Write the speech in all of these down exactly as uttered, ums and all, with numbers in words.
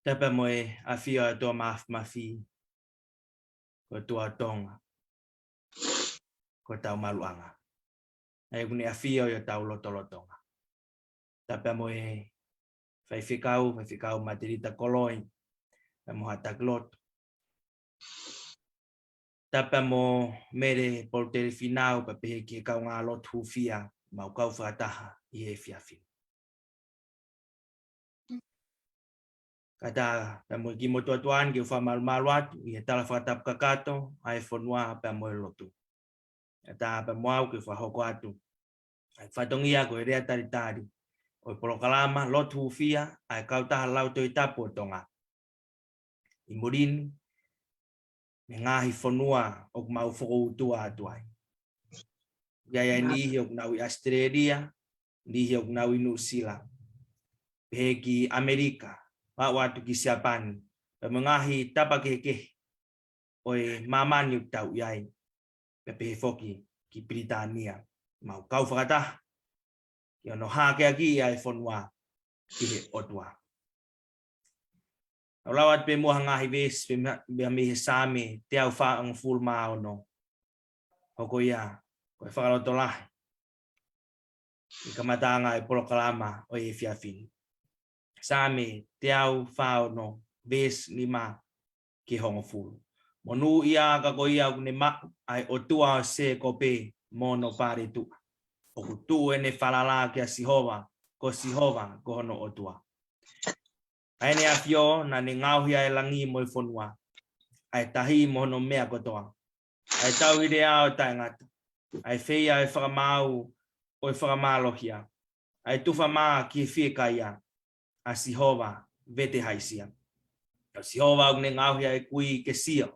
Tapu mo e ʻafio ʻa e ʻOtua Māfimafi, ko e ʻOtua ʻo Tonga, ko hotau maluʻanga. ʻA ia ʻoku ne ʻafio ʻi hotau lotolotonga. Tapu mo e faifekau, faifekau Matelita Koloi, pea mo haʻa taki lotu. Tapu mo Mele Polutele Finau, pea pehē ki he kaungā lotu hūfia, mau kau fakataha ʻi he efiafi ni. Kae ʻatā pea mo e kiʻi motuʻa tuʻa ni ke u fakamalumalu atu ʻi he tala fakatapu kakato ʻa e fonua pea mo e lotu. Kae ʻatā pea mo au ke u fakahoko atu ʻa e fatongia ko e lea talitali ʻo e polokalama lotu hūfia ʻa e Kautaha Lautohi Tapu ʻo Tonga ʻi muli ni, mei he ngaahi fonua ʻoku mau fokoutua atu ai. ʻI ai ʻa e niʻihi ʻoku nau ʻi ʻAositelēlia, niʻihi ʻoku nau ʻi Nuʻusila, pehē ki ʻAmelika, aʻu atu ki Siapani, pea mo e ngaahi tapa kehekehe ʻo e māmani ʻoku tau ʻi ai, pea pehē foki ki Pilitānia. Mau kau fakataha ki hono hākeakiʻi ʻa e fonua ki he ʻOtua. ʻOku lau atu pē muʻa ha ngaahi veesi pē mei, pē mei he Saame teau fāngofulu mā ono. Hoko ia ko e fakalotolahi ʻi he kamataʻanga ʻo e polokalama ʻo e efiafi ni. Saame teau fā ono, veesi nima ki he hongofulu. Monūʻia ka ko ia ʻoku ne maʻu ʻa e ʻOtua ʻo Sēkope mo hono paletuʻa. ʻOku tuʻu ʻene falala kia Sihova, ko Sihova ko hono ʻOtua. ʻA ʻEne ʻAfio naʻa ne ngaohi ʻa e langi mo e fonua, ʻa e tahi mo hono meʻa kotoa, ʻa e tauhi lea ʻo taʻengata, ʻa e feia ʻo e fakamaau ʻo e fakamālohia, ʻa e tufa mā ki he fiekaia, ʻa Sihova vete haʻisia. Ko Sihova ʻoku ne ngaohi ʻa e kui ke sio.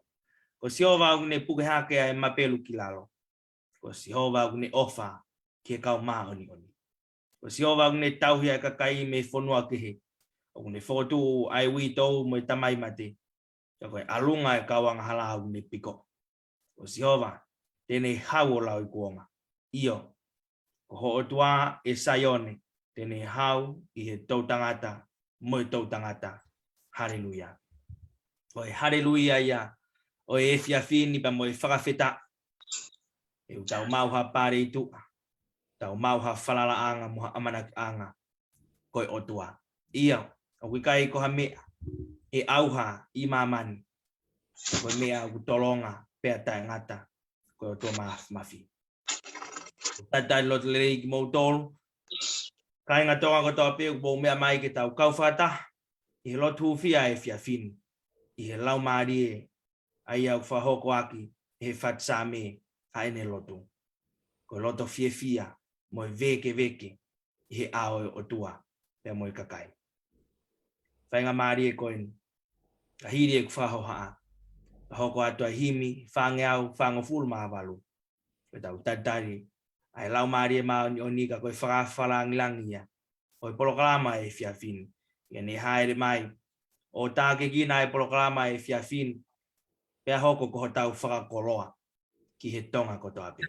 Ko Sihova ʻoku ne puke hake ʻa e mapelu ki lalo. Ko Sihova ʻoku ne ʻofa ki he kau māʻoniʻoni. Ko Sihova ʻoku ne tauhi ʻa e kakai mei he fonua kehe. ʻOku ne fokotuʻu ʻa e uitou mo e tamai mate. Ka ko e ʻalunga ʻo e kau angahala ʻoku ne piko. Ko Sihova te ne hau ʻo lauikuonga. ʻIo, ko ho ʻOtua ʻe Saione, te ne hau ʻi he toʻutangata mo e toʻutangata. Haleluia. Ko e haleluia ia ʻo e efiafi ni pea mo e fakafetaʻi. ʻOku tau maʻu ha paletuʻa, tau maʻu ha falalaʻanga mo ha ʻamanakiʻanga, ko e ʻOtua. ʻIo, ʻoku ʻikai ko ha meʻa ʻe ʻauha ʻi māmani, ko e meʻa ʻoku tolonga pea taʻengata, ko e ʻOtua Māfimafi. Talitali loto lelei kimoutolu, kāinga Tonga kotoa pē ʻoku mou meʻa mai ke tau kau fakataha ʻi he lotu hūfia ʻo e efiafi ni, ʻi he laumālie ʻa ia ʻoku fakahoko ʻaki ʻe he fatu Saame ʻa ʻene lotu. Ko e loto fiefia mo e vēkeveke ʻi he ʻao ʻo e ʻOtua pea mo e kakai. Faingamālie ko eni, ka hili ʻeku fakahohaʻa, ka hoko atu ʻa e himi fāngeau fāngofulu mā valu. Ko ʻetau talitali ʻa e Laumālie Māʻoniʻoni ka ko e fakaafe langilangi ia ʻo e polokalama ʻo e efiafi ni. ʻIa ne hāʻele mai ʻo tākiekina ʻa e polokalama ʻo e efiafi ni, pea hoko ko hotau fakakoloa ki he Tonga kotoa pē.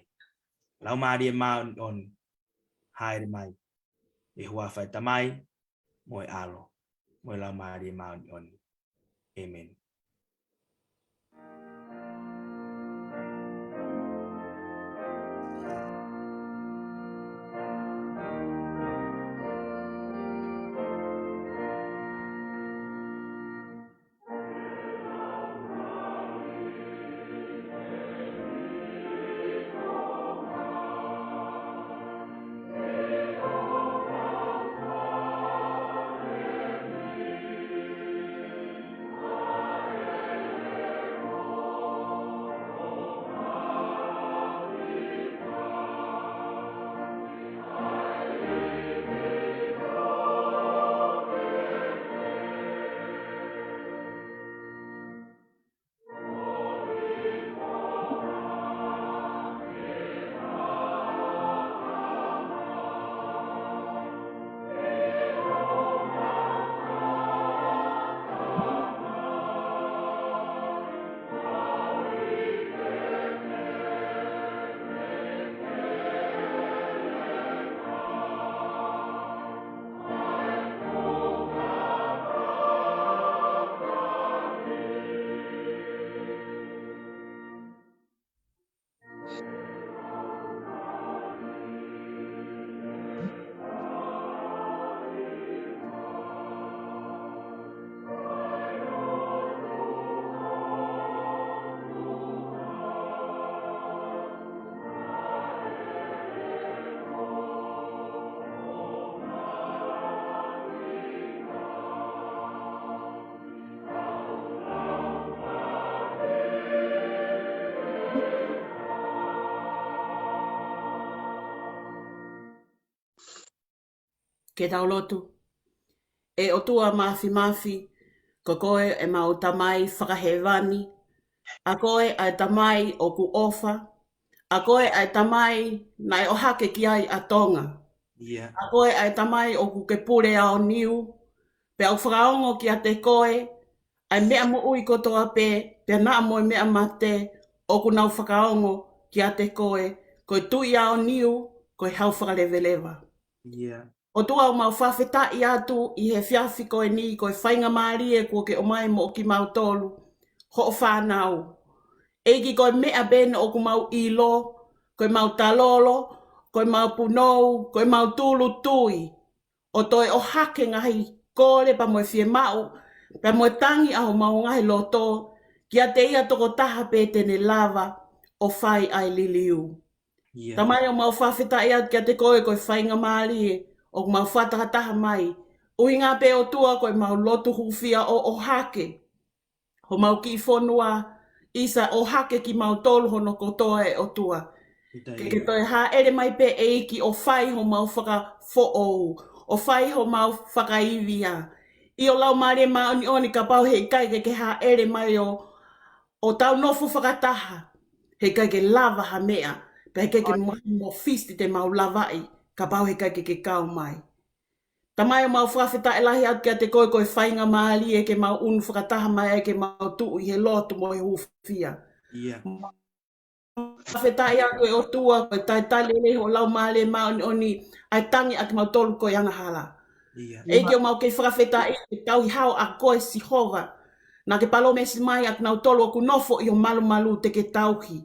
Laumālie Māʻoniʻoni, hāʻele mai ʻi he huafa ʻo e Tamai, mo e ʻAlo, mo e Laumālie Māʻoniʻoni. ʻĒmeni. Ke tau lotu. ʻE ʻOtua Māfimafi, ko koe ʻemau Tamai fakahēvani, ʻa koe ʻa e Tamai ʻoku ʻofa, ʻa koe ʻa e Tamai naʻe ʻohake ki ai ʻa Tonga. ʻIa. ʻA koe ʻa e Tamai ʻoku ke pule aoniu, pea ʻoku fakaongo kiate koe ʻa e meʻa moʻui kotoa pē, pea naʻa mo e meʻa mate ʻoku nau fakaongo kiate koe, ko e Tuʻi aoniu, ko e Hau fakaleveleva. ʻIa. ʻOtua, ʻoku mau fakafetaʻi atu ʻi he efiafi ko eni, ko e faingamālie kuo ke ʻomai moʻo kimautolu, hoʻo fānau. ʻEiki, ko e meʻa pē eni ʻoku mau ʻilo, ko e mau talolo, ko e mau punou, ko e mau tūʻulutui ʻo toe ʻohake ngaahi kole pea mo e fiemaʻu, pea mo e tangi ʻa homau ngaahi loto, kiate ia tokotaha pē te ne lava ʻo fai ʻa e liliu. Tamai, ʻoku mau fakafetaʻi atu kiate koe ko e faingamālie ʻoku mau fakatahataha mai. ʻUhinga pē, ʻOtua, ko e mau lotu hūfia ʻo ʻohake homau kiʻi fonua, ʻisa, ʻohake kimautolu hono kotoa, ʻe ʻOtua. Ke ke toe hāʻele mai pē, ʻEiki, ʻo fai homau fakafoʻou, ʻo fai homau fakaivia. ʻIo, Laumālie Māʻoniʻoni, kapau heʻikai ke ke hāʻele mai ʻo ʻo tau nofo fakataha, heʻikai ke lava ha meʻa, pea heʻikai ke mo, mo fisti te mau lavaʻi, kapau heʻikai ke ke kau mai. Tamai, ʻoku mau fakafetaʻi lahi atu kiate koe ko e faingamālie ke mau ʻunu fakataha mai ai ke mau tuʻu ʻi he lotu mo e hūfia. Fakafetaʻi atu, ʻe ʻOtua, ko e talitali lelei hoʻo Laumālie Māʻoniʻoni ʻa e tangi ʻa kimautolu ko e angahala. ʻEiki, ʻoku mau kei fakafetaʻi ke tauhi hao ʻa koe, Sihova. Naʻa ke palōmesi mai ʻa kinautolu ʻoku nofo ʻi ho malumalu te ke tauhi.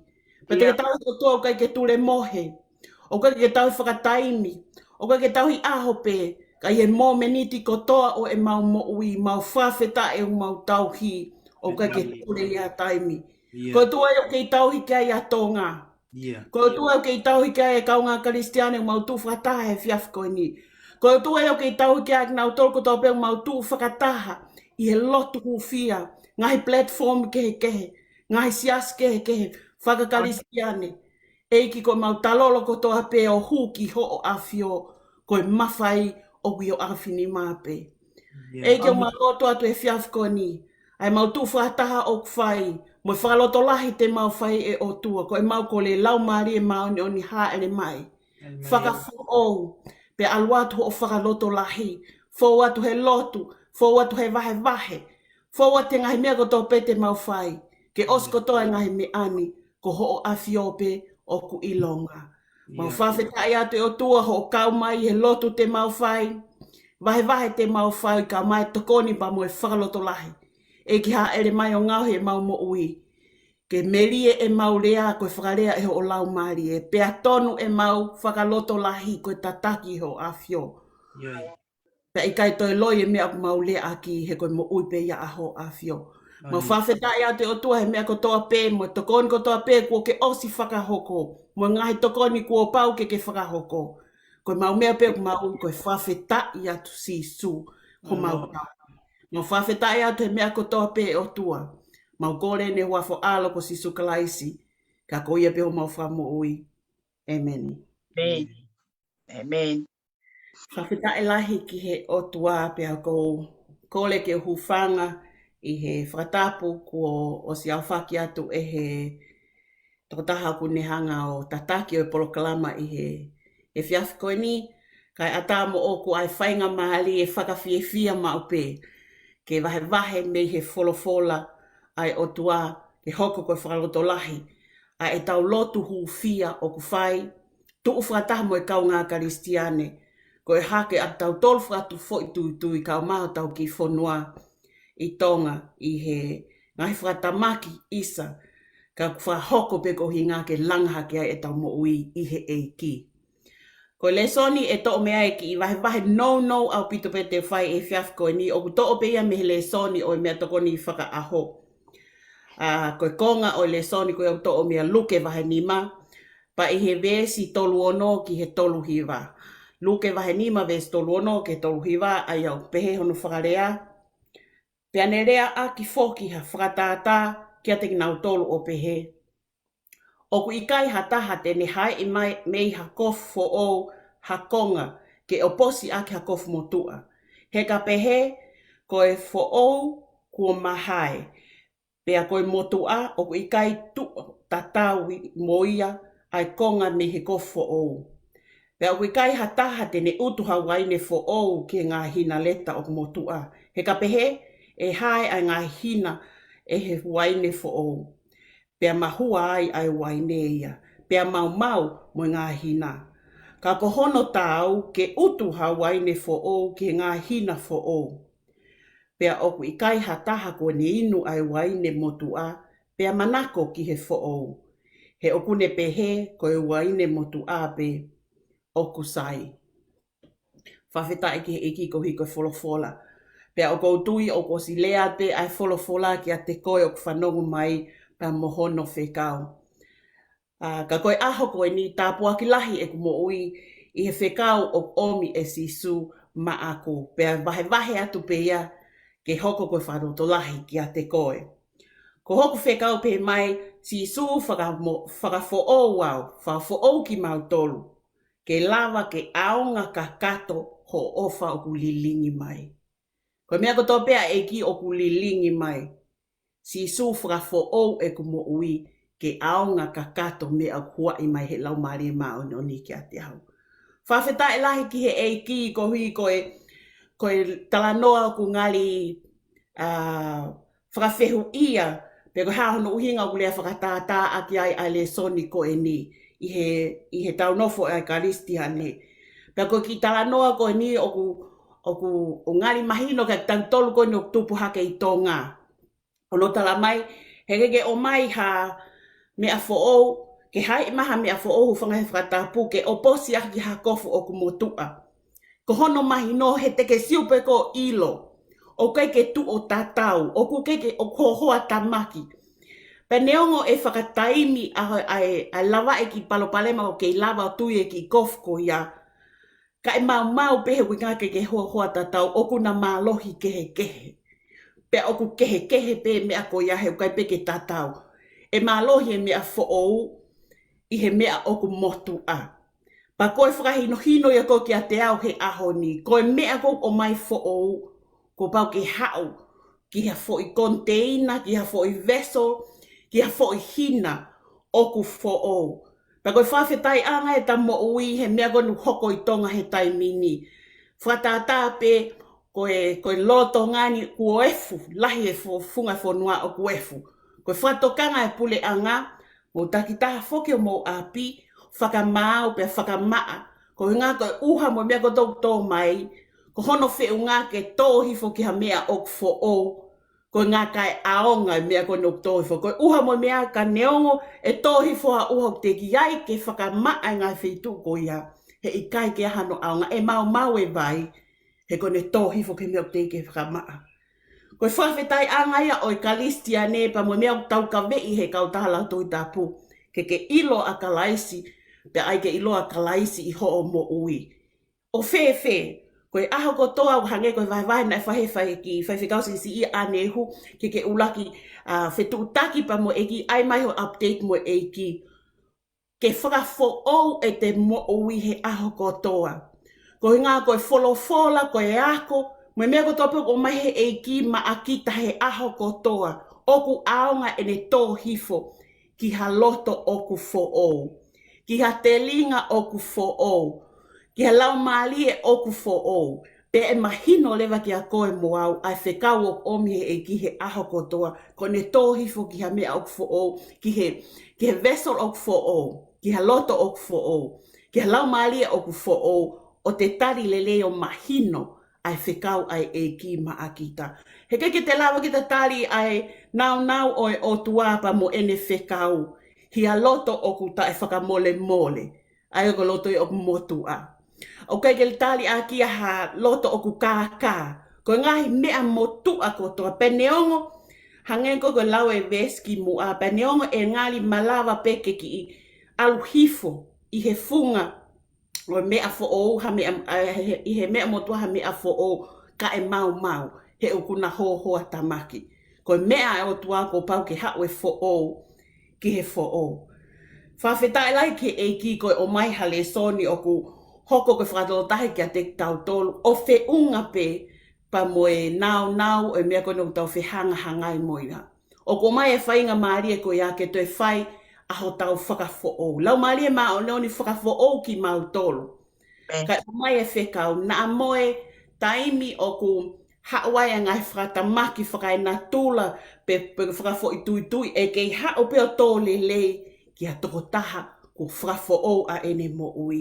Pea te ke tauhi, ʻOtua, ʻoku ʻikai ke tulemohe. ʻOku ʻikai ke tauhi fakataimi. ʻOku ʻikai ke tauhi ʻaho pē. Ka ʻi he mōmeniti kotoa ʻo ʻemau moʻui, mau fakafetaʻi ʻoku mau tauhi. ʻOku ʻikai ke tule ia taimi. Ko e ʻOtua ia ʻoku kei tauhi ki ai ʻa Tonga. Ko e ʻOtua ia ʻoku kei tauhi ki ai e kaungā Kalisitiane ʻoku mau tuʻu fakataha he efiafi ko eni. Ko e ʻOtua ia ʻoku kei tauhi ki ai kinautolu kotoa pē ʻoku mau tuʻu fakataha ʻi he lotu hūfia, ngaahi platform kehekehe, ngaahi siasi kehekehe, faka-Kalisitiane. ʻEiki, ko ʻemau talolo kotoa pē ʻo hū ki hoʻo ʻAfio, ko e mafai ʻoku ʻi ho ʻaofinima pē. ʻEiki, ʻoku mau lotu atu he efiafi ko eni, ʻa ʻemau tuʻu fakataha ʻoku fai, mo e fakalotolahi te mau fai, ʻe ʻOtua, ko ʻemau kole Laumālie Māʻoniʻoni hāʻele mai. Fakafoʻou, pea ʻalu atu hoʻo fakalotolahi, fou atu he lotu, fou atu he vahevahe, fou atu he ngaahi meʻa kotoa pē te mau fai, ke ʻosi kotoa e ngaahi meʻa ni, ko hoʻo ʻAfio pē ʻoku ʻilonga. Mau fakafetaʻi atu, ʻe ʻOtua, hoʻo kau mai he lotu te mau fai, vahevahe te mau fai, kae ʻumaʻā e tokoni pea mo e fakalotolahi. ʻEiki, hāʻele mai ʻo ngaohi ʻemau moʻui. Ke melie ʻemau lea ko e fakalea ʻe hoʻo Laumālie, pea tonu ʻemau fakalotolahi ko e tataki hoʻo ʻAfio. Pea ʻikai toe loi e meʻa ʻoku mau leaʻaki, he ko e moʻui pē ia ʻa hoʻo ʻAfio. Mau fakafetaʻi atu, ʻe ʻOtua, he meʻa kotoa pē, mo e tokoni kotoa pē kuo ke ʻosi fakahoko, mo e ngaahi tokoni kuo pau ke ke fakahoko. Ko ʻemau meʻa pē ʻoku mau ui ko e fakafetaʻi atu, Sīsū, homau Tama. Mau fakafetaʻi atu he meʻa kotoa pē, ʻe ʻOtua. Mau kole ʻeni he huafa ho ʻAlo ko Sīsū Kalaisi, ka ko ia pē homau Fakamoʻui. ʻĒmeni. Fakafetaʻi lahi ki he ʻOtua, pea ʻoku ou kole ke u hūfanga ʻi he fakatapu kuo ʻosi aofaki atu ʻe he tokotaha ʻoku ne hanga ʻo tataki ʻo e polokalama ʻi he efiafi ko eni, kae ʻatā moʻoku ʻa e faingamālie fakafiefia maʻu pē ke vahevahe mei he folofola ʻa e ʻOtua, ke hoko ko e fakalotolahi ʻa ʻetau lotu hūfia ʻoku fai, tuʻu fakataha mo e kaungā Kalisitiane, ko e hake ʻa tautolu fakatufoʻituitui kae ʻumaʻā hotau kiʻi fonua ʻi Tonga ʻi he ngaahi fakatamaki, ʻisa, ka ʻoku fakahoko pē koeʻuhinga ke langa hake ai ʻetau moʻui ʻi he ʻEiki. Ko e lēsoni ʻe toʻo mei ai e kiʻi vahevahe nounou ʻaupito pē te u fai he efiafi ko eni, ʻoku toʻo pē ia mei he lēsoni ʻo e meʻatokoni fakaʻaho. ʻA, ko e konga ʻo e lēsoni ko ia ʻoku toʻo mei a Luke vahe nima, pea ʻi he veesi tolu ono ki he tolu hiva. Luke vahe nima veesi tolu ono ki he tolu hiva, ʻa ia ʻoku pehē hono fakalea. Pea ne leaʻaki foki ha fakatātā kiate kinautolu ʻo pehē, ʻoku ʻikai ha taha te ne haeʻi mai mei ha kofu foʻou ha konga ke ʻoposi ʻaki ha kofu motuʻa. He ka pehē, ko e foʻou kuo mahae, pea ko e motuʻa ʻoku ʻikai tuʻu tatau mo ia ʻa e konga mei he kofu foʻou. Pea ʻoku ʻikai ha taha te ne ʻutu ha uaine foʻou ki he ngaahi hina leta ʻoku motuʻa. He ka pehē, ʻe hae ʻa e ngaahi hina ʻe he uaine foʻou, pea mahua ai ʻa e uaine ia, pea maumau mo e ngaahi hina. Ka ko hono taau ke utu ha uaine foʻou ki he ngaahi hina foʻou. Pea ʻoku ʻikai ha taha kuo ne inu ʻa e uaine motuʻa, pea manako ki he foʻou. He ʻoku ne pehē ko e uaine motuʻa pē ʻoku sai. Fakafetaʻi ki he ʻEiki koeʻuhi ko e folofola. Pea ʻoku ou tui ʻoku ʻosi lea pē ʻa e folofola kiate koe ʻoku fanongo mai pea mo hono fekau. ʻA, ka ko e ʻaho ko eni tāpuaki lahi ʻeku moʻui ʻi he fekau ʻoku ʻomi ʻe Sīsū maʻaku. Pea vahevahe atu pē ia ke hoko ko e fakalotolahi kiate koe. Ko hoku fekau pē mai, Sīsū fakamo-, fakafoʻou au, fakafoʻou kimautolu. Ke lava ke ʻaonga kakato hoʻo ʻofa ʻoku lilingi mai. Ko e meʻa kotoa pē ʻa e ʻEiki ʻoku lilingi mai. Sīsū fakafoʻou ʻeku moʻui ke ʻaonga kakato meʻa ʻoku huaʻi mai he Laumālie Māʻoniʻoni kiate au. Fakafetaʻi lahi ki he ʻEiki koeʻuhi ko e, ko e talanoa ʻoku ngali, ʻa, fakafehuʻia, pe ko e hā hono ʻuhinga ʻoku lea fakatātā ʻaki ai ʻa e lēsoni ko eni ʻi he, ʻi he tau nofo ʻa e Kalisitiane. Pea ko e kiʻi talanoa ko eni ʻoku, ʻoku, ʻoku ngali mahino kiate kitautolu ko eni ʻoku tupu hake ʻi Tonga. ʻO no tala mai, he ke ke ʻomai ha meʻa foʻou, ke haʻi mai ha meʻa foʻou, hūfanga he fakatapu, ke ʻoposi ʻaki ha kofu ʻoku motuʻa. Ko hono mahino he te ke sio pē ʻoku ʻilo, ʻoku ʻikai ke tuʻo tatau, ʻoku ʻikai ke ʻoku hohoa tamaki. Pea neongo ʻe fakataimi ʻa, ʻa, ʻa e lavaʻi e kiʻi palopalema ʻo kei lava ʻo tui e kiʻi kofu ko ia. Ka ʻe maumau pē he ʻuhinga ke ke hohoa tatau, ʻoku na mālohi kehekehe. Pea ʻoku kehekehe pē meʻa ko ia he ʻoku ʻikai pē ke tatau. ʻE mālohi e meʻa foʻou ʻi he meʻa ʻoku motuʻa. Pea ko e fakahinohino ia ko ē kiate au he ʻaho ni. Ko e meʻa ʻoku ʻomai foʻou, kuo pau ke haʻu ki ha foʻi container, ki ha foʻi vessel, ki ha foʻi hina ʻoku foʻou. Pea ko e fakafetaʻiʻanga ʻeta moʻui he meʻa ko eni ʻoku hoko ʻi Tonga he taimi ni. Fakatātā pē ko e, ko e lolotonga ni kuo efu, lahi e fo-, funga fonua ʻoku efu. Ko e fakatokanga e puleʻanga, mou takitaha foki homou ʻapi, fakamaau pea fakamaʻa. Ko e ʻuhinga ko e ʻuha mo e meʻa ko ē ʻoku tō mai, ko hono feʻunga ke tō hifo ki ha meʻa ʻoku foʻou, ko e ʻuhinga kae ʻaonga e meʻa ko eni ʻoku tō hifo. Ko e ʻuha mo e meʻa ka neongo ʻe tō hifo ha ʻuha ʻoku teʻeki ai ke fakamaʻa e ngaahi feituʻu ko ia, he ʻikai ke ʻi ai hano ʻaonga, ʻe maumau e vai, he ko ʻene tō hifo ki he meʻa ʻoku teʻeki ke fakamaʻa. Ko e fakafetaʻiʻanga ia ʻo e Kalisitiane pea mo e meʻa ʻoku taukaveʻi he kautaha lau Tohi Tapu. Ke ke ʻilo ʻa Kalaisi, pea ʻai ke ʻilo ʻa Kalaisi ʻi hoʻo moʻui. ʻO fēfē, ko e ʻaho kotoa ʻoku hangē ko e vahevahe naʻe fai he fai ki, faifekau siʻisiʻi ʻAnehu, ke ke ʻuluaki, ʻa, fetuʻutaki pea mo e ʻEiki, ʻai mai ho update mo e ʻEiki. Ke fakafoʻou ʻete moʻui he ʻaho kotoa. Ko e ʻuhinga ko e folofola, ko e ako, mo e meʻa kotoa pē ʻoku ʻomai he ʻEiki maʻa kita he ʻaho kotoa, ʻoku ʻaonga ʻene tō hifo ki ha loto ʻoku foʻou, ki ha telinga ʻoku foʻou, ki ha laumālie ʻoku foʻou. Pea ʻe mahino leva kiate koe mo au ʻa e fekau ʻoku ʻomi he ʻEiki he ʻaho kotoa, ko ʻene tō hifo ki ha meʻa ʻoku foʻou, ki he, ki he vessel ʻoku foʻou, ki ha loto ʻoku foʻou, ki ha laumālie ʻoku foʻou, ʻo te tali lelei ʻo mahino ʻa e fekau ʻa e ʻEiki maʻa kita. He ʻikai ke te lava kita tali ʻa e nāunau ʻo e ʻOtua pea mo ʻene fekau, ki ha loto ʻoku taʻefakamolemole, ʻa ia ko e loto ia ʻoku motuʻa. ʻOku ʻikai ke tali ʻaki ia ha loto ʻoku kākā. Ko e ngaahi meʻa motuʻa kotoa pē neongo, hangē ko e lau e veesi kimuʻa, pē neongo ʻe ngali malava pē ke kiʻi ʻalu hifo ʻi he funga ʻo e meʻa foʻou, ha meʻa, ʻa, he, ʻi he meʻa motuʻa ha meʻa foʻou, ka ʻe maumau, he ʻoku na hohoa tamaki. Ko e meʻa ʻa e ʻOtua kuo pau ke haʻu e foʻou ki he foʻou. Fakafetaʻi lahi ki he ʻEiki ko e ʻomai ha lēsoni ʻoku hoko ko e fakatolotahi kiate kitautolu, ʻo feʻunga pē pea mo e nāunau ʻo e meʻa ko eni ʻoku tau fehangahangai mo ia. ʻOku ʻomai e faingamālie ko ia ke toe fai ʻa hotau fakafoʻou. Laumālie Māʻoniʻoni fakafoʻou kimautolu. Kae ʻomai e fekau, naʻa mo e taimi ʻoku haʻu ai e ngaahi fakatamaki fakaenatula pe, pe fakafoʻituitui, ʻe kei haʻu pē ʻo tō lelei ki ha tokotaha kuo fakafoʻou ʻa ʻene moʻui.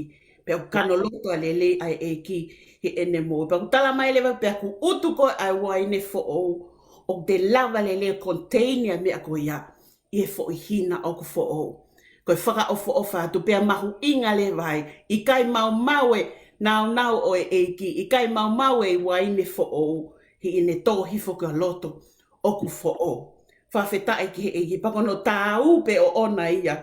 Pea ʻoku kano loto ʻa e lelei ʻa e ʻEiki heʻene moʻui. Pea ʻoku tala mai leva pea ʻoku utu ko ē ʻa e uaine foʻou, ʻoku te lava lelei ʻo contain ʻa e meʻa ko ia ʻi he foʻi hina ʻoku foʻou. Ko e fakaʻofoʻofa atu pea mahuʻinga leva ai, ʻikai maumau e nāunau ʻo e ʻEiki, ʻikai maumau e uaine foʻou, heʻene tō hifo ki ha loto ʻoku foʻou. Fakafetaʻi ki he ʻEiki, pea ko hono tāu pē ʻoʻona ia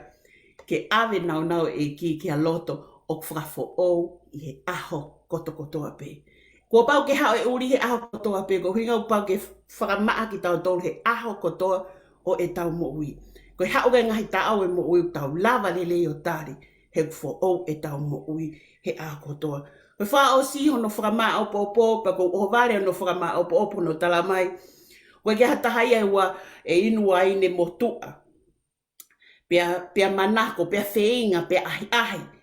ke ʻave nāunau e ʻEiki ki ha loto ʻoku fakafoʻou ʻi he ʻaho kotokotoa pē. Kuo pau ke haʻu e ʻuli he ʻaho kotoa pē, ko e ʻuhinga kuo pau ke fakamaʻa kitautolu he ʻaho kotoa ʻo ʻetau moʻui. Ko e haʻu ki he ngaahi taʻau e moʻui ʻoku tau lava lelei ʻo tali, he ʻoku foʻou ʻetau moʻui he ʻaho kotoa. Ko e fakaʻosi hono fakamāʻopoʻopo, pea ʻoku ou ʻohovale hono fakamāʻopoʻopo hono tala mai, ʻoku ʻikai ke ʻi ai ha taha ia ʻe ua ʻe inu uaine motuʻa. Pea, pea manako, pea feinga, pea ʻahiʻahi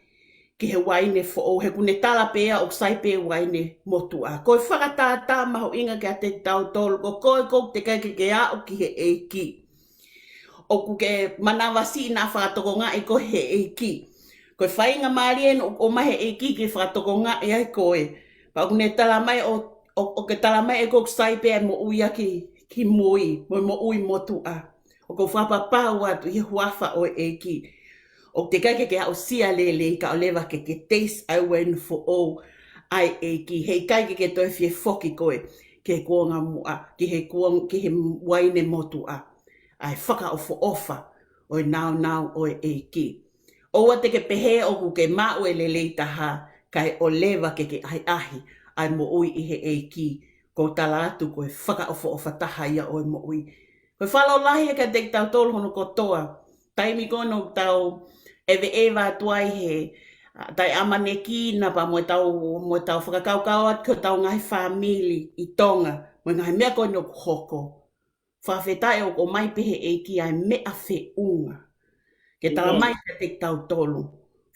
ki he uaine foʻou, he ʻoku ne tala pē ia ʻoku sai pē uaine motuʻa. Ko e fakatātā mahuʻinga kiate kitautolu, ko koe ʻoku teʻeki ai ke ke aʻu ki he ʻEiki, ʻoku ke manavasiʻi naʻa fakatokangaʻi koe he ʻEiki. Ko e faingamālie eni ʻoku ʻomai he ʻEiki ke fakatokangaʻi ai koe. Pea ʻoku ne tala mai ʻo, ʻo, ʻoku ke tala mai ʻe koe ʻoku sai pē ʻa e moʻui ʻaki ki mui, mo e moʻui motuʻa. ʻOku ou fakapapau atu ʻi he huafa ʻo e ʻEiki, ʻoku teʻeki ai ke ke aʻusia lelei kae ʻoua leva ke ke taste ʻa e uaine foʻou ʻa e ʻEiki. Heʻikai ke ke toe fie foki koe ki he kuonga muʻa, ki he kuong-, ki he uaine motuʻa, ʻa e fakaʻofoʻofa ʻo e nāunau ʻo e ʻEiki. ʻOua te ke pehē ʻoku ke maʻu e lelei taha, kae ʻoua leva ke ke ʻahiʻahi ʻa e moʻui ʻi he ʻEiki. Ko e tala atu ko e fakaʻofoʻofa taha ia ʻo e moʻui. Ko e fakalotolahi ia kiate kitautolu hono kotoa. Taimi ko ē ʻoku tau ʻeveʻeva atu ai he, ʻa, taʻeʻamanekina pea mo ʻetau, mo ʻetau fakakaukau atu ki hotau ngaahi fāmili ʻi Tonga, mo e ngaahi meʻa ko eni ʻoku hoko. Fakafetaʻi ʻoku ʻomai pē he ʻEiki ʻa e meʻa feʻunga ke tala mai kiate kitautolu,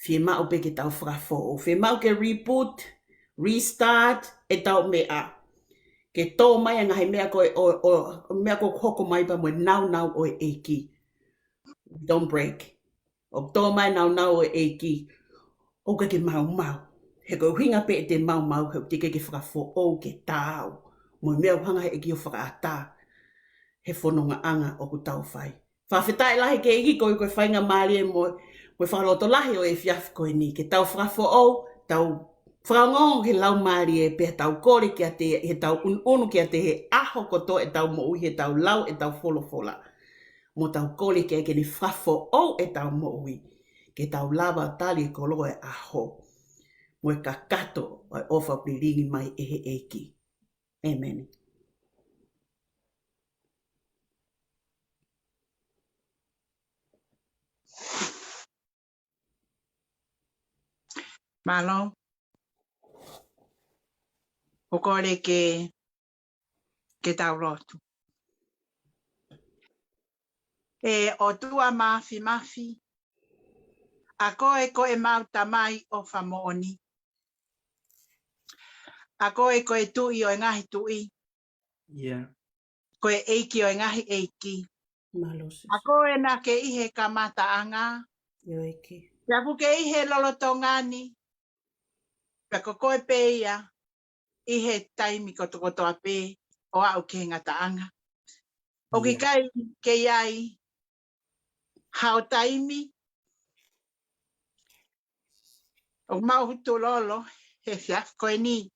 fiemaʻu pē ke tau fakafoʻou, fiemaʻu ke reboot, restart ʻetau meʻa, ke tō mai ʻa e ngaahi meʻa ko ē ʻo, ʻo, meʻa ko ē ʻoku hoko mai pea mo e nāunau ʻo e ʻEiki. We don't break. ʻOku tō mai e nāunau ʻo e ʻEiki, ʻoku ʻikai ke maumau. He ko e ʻuhinga pē ʻete maumau, he ʻoku teʻeki ke fakafoʻou ke taau mo e meʻa ʻoku hanga he ʻEiki ʻo fakaʻatā he fonongaʻanga ʻoku tau fai. Fakafetaʻi lahi ki he ʻEiki koeʻuhi ko e faingamālie mo, mo e fakalotolahi ʻo e efiafi ko eni, ke tau fakafoʻou, tau fakaongoongo ki he Laumālie, pea tau kole kiate ia, he tau ʻunuʻunu kiate ia he ʻaho kotoa ʻetau moʻui, he tau lau ʻetau folofola, mo tau kole ke, ke ne fakafoʻou ʻetau moʻui, ke tau lava tali e koloa ʻo e ʻaho mo e kakato ʻo e ʻofa ʻoku lilingi mai ʻe he ʻEiki. ʻĒmeni. Mālō. ʻOku ou kole ke, ke tau lotu. ʻE ʻOtua Māfimafi, ʻa koe ko ʻemau Tamai ʻofa moʻoni. ʻA koe ko e Tuʻi ʻo e ngaahi tuʻi. Yeah. Ko e ʻEiki ʻo e ngaahi ʻeiki. Mālō Sīsū. ʻA koe naʻa ke ʻi he kamataʻanga. ʻIo ʻEiki. Pea ʻoku ke ʻi he lolotonga ni. Pea ko koe pē ia ʻi he taimi kotokotoa pē ʻo aʻu ki he ngataʻanga. ʻOku ʻikai ke ʻi ai haʻo taimi ʻoku mau tulolo he efiafi ko eni.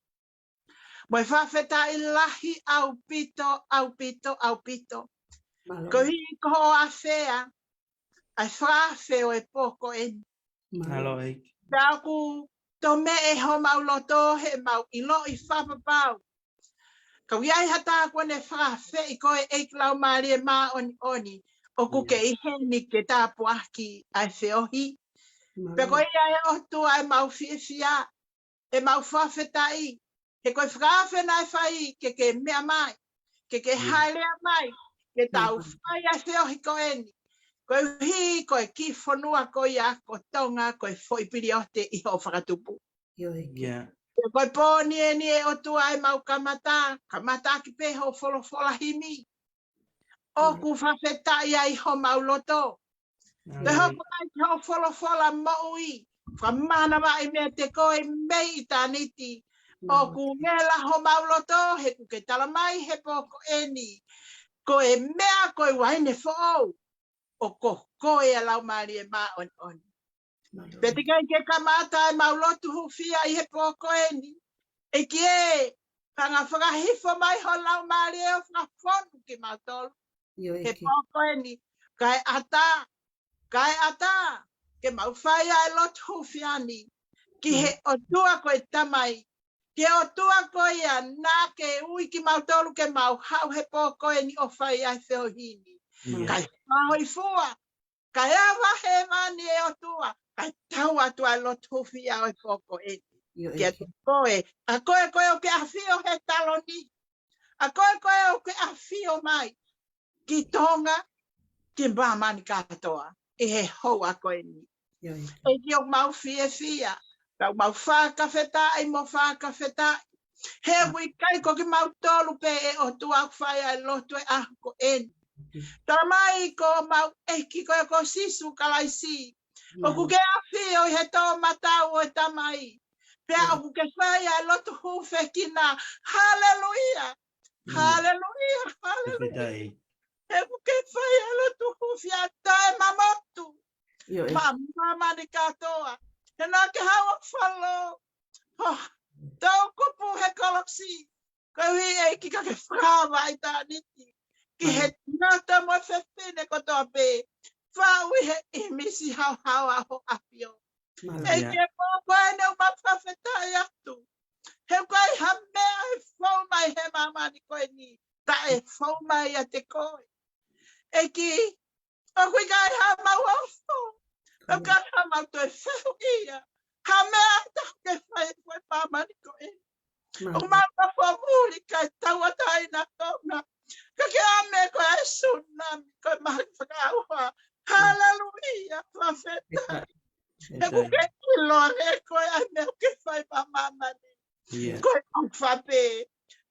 Mo e fakafetaʻi lahi ʻaupito, ʻaupito, ʻaupito. Mālō. Koeʻuhi ko hoʻo ʻafea ʻa e fakaafe ʻo e pō ko eni. Mālō ʻEiki. Pea ʻoku tomeʻe homau loto heʻemau ʻiloʻi fakapapau, ka ʻoku ʻi ai ha taha kuo ne fakaafeʻi koe ʻEiki Laumālie Māʻoniʻoni, ʻoku ke ʻi heni ke tāpuakiʻi ʻa e feohi. Pea ko ia ʻe ʻOtua ʻemau fiefia, ʻemau fakafetaʻi, he ko e fakaafe naʻe fai ke ke meʻa mai, ke ke hāʻele mai, ke tau fai ʻa e feohi ko eni. Koeʻuhi ko e kiʻi fonua ko ia ko Tonga, ko e foʻi piliote ʻi hoʻo fakatupu. ʻIo ʻEiki. Yeah. Pea ko e pō ni eni ʻe ʻOtua ʻemau kamata, kamata ʻaki pē hoʻo folofola himi. ʻOku fakafetaʻi ai homau loto. Pea hoko mai ki hoʻo folofola moʻui, Ka mānava ʻi mea te koe mei ʻitāniti. ʻOku ngela homau loto he ʻoku ke tala mai he pō ko eni. Ko e meʻa ko e uaine foʻou. ʻOku ko e Laumālie Māʻoniʻoni. Pea te kai ke kamata ʻemau lotu hūfia ʻi he pō ko eni. ʻEiki ē, hanga fakahifo mai ho Laumālie ʻo fakafonu kimautolu. He pō ko eni, kae ʻatā, kae ʻatā, ke mau fai ʻa e lotu hūfia ni. Ki he ʻOtua ko e Tamai, ki he ʻOtua ko ia naʻa ke ui kimautolu ke mau haʻu he pō ko eni ʻo fai ʻa e feohi ni. Kae fahoifua, kae ava hēvani ʻe ʻOtua, kae tau atu ʻa e lotu hūfia ʻo e pō ko eni. Kiate koe, ʻa koe ko ē ʻoku ke ʻafio he taloni. ʻA koe ko ē ʻoku ke ʻafio mai ki Tonga, ki māmani kātoa, ʻi he houa ko eni. ʻEiki ʻoku mau fiefia, ka ʻoku mau fakafetaʻi mo fakafetaʻi. He ʻoku ʻikai ko kimautolu pē ʻe ʻOtua ʻoku fai ʻa e lotu ʻi he ʻaho ko eni. Tamai ko homau ʻEiki ko ē ko Sīsū Kalaisi. ʻOku ke ʻafio ʻi he toʻomataʻu ʻo e Tamai. Pea ʻoku ke fai ʻa e lotu hūfekina. Haleluia. Haleluia. Haleluia. He ʻoku ke fai ʻa e lotu hūfia taʻemamotu. Maʻa māmani kātoa. He naʻa ke haʻu ʻo falo. Ho toʻukupu he kolosi. Koeʻuhi ʻEiki ka ke fakaava ʻitāniti. Ki he tangata mo e fefine kotoa pē. Faʻu ʻi he ʻīmisi haohaoa ho ʻAfio. ʻEiki ē, pō ko eni ʻoku mau fakafetaʻi atu. He ʻoku ʻikai ha meʻa ʻe fou mai he māmani ko eni. Ka ʻe fou mai ʻiate koe. ʻEiki, ʻoku ʻikai ha mau ofo. ʻOku ʻikai ha mau toe fehuʻia. Ha meʻa ʻe taha ke fai ko e māmani ko eni. ʻOku mau ka fomuli kae tauʻatāina Tonga. Ka ke ame ko e tsunami, ko e mahaki fakaʻauha. Haleluia, fakafetaʻi. He ʻoku ke ʻilo ange ko e ʻai meʻa ʻoku ke fai maʻa māmani. Ko e ʻofa pē.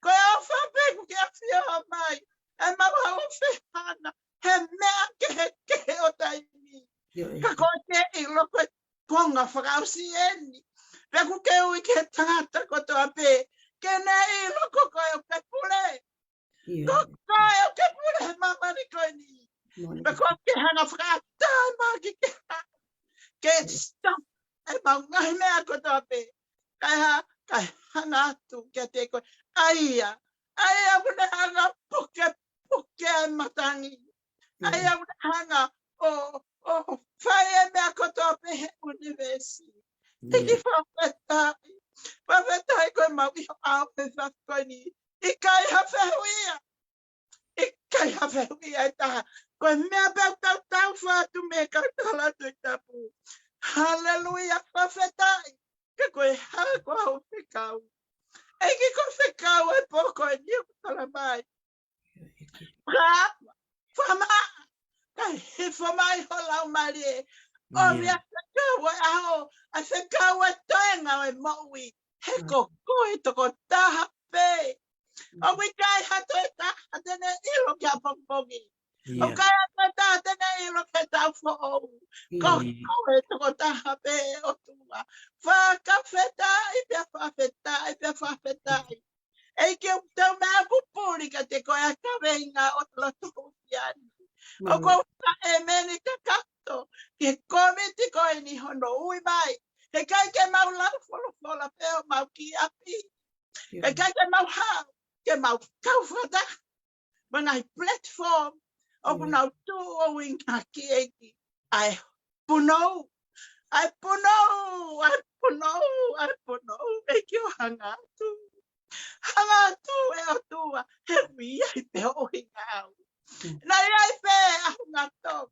Ko e ʻofa pē ʻoku ke ʻafio mai. ʻE mau haʻu ʻo fehana he meʻa kehekehe ʻo taimi. Ka ko e ke ʻilo ko e konga fakaʻosi eni. Pea ʻoku ke ui ki he tangata kotoa pē ke ne ʻilo ko koe ʻoku ke pule. Ko koe ʻoku ke pule he māmani ko eni. Pea ʻoku ke hanga fakaʻatā mai ke ke ha. Ke stop ʻemau ngaahi meʻa kotoa pē. Kae hā, kae hanga atu kiate koe. ʻA ia, ʻa ia ʻoku ne hanga pukepuke ʻa e matangi. ʻA ia ʻoku ne hanga ʻo, ʻo fai ʻa e meʻa kotoa pē he ʻunivēsi. ʻEiki fakafetaʻi. Fakafetaʻi ko e mau ʻi ho ʻao he efiafi ko eni. ʻIkai ha fehuʻia. ʻIkai ha fehuʻia ʻe taha. Ko e meʻa pē ʻoku tau taufā atu mei he kau tala Tohi Tapu. Haleluia, fakafetaʻi. Ka ko e hā ko hoʻo fekau. ʻEiki ko e fekau ʻa e pō ko eni ʻoku tala mai. Ka, fakamaʻa, kae hifo mai ho Laumālie. ʻOmi ʻa e fekau ʻo e ʻaho, ʻa e fekau ʻo e toenga ʻo e moʻui. He ko koe tokotaha pē. ʻOku ʻikai ha toe taha te ne ʻilo ki ʻapongipongi. ʻOku ʻikai ha toe taha te ne ʻilo ki he taʻu foʻou. Ko koe tokotaha pē ʻOtua. Fakafetaʻi pea fakafetaʻi pea fakafetaʻi. ʻEiki ʻoku tau meʻa ʻoku puli kiate koe ʻa e kaveinga ʻo e lotu hūfia ni. ʻOku ou fakaʻēmeni kakato ki he kōmiti ko eni hono ui mai. He ʻikai ke mau lau folofola pē ʻo mau ki ʻapi. He ʻikai ke mau haʻu, ke mau kau fakataha mo e ngaahi platform ʻoku nau tuʻu ʻo uinga ki ʻEiki. ʻA e punou, ʻa e punou, ʻa e punou, ʻa e punou, ʻEiki ʻo hanga atu. Hanga atu ʻe ʻOtua, he ʻoku ʻi ai pē hoʻo ʻuhinga au. Naʻe ʻi ai pē ʻa e ʻuhinga Tonga.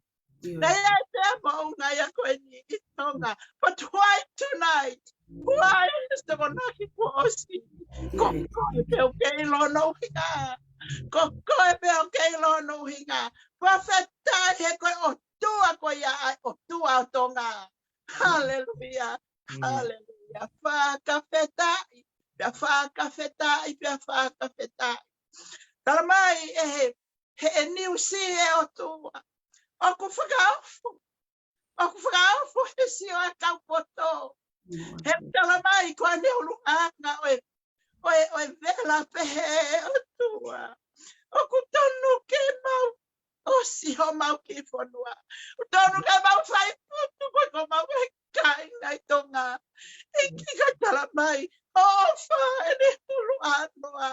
Naʻe ʻi ai pē ʻa e moʻunga ia ko eni ʻi Tonga. But why tonight? Why is the one kuo ʻosi? Ko koe pē ʻoku ke ʻilo hono ʻuhinga. Ko koe pē ʻoku ke ʻilo hono ʻuhinga. Fakafetaʻi he ko e ʻOtua ko ia ʻa e ʻOtua ʻo Tonga. Haleluia. Haleluia. Fakafetaʻi. Pea fakafetaʻi. Pea fakafetaʻi. Tala mai ʻe he, he ʻe niusi ʻe ʻOtua. ʻOku fakaofo. ʻOku fakaofo he sio ʻa e kau poto. He talamai ko ʻene ʻulungaanga ʻo e, ʻo e, ʻo e vela pehē, ʻOtua, ʻoku tonu ke mau ʻosi homau kiʻi fonua. ʻOku tonu ke mau fai putu ko e ko mau e kāinga ʻi Tonga. ʻEiki, ka talamai ʻofa ʻene ʻuluʻanoa.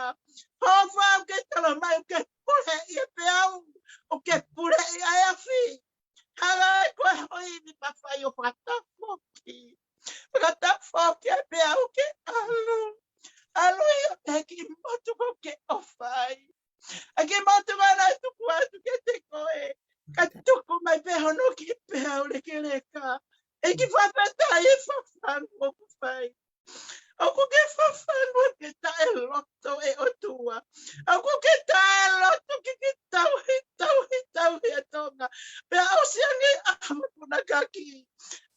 ʻOfa ʻoku ke talamai ʻoku ke puleʻi e peau, ʻoku ke puleʻi ʻa e afi. Hanga ʻe koe ho ivi mafai ʻo fakatafoki. Fakatafoki e peau ke ʻalu. ʻAlu ia pē ki he motu ʻoku ke ʻofa ai. ʻA e kiʻi motu ʻoku nau tuku atu kiate koe. Ka tuku mai pē hono kiʻi peau lekeleka. ʻEiki, fakafetaʻi e fafangu ʻoku fai. ʻOku ke fafangu ke taʻeloto e ʻOtua. ʻOku ke taʻeloto ke ke tauhi, tauhi, tauhi e Tonga. Pea ʻosi ange ʻa e mapunakaki.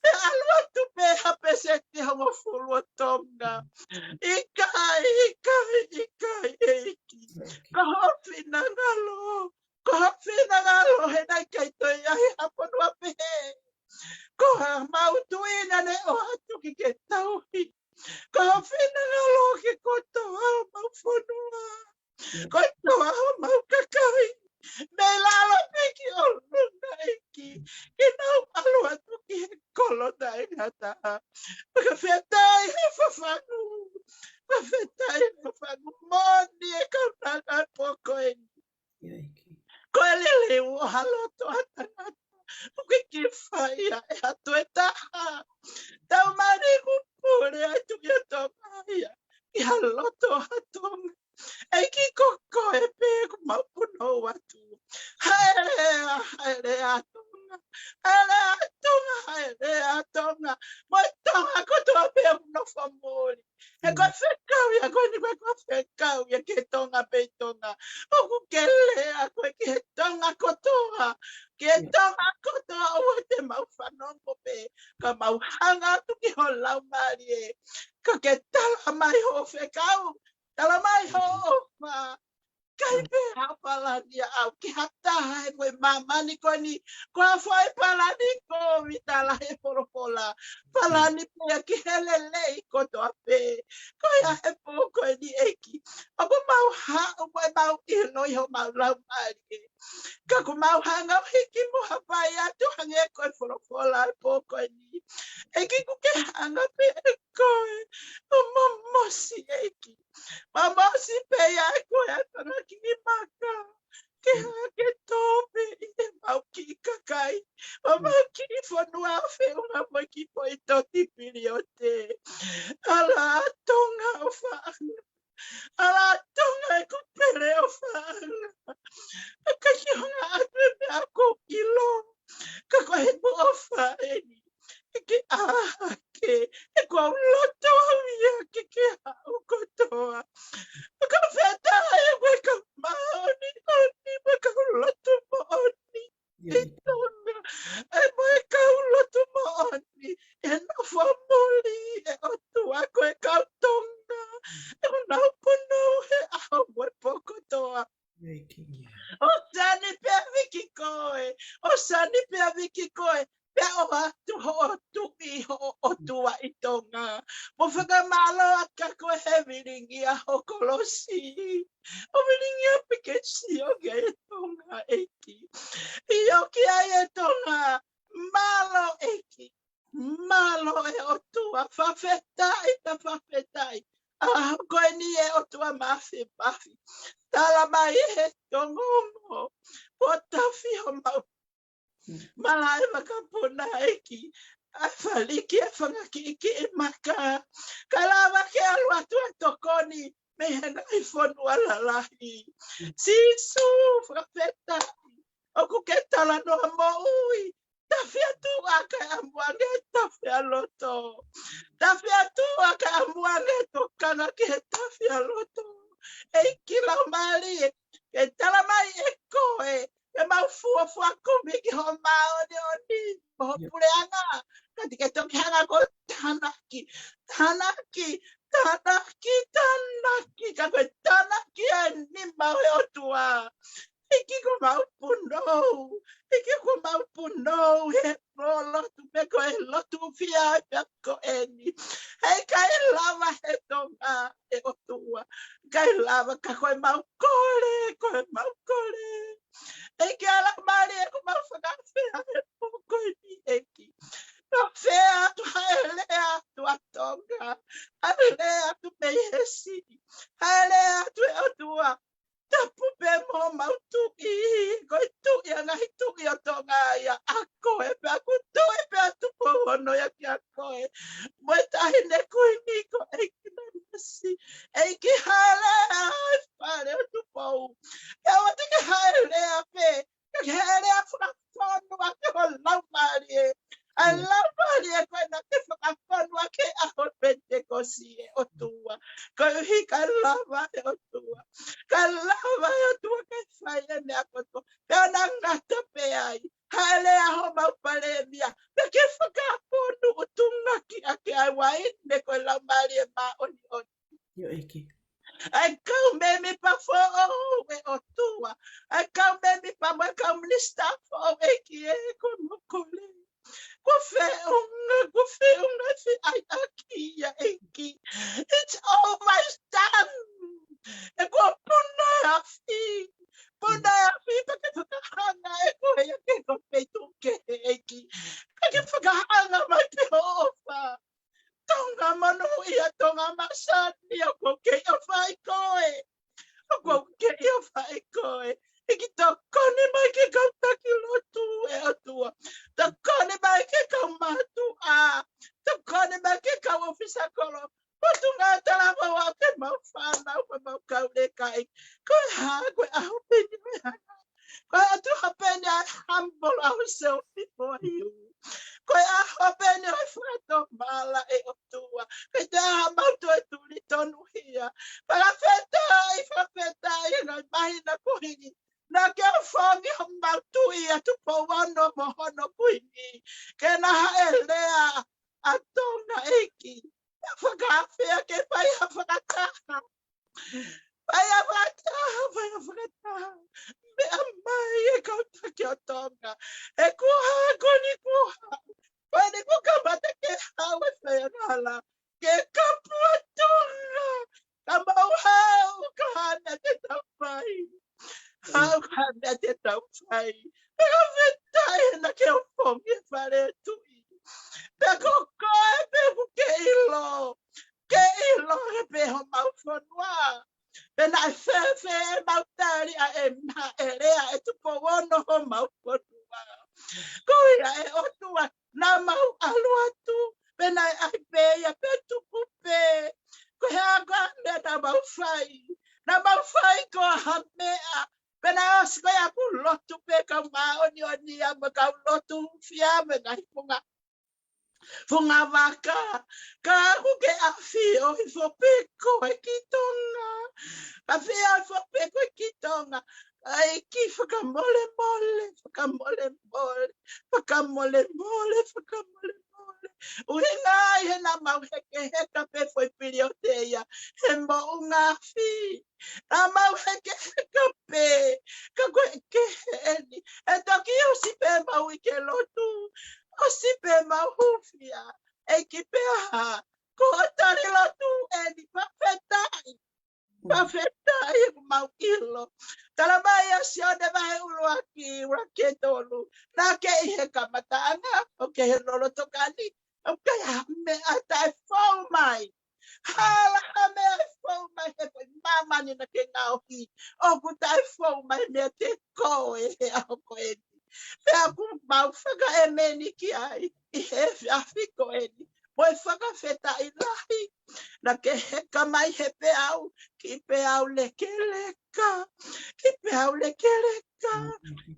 Pea ʻalu atu pē ha peseti hongofulu ʻo Tonga. ʻIkai, ʻikai, ʻikai, ʻEiki. Ko ho finangalo. Ko ho finangalo he naʻe ʻikai toe ʻi ai ha fonua pehē. Ko homau tuʻi naʻa ne ʻoatu ke ke tauhi. Ko ho finangalo ke kotoa homau fonua. Kotoa homau kakai. Mei lalo pē ki ʻolunga, ʻEiki. Ke nau ʻalu atu ki he kolo taʻengata. Fakafetaʻi he fafangu. Fakafetaʻi he fafangu moʻoni e kaunanga pō ko eni. Ko e liliu ʻo ha loto ʻa tangata. ʻOku ke fai ia ʻe ha toe taha. Tau mali ku pule atu ki he Tonga ia. ʻI ha loto ʻa Tonga. ʻEiki, ko koe pē ʻoku mau punou atu. Haʻele ā, haʻele ā Tonga. Haʻele ā Tonga, haʻele ā Tonga. Mo e Tonga kotoa pē ʻoku nofo muli. He ko e fekau ia ko eni, ko e fekau ia ki he Tonga pē ʻi Tonga. ʻOku ke lea koe ki he Tonga kotoa. Ki he Tonga kotoa ʻoua te mau fanongo pē. Ka mau hanga atu ki ho laumālie. Ka ke talamai hoʻo fekau. Talamai hoʻo ʻofa. ʻIkai pē ha palani ʻaʻau ki ha taha he ko e māmani ko eni, ko ha foʻi palani kovi, tala he folofola. Palani pē ia ki he lelei kotoa pē. Ko ia he pō ko eni, ʻEiki. ʻOku mau haʻu mo ʻemau ʻilo ʻi homau laumālie. Ka ʻoku mau hanga ʻo hiki mo hapai atu hangē ko e folofola he pō ko eni. ʻEiki, ʻoku ke hanga pē ʻe koe ʻo mamahi, ʻEiki. Mamahi pē ia ʻe koe ʻa e fanga kiʻi maka. Ke hake tō pē ʻi heʻemau kiʻi kakai. ʻO mau kiʻi fonua feʻunga mo e kiʻi poʻi toti piliote. ʻAla ā Tonga ʻofaʻanga. ʻAla ā Tonga ʻeku pele ʻofaʻanga. ʻIkai ke hanga atu e meʻa ʻoku ou ʻilo. Ka ko e ʻofa eni. Ke ʻā hake, he ʻoku ou loto au ia ke ke haʻu kotoa. Fakafetaʻi ʻa e kau māʻoniʻoni, mo e kau lotu moʻoni ʻi Tonga. ʻE mo e kau lotu moʻoni ʻe nofo muli he ʻOtua ko e kau Tonga. ʻE nau punou he ʻaho mo e pō kotoa. ʻOsani pē ʻa e viki koe, ʻosani pē ʻa e viki koe, pea ʻoatu hoʻo tuʻi, hoʻo ʻOtua ʻi Tonga. Mo fakamālō ʻa ka ko e he vilingia ho kolosi. ʻO vilingia pē ke sio ki ai e Tonga, ʻEiki. ʻIo, ki ai e Tonga, mālō ʻEiki. Mālō e ʻOtua, fakafetaʻi, fakafetaʻi. ʻAho ko eni ʻe ʻOtua Māfimafi. Talamai he tongongo. Pō tafi homau malaʻe vakapuna, ʻEiki. ʻA e faliki e fanga kiʻi kiʻi maka. Ka lava ke ʻalu atu ʻa e tokoni mei he ngaahi fonua lalahi. Sīsū, fakafetaʻi. ʻOku ke talanoa moʻui. Tafi atu ʻa e ʻamuange tafi ʻa loto. Tafi atu ʻa e ʻamuange tokanga ki he tafi ʻa loto. ʻEiki Laumālie, ke talamai ʻe koe, ke mau fuofua kumi ki ho māʻoniʻoni, mo ho puleʻanga. Ka te ke toki hanga ko e tānaki, tānaki, tānaki, tānaki, ka ko e tānaki ʻa e nima ʻo e ʻOtua. ʻEiki, ko mau punou. ʻEiki, ko ʻemau punou he lotu pē ko e lotu fie ai pē ko eni. ʻIkai lava he Tonga ʻe ʻOtua. ʻIkai lava ka ko ʻemau kole, ko ʻemau kole. ʻEiki, ʻa e Laumālie ʻoku mau fakafeʻao he pō ko eni ʻEiki. Fakafeʻao atu ha lea atu ʻa Tonga. Ha lea atu mei he siʻi. Ha lea atu ʻe ʻOtua. Tapu pē mo homau tuʻi, ko e tuʻi ʻa e ngaahi tuʻi ʻo Tonga ia, ʻa koe pē ʻoku tuʻi pē ʻa Tupou Ono ia kia koe. Mo e taʻahine kuini ko ʻEiki Nanasī. ʻEiki, ha lea ʻa e fale ʻo Tupou. Pea ʻoua te ke ha lea pē, ka ke ha lea fakafonu ʻaki ho Laumālie. ʻA e Laumālie ko ē naʻa ke fakafonu ʻaki he ʻaho Penitekosi ʻe ʻOtua. Koeʻuhi ka lava ʻe ʻOtua. Ka lava ʻe ʻOtua ke fai e meʻa kotoa. Pea na ngata pē ai. Ha lea ʻa homau palēmia. Pea ke fakafonu ʻo tungaki ʻaki ʻa e uaine ko e Laumālie Māʻoniʻoni. ʻIo ʻEiki. ʻA e kau mēmipa foʻou ʻe ʻOtua. ʻA e kau mēmipa mo e kau minisitā foʻou ʻEiki ē ko ʻemau kole. Kuo feʻunga, kuo feʻunga e feʻaiʻaki ia ʻEiki. It's almost done. ʻE kuo puna e afi. Puna e afi pea ke fakahanga ʻe koe ia ke ko peitu ke ʻEiki. Pea ke fakahanga mai pē hoʻo ʻofa. Tonga monūʻia, Tonga masani, ʻoku ou kei ʻofa ʻi koe. ʻOku ou kei ʻofa ʻi koe. ʻEiki, tokoni mai ki he kau taki lotu ʻe ʻOtua. Tokoni mai ki he kau mātuʻa. Tokoni mai ki he kau ʻōfisa kolo. Potungāue talavou ʻa ʻemau fānau, ʻemau kau leka ʻEiki. Ko e hā, ko e ʻaho pē ni ʻo e hanga. Ko e ʻaho pē ni ʻa e humble ourselves before you. Ko e ʻaho pē ni ʻo e fakatomala ʻe ʻOtua. Ko e taha mau toe tuli tonuhia. Fakafetaʻi, fakafetaʻi, ngaahi māhina kuo hili. Naʻa ke ʻofongi homau tuʻi ʻa Tupou Ono mo hono kuini. Ke na haʻele ʻa Tonga ʻEiki. Fakafeʻao ke fai ha fakataha. Fai ha fakataha, fai ha fakataha. Meʻa mai e kau taki ʻo Tonga. He kuo hā, ko eni kuo hā. Ko eni kuo kamata ke hau e faiangahala. Ke kapu ʻa Tonga. Ka mau hau ka hana te tau fai. Hau ka hana te tau fai. Pea fakafetaʻi naʻa ke ʻofongi e fale tuʻi. Pea ko koe pē ʻoku ke ʻilo. Ke ʻilo he pē homau fonua. Pea naʻe fēfē ʻemau tali ʻa e maʻelea ʻe Tupou Ono homau fonua. Ko ia ʻe ʻOtua naʻa mau ʻalu atu. Pea naʻe ʻai pē ia pea tuku pē. Ko e hā ko e meʻa naʻa mau fai. Naʻa mau fai ko ha meʻa. Pea naʻe ʻosi ko ia ʻoku lotu pē kau māʻoniʻoni ia mo e kau lotu hūfia mo e ngaahi funga funga vaka. Ka ʻoku ke ʻafio hifo pē koe ki Tonga. ʻAfio hifo pē koe ki Tonga. ʻEiki fakamolemole, fakamolemole, fakamolemole, fakamolemole. ʻUhinga ʻi he naʻa mau hekeheka pē foʻi piliote ia. He moʻunga afi. Naʻa mau hekeheka pē, ka ko e kehe eni. ʻE toki ʻosi pē mau ʻi he lotu, ʻosi pē mau hūfia, ʻEiki pea hā, ko e tali lotu eni, fakafetaʻi. Fakafetaʻi ʻoku mau ʻilo. Tala mai ʻa Sione vahe ʻuluaki, ʻuluaki ki he tolu. Naʻa ke ʻi he kamataʻanga, ʻoku ke ʻi he lolotonga ni, ʻoku ʻikai ha meʻa taʻefou mai. Hala ha meʻa ʻe fou mai he ko e māmani naʻa ke ngaohi. ʻOku taʻefou mai meʻa te koe he ʻaho ko eni. Pea ʻoku mau fakaʻēmeni ki ai ʻi he efiafi ko eni. Mo e fakafetaʻi lahi. Naʻa ke heka mai he peau, ki peau lekeleka. Ki peau lekeleka.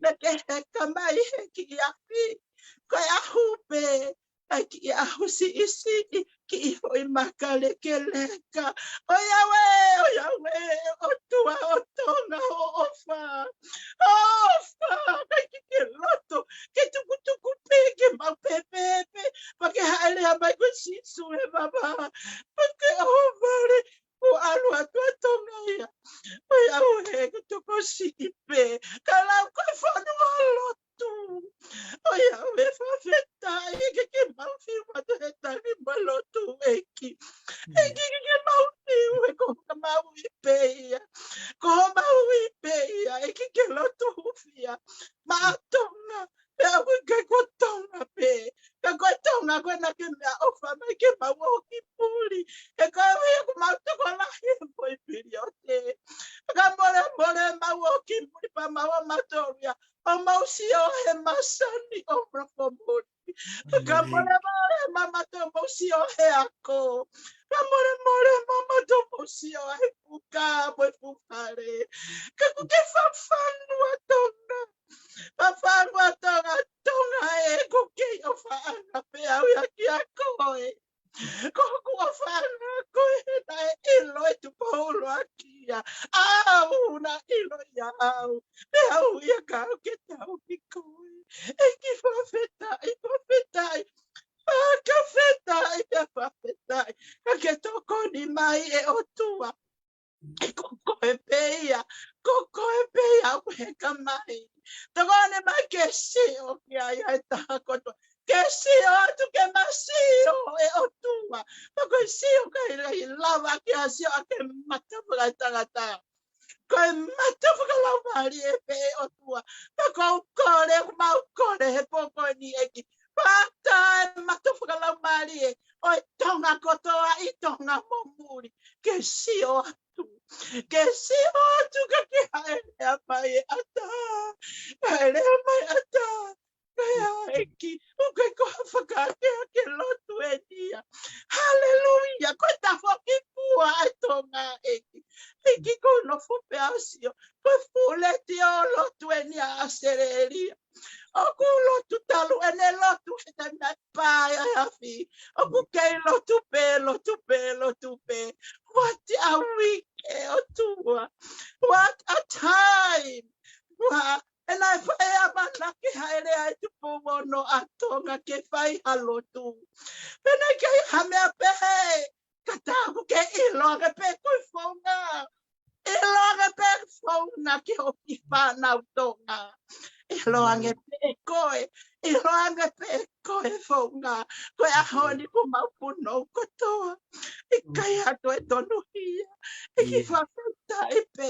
Naʻa ke heka mai he kiʻi afi. Ko e ʻahu pē, ʻa e kiʻi ʻahu siʻisiʻi, kiʻi foʻi maka lekeleka. ʻOi ʻauē, ʻoi ʻauē, ʻOtua ʻo Tonga ʻoku ʻofa. ʻOfa, ʻikai ke ke loto, ke tukutuku pē, ke mau pēpē pē, pea ke haʻele mai ko Sīsū he vavā. Pea ke ʻohovale, ʻo ʻalu atu ʻa Tonga ia. ʻOi ʻauē, ko e tokosiʻi pē. Ka lau ko e maʻa Tonga, pea ʻoku ʻikai ko Tonga pē, ka ko e Tonga ko ē naʻa ke meʻaʻofa mai ke mau ō ki muli. He ko e ʻuhi ʻoku mau tokolahi he foʻi piliote. Fakamolemole mau ō ki muli pea mau ō mautolu ia ʻo mau sio he masani ʻo Nofomuli. Fakamolemole mautolu mau sio he ako. Fakamolemole mautolu mau sio he puka mo e fufale. Ka ʻoku ke fakafanua Tonga. Fakafanua Tonga, Tonga ē, ʻoku kei ʻofaʻanga pē au ia kiate koe. Ko hoku ʻofaʻanga ko ē naʻe ʻilo ʻe Tupou ʻUluaki ia. ʻAu naʻe ʻilo ia au. Pea u ia ka u ke tau ki koe. ʻEiki fakafetaʻi, fakafetaʻi. Fakafetaʻi, pea fakafetaʻi. Ka ke tokoni mai ʻe ʻOtua. ʻE ko koe pē ia, ko koe pē ia ʻoku heka mai. Tokoni mai ke sio ki ai ʻa e taha kotoa. Ke sio atu ke ma sio ʻe ʻOtua. Pea ko e sio ka ʻikai lava ke a sio ʻaki e mata fakatangata. Ko e mata fakalaumālie pē ʻe ʻOtua. Pea ko u kole, ʻoku mau kole he pō ko eni ʻEiki. Pea ʻatā e mata fakalaumālie ʻo e Tonga kotoa ʻi Tonga mo muli. Ke sio atu. Ke sio atu ka ke haʻele mai ʻe ʻatā. Haʻele mai ʻatā. Kae ʻEiki, ʻoku ʻikai ko ha fakaakeake lotu eni ia. Haleluia, ko e tafoki pua ʻa e Tonga ʻEiki. ʻEiki ko u nofo pē ʻo sio, ko e fuʻu letiō lotu eni ʻa ʻAositelēlia. ʻOku lotu talu ʻene lotu he taimi naʻe pā ai ʻa e afi. ʻOku kei lotu pē, lotu pē, lotu pē. What a week ʻe ʻOtua. What a time. What ʻE naʻe fai ʻamanaki haʻele ai Tupou Ono ʻa Tonga ke fai ha lotu. Pea naʻe ʻikai ha meʻa pehē, ka tā ʻoku ke ʻilo ange pē ko e founga. ʻIlo ange pē founga ki hoku fānau Tonga. ʻIlo ange pē koe, ʻilo ange pē ko e founga, ko e ʻaho ni ʻoku mau punou kotoa. ʻIkai ha toe tonuhia. ʻEiki fakafetaʻi pē.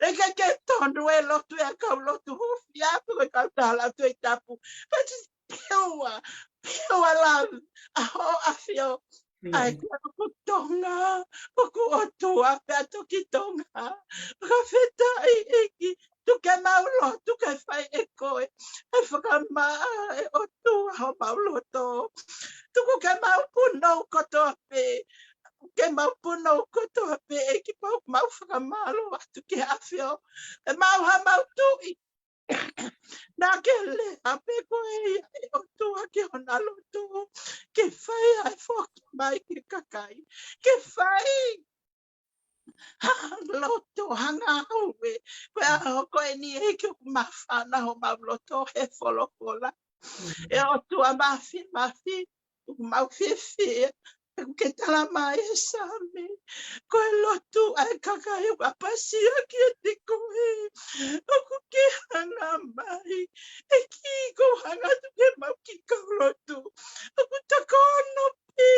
ʻIkai ke tonu e lotu ʻa e kau lotu hūfia, pe ko e kau tala Tohi Tapu. But it's pure, pure love. ʻA Hoʻo ʻAfio. ʻA e ko ʻoku Tonga, ʻoku ʻOtua pea toki Tonga. Fakafetaʻi ʻEiki. Tuku ke mau lotu ke fai ʻe koe. ʻE fakamaʻa ʻe ʻOtua homau loto. Tuku ke mau punou kotoa pē. Ke mau punou kotoa pē ʻEiki pea mau fakamālō atu ki he ʻAfio. ʻE mau ha mau tuʻi. Naʻa ke lea pē koe ia ʻe ʻOtua ki hona loto. Ke fai ai foki mai ki he kakai. Ke fai ha loto, ha ngāue. Pea ʻoku ʻi heni ʻEiki ʻoku māfana homau loto he folofola. ʻE ʻOtua Māfimafi, ʻoku mau fiefia. ʻOku ke tala mai ʻe Saame. Ko e lotu ʻa e kakai ʻoku ʻapasia kiate koe. ʻOku ke hanga mai. ʻEiki ʻoku hanga atu ke mau kiʻi kau lotu. ʻOku takono pē.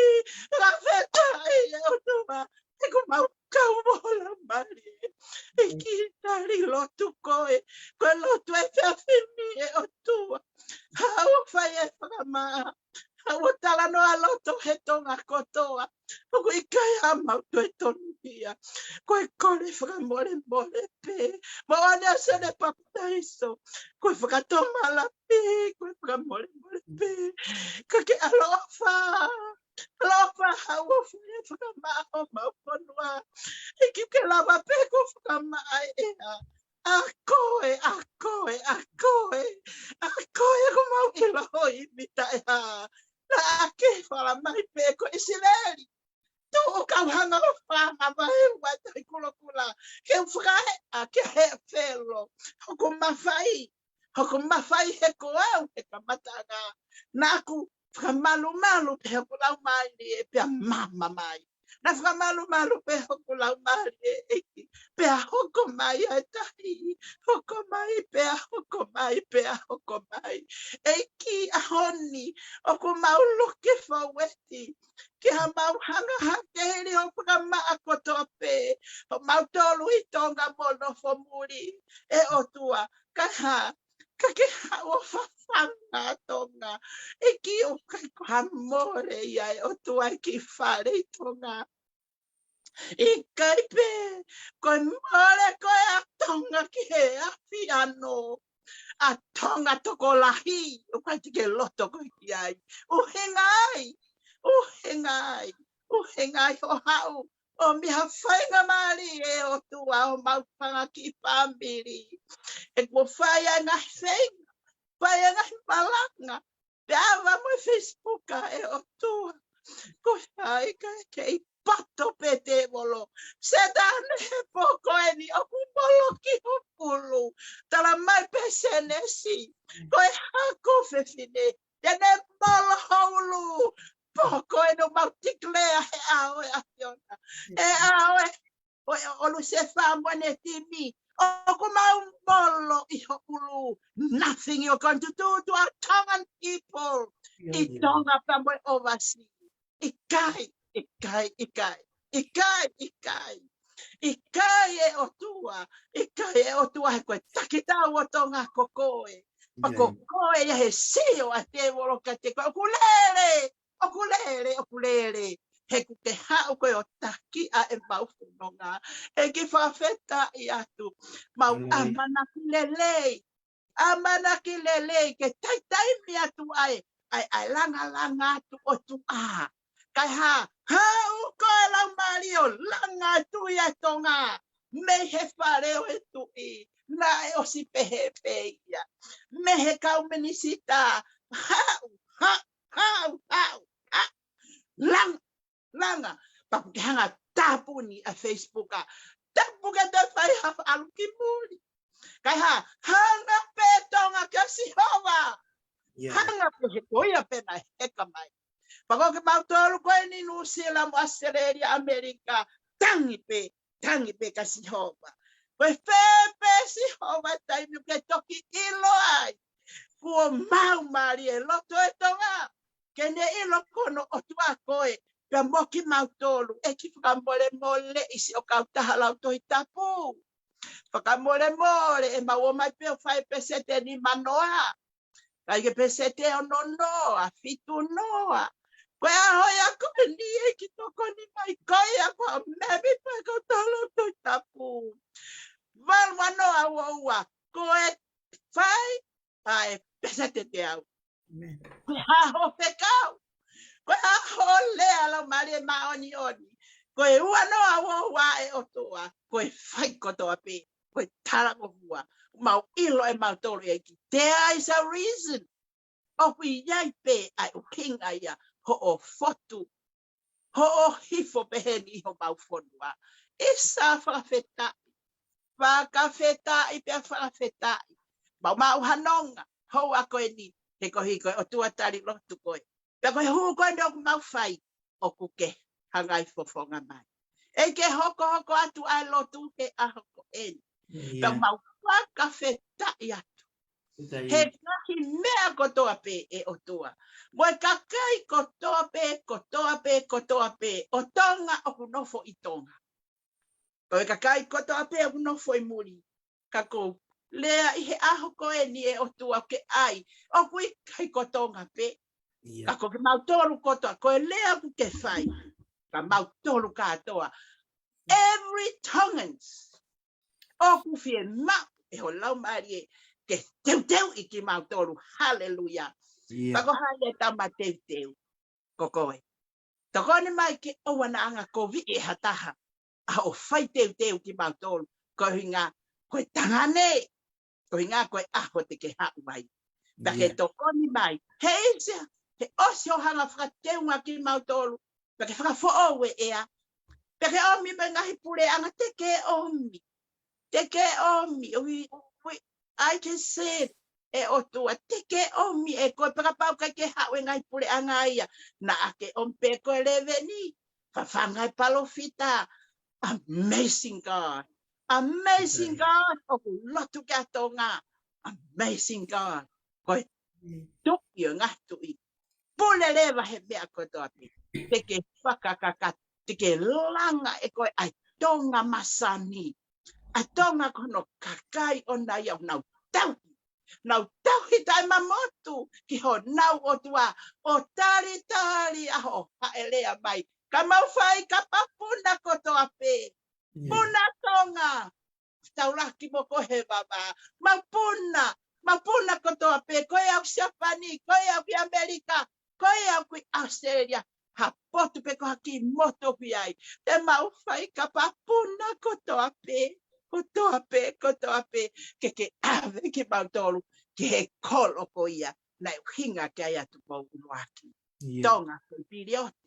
Fakafetaʻi ʻe ʻOtua. ʻOku mau kau mola mālie. ʻEiki tali lotu koe. Ko e lotu ʻa e efiafi ni ʻe ʻOtua. Haʻu ʻo fai e fakamaʻa. Haʻu ʻo talanoa loto he Tonga kotoa. ʻOku ʻikai ha mau toe tonuhia. Ko e kole fakamolemole pē. Moʻoni ʻa Sione Papitaiso. Ko e fakatomala pē. Ko e fakamolemole pē. Ka ke ʻaloʻofa. ʻAloʻofa haʻu ʻo fai e fakamaʻa homau fonua. ʻEiki ke lava pē ko e fakamaʻa ʻe ʻEiki. ʻA koe, ʻa koe, ʻa koe, ʻa koe ʻoku mau ʻilo ʻi he taimi ʻe taha. Naʻa ke fala mai pē ko ʻIsileli. Tuʻu kau hanga ʻo fanga mai ua tahi kulokula. Ke u fakaeʻa ki he Felo. Hoku mafai, hoku mafai he ko au he kamataʻanga. Naʻa ku fakamalumalu pē hoku laumālie pea maama mai. Naʻa fakamalumalu pē hoku laumālie ʻEiki. Pea hoko mai ʻa e tahi. Hoko mai, pea hoko mai, pea hoko mai. ʻEiki ʻaho ni, ʻoku mau loki faueti. Ke ha mau hanga hake hili hoʻo fakamaʻa kotoa pē. Homau tolu ʻi Tonga mo Nofomuli. ʻE ʻOtua, ka ha ka ke haʻu ʻo fafanga ʻa Tonga. ʻEiki, ʻoku ʻikai ko ha mole ia ʻe ʻOtua ʻi he kiʻi fale ʻi Tonga. ʻIkai pē, ko e mole ko ē ʻa Tonga ki he ʻAfiona. ʻA Tonga tokolahi, ʻoku ʻikai te ke loto koe ki ai. ʻUhinga ai, ʻuhinga ai, ʻuhinga ai hoʻo haʻu ʻo ʻomi ha faingamālie ʻe ʻOtua ʻo mau fanga kiʻi fāmili. He kuo fai ʻa e ngaahi feinga, fai ʻa e ngaahi malanga, pea ava mo e Facebook ʻa e ʻOtua. Ko hai ka ke ʻi pato pē tēvolo. Sētane, he pō ko eni ʻoku molo ki ho pulu. Tala mai pē Sēnesi, ko e hako fefine te ne molo ho ulu. Pō ko eni ʻoku mau declare he ʻao ʻo e ʻAfiona, he ʻao ʻo e, ʻo, ʻo Lusefā mo ʻene timi, ʻoku mau molo ʻi ho ulu. Nothing you're going to do to our Tongan people ʻi Tonga pea mo e overseas. ʻIkai, ʻikai, ʻikai, ʻikai, ʻikai. ʻIkai ʻe ʻOtua, ʻikai ʻe ʻOtua, he ko e takitau ʻo Tonga ko koe. Pea ko koe ia he sio ʻa tēvolo kiate koe. ʻOku lele, ʻoku lele, ʻoku lele. He ʻoku ke haʻu koe ʻo taki ʻa e mau fononga. ʻEiki, fakafetaʻi atu. Mau ʻamanaki lelei, ʻamanaki lelei ke taitaimi atu ai ʻa e, ʻa e langalanga atu ʻOtua. Kae hā, haʻu ko e Laumālie ʻo langa atu ia ʻa Tonga mei he fale ʻo e tuʻi. Naʻe ʻosi pehē pē ia mei he kau minisitā. Haʻu, haʻu, haʻu, haʻu, haʻu. Langa, langa. Pea ʻoku ke hanga tāpuni ʻa e Facebook ʻa, tapu ke toe fai ha ʻalu ki muli. Kae hā, hanga pē Tonga kia Sihova. Hanga pē, he ko ia pē naʻe heka mai. Pea ko kimautolu ko eni Nuʻusila mo ʻAositelēlia, ʻAmelika, tangi pē, tangi pē kia Sihova. Ko e fē pē Sihova taimi ʻoku ke toki ʻilo ai kuo maumālie loto ʻo Tonga, ke ne ʻilo ko hono ʻOtua koe, pea mo kimautolu. ʻEiki, fakamolemoleʻi siʻo kautaha lau Tohi Tapu. Fakamolemole, ʻemau ō mai pē ʻo fai peseti ʻe nima noa, kae ʻikai ke peseti ʻe ono noa, fitu noa. Ko e ʻaho ia ko eni, ʻEiki, tokoni mai, ko ia ko e meʻa pē kautaha lau Tohi Tapu. Valu noa ua ua, ko e fai ʻa e peseti ʻe teau. Ko e hā hoʻo fekau? Ko e hā hoʻo lea, Laumālie Māʻoniʻoni? Ko e ua noa ua ua ʻe ʻOtua, ko e fai kotoa pē, ko e talangofua. Mau ʻilo ʻe mautolu, ʻEiki, there is a reason. ʻOku ʻi ai pē ʻa e ʻuhinga ia hoʻo fotu, hoʻo hifo pehē ni ʻi homau fonua. ʻIsa, fakafetaʻi, fakafetaʻi pea fakafetaʻi. Mau maʻu ha nonga houa ko eni, he koeʻuhi ko e ʻOtua tali lotu koe. Pea ko e hū ko eni ʻoku mau fai, ʻoku ke hangai fofonga mai. ʻEiki, hokohoko atu ʻa e lotu he ʻaho ko eni. Pea mau fakafetaʻi atu he ngaahi meʻa kotoa pē, ʻe ʻOtua, mo e kakai kotoa pē, kotoa pē, kotoa pē ʻo Tonga ʻoku nofo ʻi Tonga. Ko e kakai kotoa pē ʻoku nofo ʻi muli. Ka ko e lea ʻi he ʻaho ko eni, ʻe ʻOtua, ke ʻai ʻoku ʻikai ko Tonga pē. Ka ko kimautolu kotoa, ko e lea ʻoku ke fai kia mautolu kātoa. Every Tongans, ʻoku fiemaʻu ʻe ho Laumālie ke teuteuʻi kimautolu. Haleluia. Pea ko hai e tama teuteu? Ko koe. Tokoni mai ke ʻoua naʻa anga koviʻi ʻe ha taha ʻa hoʻo fai teuteu kimautolu. Ko e ʻuhinga ko e tangane, ko e ʻuhinga ko e ʻaho te ke haʻu ai. Pea ke tokoni mai, he ʻosi, he ʻosi hoʻo hanga fakateunga kimautolu. Pea ke fakafoʻou e ʻea. Pea ke ʻomi mo e ngaahi puleʻanga te ke ʻomi. Te ke ʻomi, we, we, I can say it, ʻe ʻOtua, te ke ʻomi ʻe koe, pea kapau ʻoku ʻikai ke haʻu e ngaahi puleʻanga ia, naʻa ke ʻomi pē ko e leveni, fafanga e palōfita. Amazing God. Amazing God, ʻoku lotu ki ai Tonga. Amazing God. Ko e Tuʻi ʻo e ngaahi tuʻi. Pule leva he meʻa kotoa pē. Te ke fakakakato, te ke langa ʻe koe ʻa e Tonga masani. ʻA Tonga ko hono kakai ʻoʻona ia ʻoku nau tauhi. Nau tauhi taʻemamotu ki honau ʻOtua, ʻo talitali ʻa hoʻo haʻele mai. Ka mau fai ka papuna kotoa pē. Puna Tonga, taulaki mo koe he vavā. Mau puna, mau puna kotoa pē, ko e au Siapani, ko e au ki ʻAmelika, ko e au ki ʻAositelēlia, ha potu pē ko ha kiʻi motu ʻoku ʻi ai. Te mau fai ka papuna kotoa pē, kotoa pē, kotoa pē, ke ke ʻave kimautolu ki he kolo ko ia naʻe ʻuhinga ki ai ʻa Tupou ʻUluaki. Tonga foʻi piliote.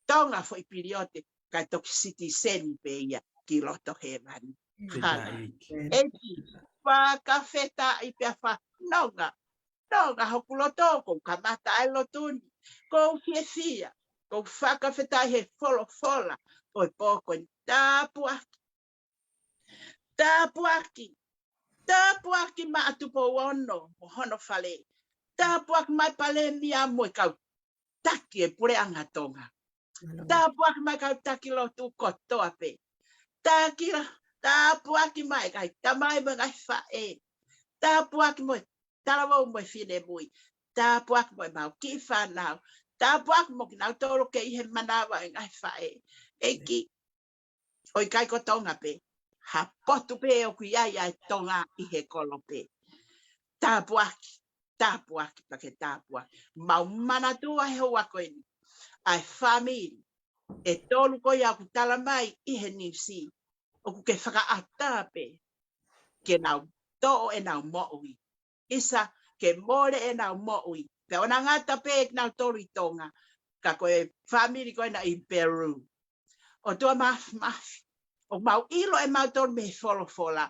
Tonga foʻi piliote, kae toki sitiseni pē ia ki loto hēvani. Haleluia. ʻEiki, fakafetaʻi pea fanongo. Nonga hoku loto, ʻoku ou kamata ʻa e lotu ni. ʻOku ou fiefia, ʻoku ou fakafetaʻi he folofola ʻo e pō ko eni. Tāpuaki. Tāpuaki. Tāpuaki maʻa Tupou Ono mo hono fale. Tāpuaki mai Palēmia mo e kau taki e puleʻanga Tonga. Tāpuaki mai kau taki lotu kotoa pē. Taki la, tāpuaki mai ngaahi tamai mo e ngaahi faʻē. Tāpuaki mo e talavou mo e finemui. Tāpuaki mo e mau kiʻi fānau. Tāpuaki mo kinautolu ke ʻi he manava e ngaahi faʻē. ʻEiki, ʻoku ʻikai ko Tonga pē. Ha potu pē ʻoku ʻi ai ʻa e Tonga ʻi he kolo pē. Tāpuaki, tāpuaki, pea ke tāpuaki. Mau manatua he houa ko eni ʻa e fāmili ʻe tolu ko ia ʻoku tala mai ʻi he niusi, ʻoku ke fakaʻatā pē ke nau toʻo ʻenau moʻui. ʻIsa, ke mole ʻenau moʻui. Pea ʻoua naʻa ngata pē kinautolu ʻi Tonga, ka ko e fāmili ko ena ʻi Peru. ʻOtua Māfimafi, ʻoku mau ʻilo ʻe mautolu mei he folofola,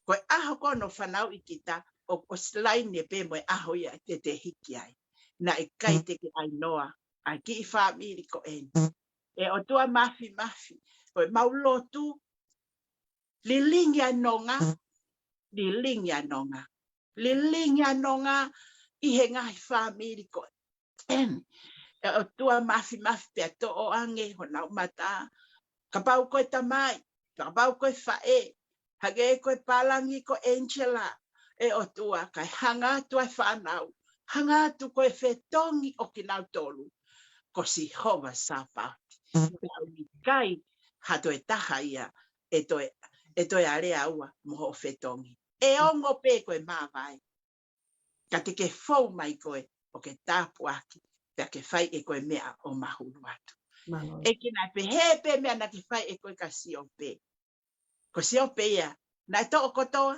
ko e ʻaho ko ē ʻoku fanauʻi kita, ʻoku ʻosi laine pē mo e ʻaho ia te te hiki ai. Naʻe ʻikai te ke ʻai noa ʻa e kiʻi fāmili ko eni. ʻE ʻOtua Māfimafi, ko e mau lotu, lilingi ʻa Nonga, lilingi ʻa Nonga, lilingi ʻa Nonga ʻi he ngaahi fāmili ko eni. ʻE ʻOtua Māfimafi, pea toʻo ange honau mata. Kapau ko e tamai, kapau ko e faʻē, hangē ko e pālangi ko Angela, ʻe ʻOtua, kae hanga atu ʻa e fānau, hanga atu ko e fetongi ʻo kinautolu ko Sihova Sāpaoti. Pea ʻoku ʻikai ha toe taha ia ʻe toe, ʻe toe alea ua mo hoʻo fetongi. ʻE ongo pē ko e māvae. Ka te ke fou mai koe ʻo ke tāpuaki, pea ke fai ʻe koe meʻa ʻo mahulu atu. ʻEiki, naʻe pehē pē meʻa naʻa ke fai ʻe koe kia Siope. Ko Siope ia naʻe toʻo kotoa,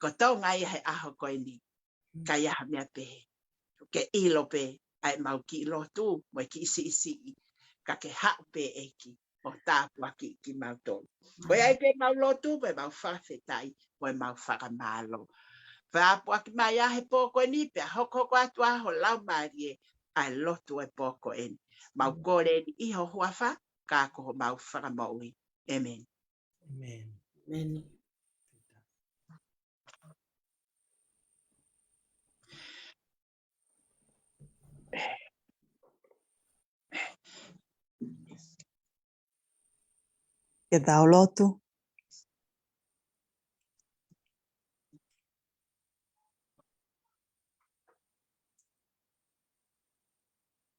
ko Tonga ia he ʻaho ko eni. ʻIkai ha meʻa pehē. Ke ʻilo pē ʻa e mau kiʻi lotu mo e kiʻi siʻisiʻi, ka ke haʻu pē ʻEiki ʻo tāpuaki kimautolu. Ko ia ai pē mau lotu, pea mau fakafetaʻi, pea mau fakamālō. Tāpuaki mai ʻa e pō ko eni, pea hokohoko atu ʻa ho Laumālie ʻa e lotu ʻo e pō ko eni. Mau kole eni ʻi ho huafa, ka ko homau Fakamoʻui. ʻĒmeni. ʻĒmeni. Ke tau lotu.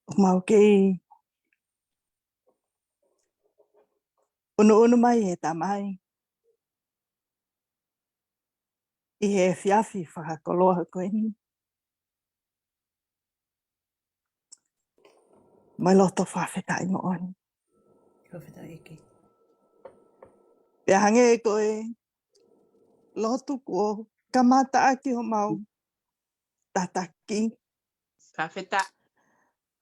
ʻOku mau kei ʻunuʻunu mai, ʻe Tamai, ʻi he efiafi fakakoloa ko eni. Mo e loto fakafetaʻi moʻoni. Fakafetaʻi ʻEiki. Pea hangē ko e lotu kuo kamata ʻaki homau tataki. Fakafetaʻi.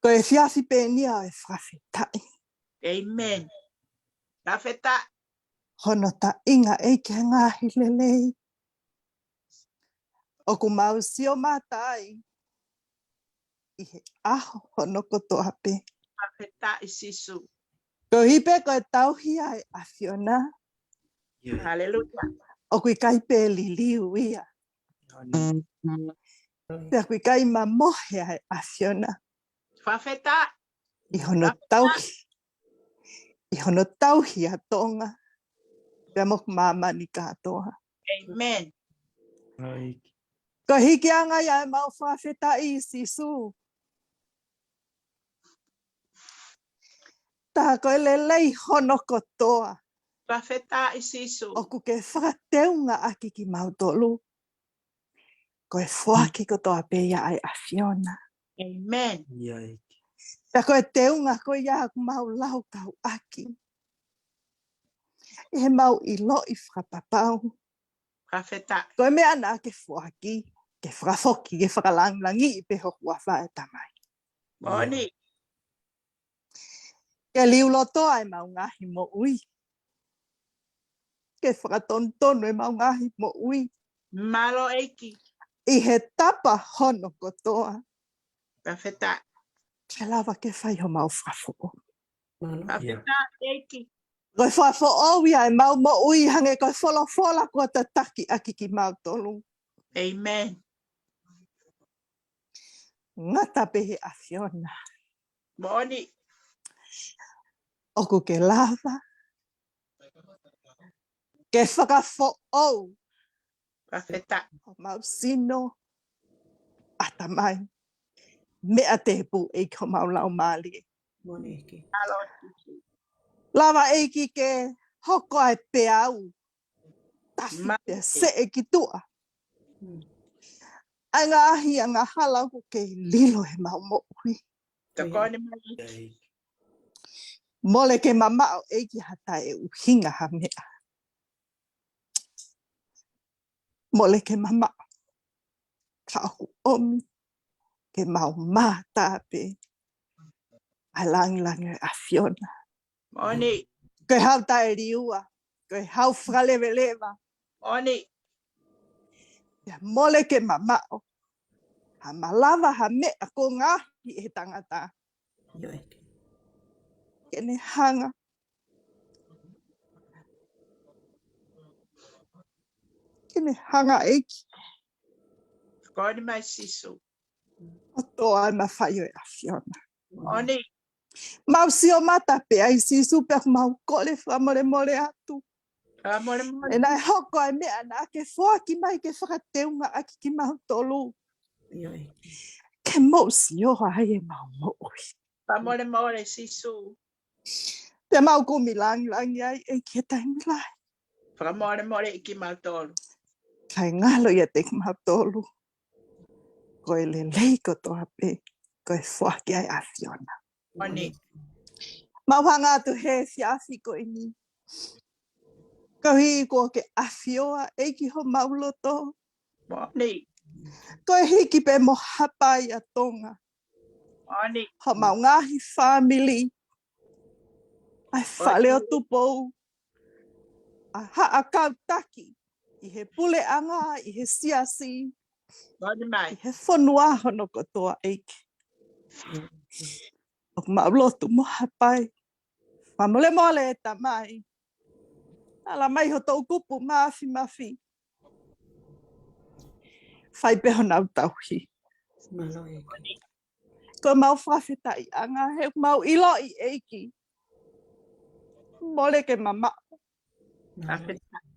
Ko e efiafi pē eni ia ʻo e fakafetaʻi. ʻĒmeni. Fakafetaʻi. Hono taʻinga ʻEiki he ngaahi lelei ʻoku mau sio mata ai ʻi he ʻaho hono kotoa pē. Fakafetaʻi Sīsū. Koeʻuhi pē ko e tauhi ʻa e ʻAfiona. Haleluia. ʻOku ʻikai pē liliu ia. Pea ʻoku ʻikai mamohe ʻa e ʻAfiona. Fakafetaʻi. ʻI hono tauhi, ʻi hono tauhi ʻa Tonga pea mo māmani kātoa. ʻĒmeni. Ko e hikiʻanga ia ʻemau fakafetaʻi Sīsū. Tā ko e lelei hono kotoa. Fakafetaʻi Sīsū. ʻOku ke fakateungaʻaki kimautolu. Ko e foaki kotoa pē ia ʻa e ʻAfiona. ʻĒmeni. ʻIo ʻEiki. Pea ko e teunga ko ia ʻoku mau laukauʻaki. ʻI heʻemau ʻiloʻi fakapapau. Fakafetaʻi. Ko e meʻa naʻa ke foaki, ke fakafoki, ke fakalangilangiʻi pē ho huafa ʻe Tamai. Moʻoni. Ke liulotoa ʻemau ngaahi moʻui. Ke fakatonutonu ʻemau ngaahi moʻui. Mālō ʻEiki. ʻI he tapa hono kotoa. Fakafetaʻi. Ke lava ke fai homau fakafoʻou. Mālō. Fakafetaʻi ʻEiki. Ko e fakafoʻou ia ʻemau moʻui hangē ko e folofola kuo tataki ʻaki kimautolu. ʻĒmeni. Ngata pē he ʻAfiona. Moʻoni. ʻOku ke lava. Ke fakafoʻou. Fakafetaʻi. Homau sino. ʻAtamai. Meʻa tēpū ʻEiki homau laumālie. Moʻoni ʻEiki. Mālō. Lava ʻEiki ke hoko ai peau. Tafi pea seʻe ki tuʻa. ʻA e ngaahi angahala ʻoku kei lilo heʻemau moʻui. Tokoni mai. Mole ke mamaʻo ʻEiki ha taʻeʻuhinga ha meʻa. Mole ke mamaʻo. Ka ʻoku ʻomi ke mau mātā pē ʻa e langilangi ʻo e ʻAfiona. Moʻoni. Ko e hau taʻeliua, ko e hau fakaleveleva. Moʻoni. Pea mole ke mamaʻo ha malava ha meʻa ko e ngaahi ʻe he tangata. ʻIo ʻEiki. Ke ne hanga. Ke ne hanga ʻEiki. Tokoni mai Sīsū. ʻO toʻo ʻa e mafai ʻo e ʻAfiona. Moʻoni. Mau sio mata pē ai Sīsū pea ʻoku mau kole fakamolemole atu. Fakamolemole. ʻE naʻe hoko ʻa e meʻa naʻa ke foaki mai ke fakateungaʻaki kimautolu. ʻIo ʻEiki. Ke mou sio ai ʻemau moʻui. Fakamolemole Sīsū. Pea mau kumi langilangi ai ʻEiki he taimi lahi. Fakamolemole ʻEiki kimautolu. Kae ngalo ʻiate kimautolu. Ko e lelei kotoa pē, ko e foaki ʻa e ʻAfiona. Moʻoni. Mau hanga atu he efiafi ko eni. Koeʻuhi kuo ke ʻafioʻi ʻEiki homau loto. Moʻoni. Ko e hiki pē mo hapai ʻa Tonga. Moʻoni. Homau ngaahi fāmili. ʻA e fale ʻo Tupou. ʻA haʻa kau taki. ʻI he puleʻanga, ʻi he siasi. Moʻoni mai. ʻI he fonua hono kotoa ʻEiki. ʻOku mau lotu mo hapai. Fakamolemole ʻe Tamai. Ala mai ho toʻukupu mafimafi. Fai pē honau tauhi. Mālō ʻEiki. Ko ʻemau fakafetaʻiʻanga, he ʻoku mau ʻiloʻi ʻEiki. Mole ke mamaʻo. Fakafetaʻi.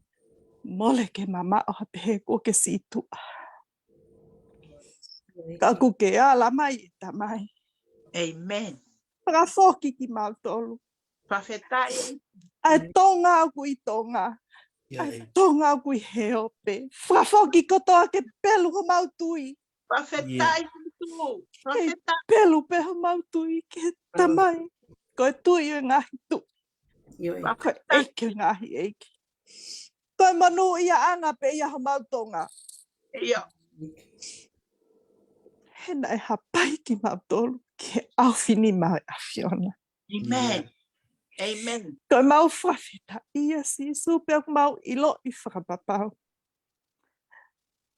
Mole ke mamaʻo ha pehē kuo ke sītuʻa. Ka ʻoku ke ala mai ʻe Tamai. ʻĒmeni. Fakafoki kimautolu. Fakafetaʻi. ʻA e Tonga ʻoku ʻi Tonga. ʻA e Tonga ʻoku ʻi he ope. Fakafoki kotoa ke pelu homau tui. Fakafetaʻi Sīsū. Ke pelu pē homau tui ki he Tamai. Ko e tui ʻo e ngaahi tui. Ko e ʻEiki ʻo e ngaahi ʻeiki. Ko e monūʻiaʻanga pē ia homau Tonga. ʻIo. He naʻe hapai kimautolu ki he ʻaofinima ʻo e ʻAfiona. ʻĒmeni. ʻĒmeni. Ko ʻemau fakafetaʻi ʻa Sīsū pea ʻoku mau ʻiloʻi fakapapau.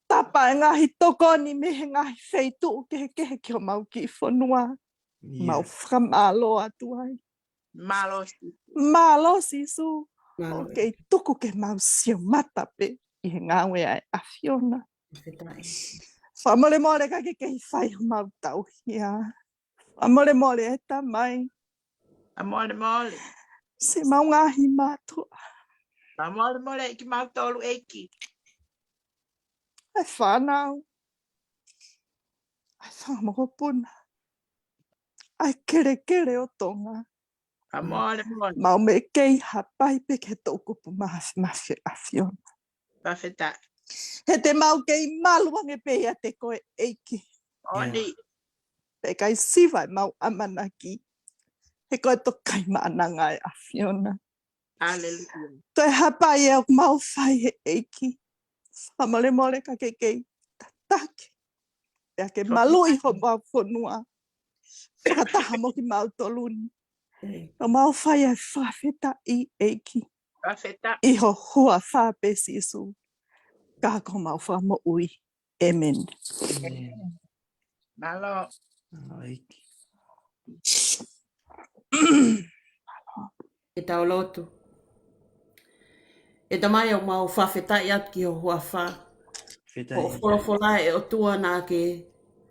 Tapa e ngaahi tokoni mei he ngaahi feituʻu kehekehe ki homau kiʻi fonua. Mau fakamālō atu ai. Mālō Sīsū. Mālō Sīsū. ʻOku kei tuku ke mau sio mata pē ʻi he ngāue ʻa e ʻAfiona. Fakamolemole ka ke kei fai homau tauhi. Fakamolemole ʻe Tamai. Fakamolemole. Siʻemau ngaahi mātuʻa. Fakamolemole kimautolu ʻEiki. ʻE fānau. Fakamoʻoni puna ʻa e kelekele ʻo Tonga. Ka mole mole. Mau mei kei hapai pē ki he toʻukupu mafimafi ʻo e ʻAfiona. Fakafetaʻi. He te mau kei malu ange pē ʻiate koe ʻEiki. Moʻoni. Pea ʻikai siva ʻemau ʻamanaki. He ko e Tokaimaʻananga ʻo e ʻAfiona. Haleluia. Ko e hapai ʻoku mau fai he ʻEiki. Fakamolemole ka ke kei tataki. Pea ke maluʻi homau fonua. Fakataha mo kimautolu ni. Ka mau fai ʻa e fakafetaʻi ʻEiki. Fakafetaʻi. ʻI ho huafa pē Sīsū. Ka ko homau fakamoʻui. ʻĒmeni. Mālō. Ke tau lotu. ʻE Tamai, ʻoku mau fakafetaʻi atu ki ho huafa. Ko hoʻo folofola ʻe ʻOtua naʻa ke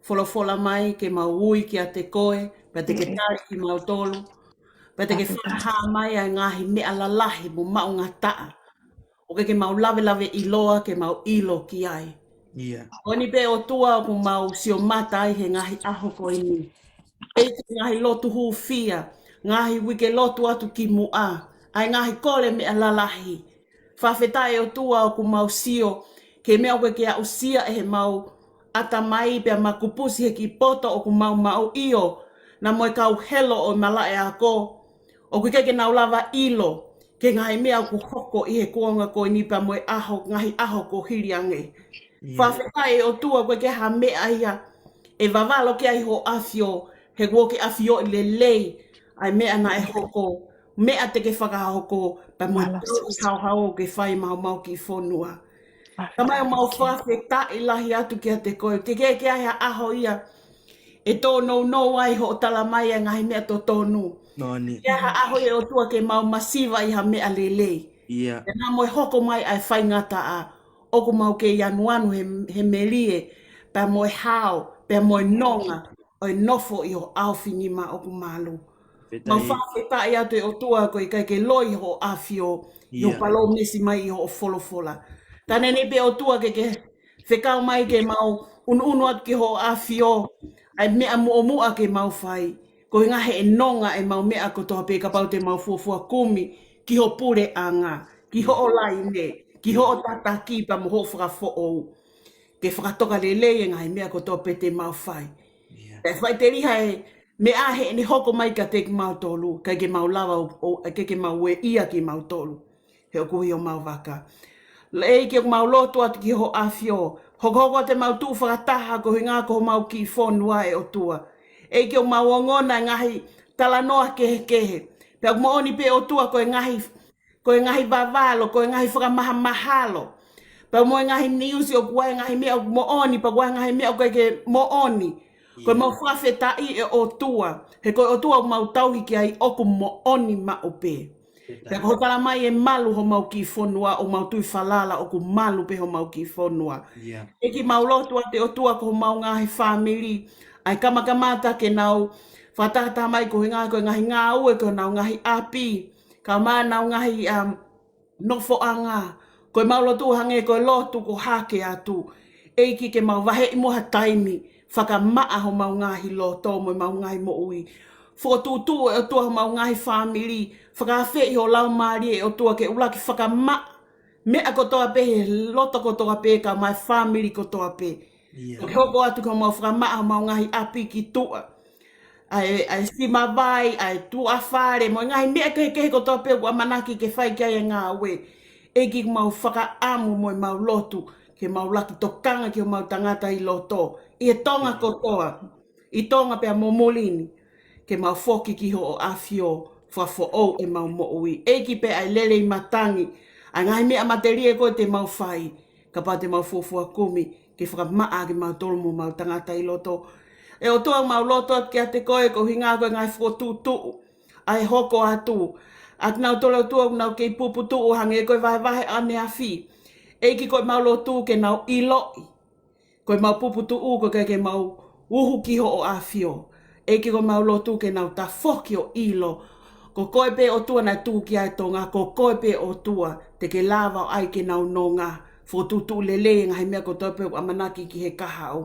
folofola mai ke mau ui kiate koe, pea te ke tali kimautolu, pea te ke fakahā mai ʻa e ngaahi meʻa lalahi mo maʻungataʻa ʻoku ʻikai ke mau lavelaveʻiloa ke mau ʻilo ki ai. Ko eni pē ʻOtua ʻoku mau sio mata ai he ngaahi ʻaho ko eni. ʻEiki, ngaahi lotu hūfia, ngaahi uike lotu atu ki muʻa, ʻa e ngaahi kole meʻa lalahi. Fakafetaʻi ʻOtua ʻoku mau sio ki he meʻa ʻoku ke aʻusia ʻe heʻemau ʻatamai pea makupusi he kiʻi poto ʻoku mau maʻu, ʻio, naʻa mo e kau helo ʻo e malaʻe ako. ʻOku ʻikai ke nau lava ʻilo ki he ngaahi meʻa ʻoku hoko ʻi he kuonga ko eni pea mo e ʻaho, ngaahi ʻaho kuo hili ange. Fakafetaʻi ʻOtua ʻoku ʻikai ke ha meʻa ia ʻe vavalo ki ai ho ʻAfio, he kuo ke ʻafioʻi lelei ʻa e meʻa naʻe hoko, meʻa te ke fakahoko, pea mo e tauhi haohaoa ʻoku ke fai maʻa homau kiʻi fonua. Tamai, ʻoku mau fakafetaʻi lahi atu kiate koe, ke ke ke ai ha ʻaho ia ʻe tōnounou ai hoʻo tala mai ʻa e ngaahi meʻa totonu. Ke ai ha ʻaho ia ʻOtua ke mau masiva ʻi ha meʻa lelei. Pea naʻa mo e hoko mai ʻa e faingataʻa, ʻoku mau kei anuanu he, he melie, pea mo e hao, pea mo e nonga, ʻo e nofo ʻi ho ʻaofinima ʻoku malu. Mau fakafetaʻi atu ʻe ʻOtua ko e ʻikai ke loi ho ʻAfio, ʻi ho palōmesi mai ʻi hoʻo folofola. Ka neʻineʻi pē ʻOtua ke ke fekau mai ke mau ʻunuʻunu atu ki ho ʻAfio, ʻa e meʻa muʻomuʻa ke mau fai, ko e ngaahi nonga ʻemau meʻa kotoa pē kapau te mau fuofua kumi ki ho puleʻanga, ki hoʻo laine, ki hoʻo tataki pea mo hoʻo fakafoʻou. Ke fakatoka lelei e ngaahi meʻa kotoa pē te mau fai. Pea faʻiteliha e meʻa heʻene hoko mai kiate kimautolu, ʻikai ke mau lava ʻo, ʻo, ʻikai ke mau ueʻia kimautolu. He ʻoku ʻi homau vaka. ʻEiki, ʻoku mau lotu atu ki ho ʻAfio. Hokohoko atu ʻemau tuʻu fakataha ko e ʻuhinga ko homau kiʻi fonua ʻe ʻOtua. ʻEiki, ʻoku mau ongona e ngaahi talanoa kehekehe. Pea ʻoku moʻoni pē ʻOtua ko e ngaahi, ko e ngaahi vavalo, ko e ngaahi fakamahamahalo. Pea mo e ngaahi niusi ʻoku ʻi ai e ngaahi meʻa ʻoku moʻoni, pea ʻoku ʻi ai e ngaahi meʻa ʻoku ʻikai ke moʻoni. Ko ʻemau fakafetaʻi ʻe ʻOtua. He ko e ʻOtua ʻoku mau tauhi ki ai ʻoku moʻoni maʻu pē. Pea ko hoʻo tala mai ʻe malu homau kiʻi fonua, ʻoku mau tui falala ʻoku malu pē homau kiʻi fonua. ʻEiki, mau lotu atu ʻe ʻOtua ko homau ngaahi fāmili, ʻa e kamakamata ke nau fakatahataha mai ko e ʻuhinga ko e ngaahi ngāue ki honau ngaahi ʻapi, kae ʻumaʻā honau ngaahi, um, nofoʻanga. Ko ʻemau lotu hangē ko e lotu ko Hake Atu. ʻEiki, ke mau vaheʻi muʻa ha taimi, fakamaʻa homau ngaahi loto mo ʻemau ngaahi moʻui. Fokotuʻutuʻu ʻe ʻOtua homau ngaahi fāmili, fakaafeʻi ho Laumālie ʻe ʻOtua ke ʻuluaki fakamaʻa meʻa kotoa pē he loto kotoa pē kae ʻumaʻā e fāmili kotoa pē. Ke hoko atu ke mau fakamaʻa homau ngaahi ʻapi ki tuʻa. ʻA e, ʻa e simavai, ʻa e tuʻa fale, mo e ngaahi meʻa kehekehe kotoa pē ʻoku ʻamanaki ke fai ki ai e ngāue. ʻEiki, ʻoku mau fakaʻamu mo ʻemau lotu, ke mau ʻuluaki tokanga ki homau tangata ʻi loto, ʻi he Tonga kotoa, ʻi Tonga pea mo muli ni, ke mau foki ki hoʻo ʻAfio, fakafoʻou ʻemau moʻui. ʻEiki, pea ʻai lelei matangi ʻa e ngaahi meʻa matelie ko ē te mau fai, kapau te mau fuofua kumi ke fakamaʻa kimautolu mo homau tangata ʻi loto. ʻE ʻOtua, mau lotu atu kiate koe ko e ʻuhinga ko e ngaahi fokotuʻutuʻu ʻa e hoko atu. ʻA kinautolu ʻOtua ʻoku nau kei puputuʻu hangē ko e vahevahe ʻaneafi. ʻEiki, ko ʻemau lotu ke nau ʻiloʻi ko ʻemau puputuʻu ʻoku ʻikai ke mau uhu ki hoʻo ʻAfio. ʻEiki, ko ʻemau lotu ke nau tafoki ʻo ʻilo ko koe pē ʻOtua naʻe tuku ki ai e Tonga, ko koe pē ʻOtua te ke lava ʻo ʻai ke nau nonga. Fokotuʻutuʻu lelei e ngaahi meʻa kotoa pē ʻoku ʻamanaki ki he kahaʻu.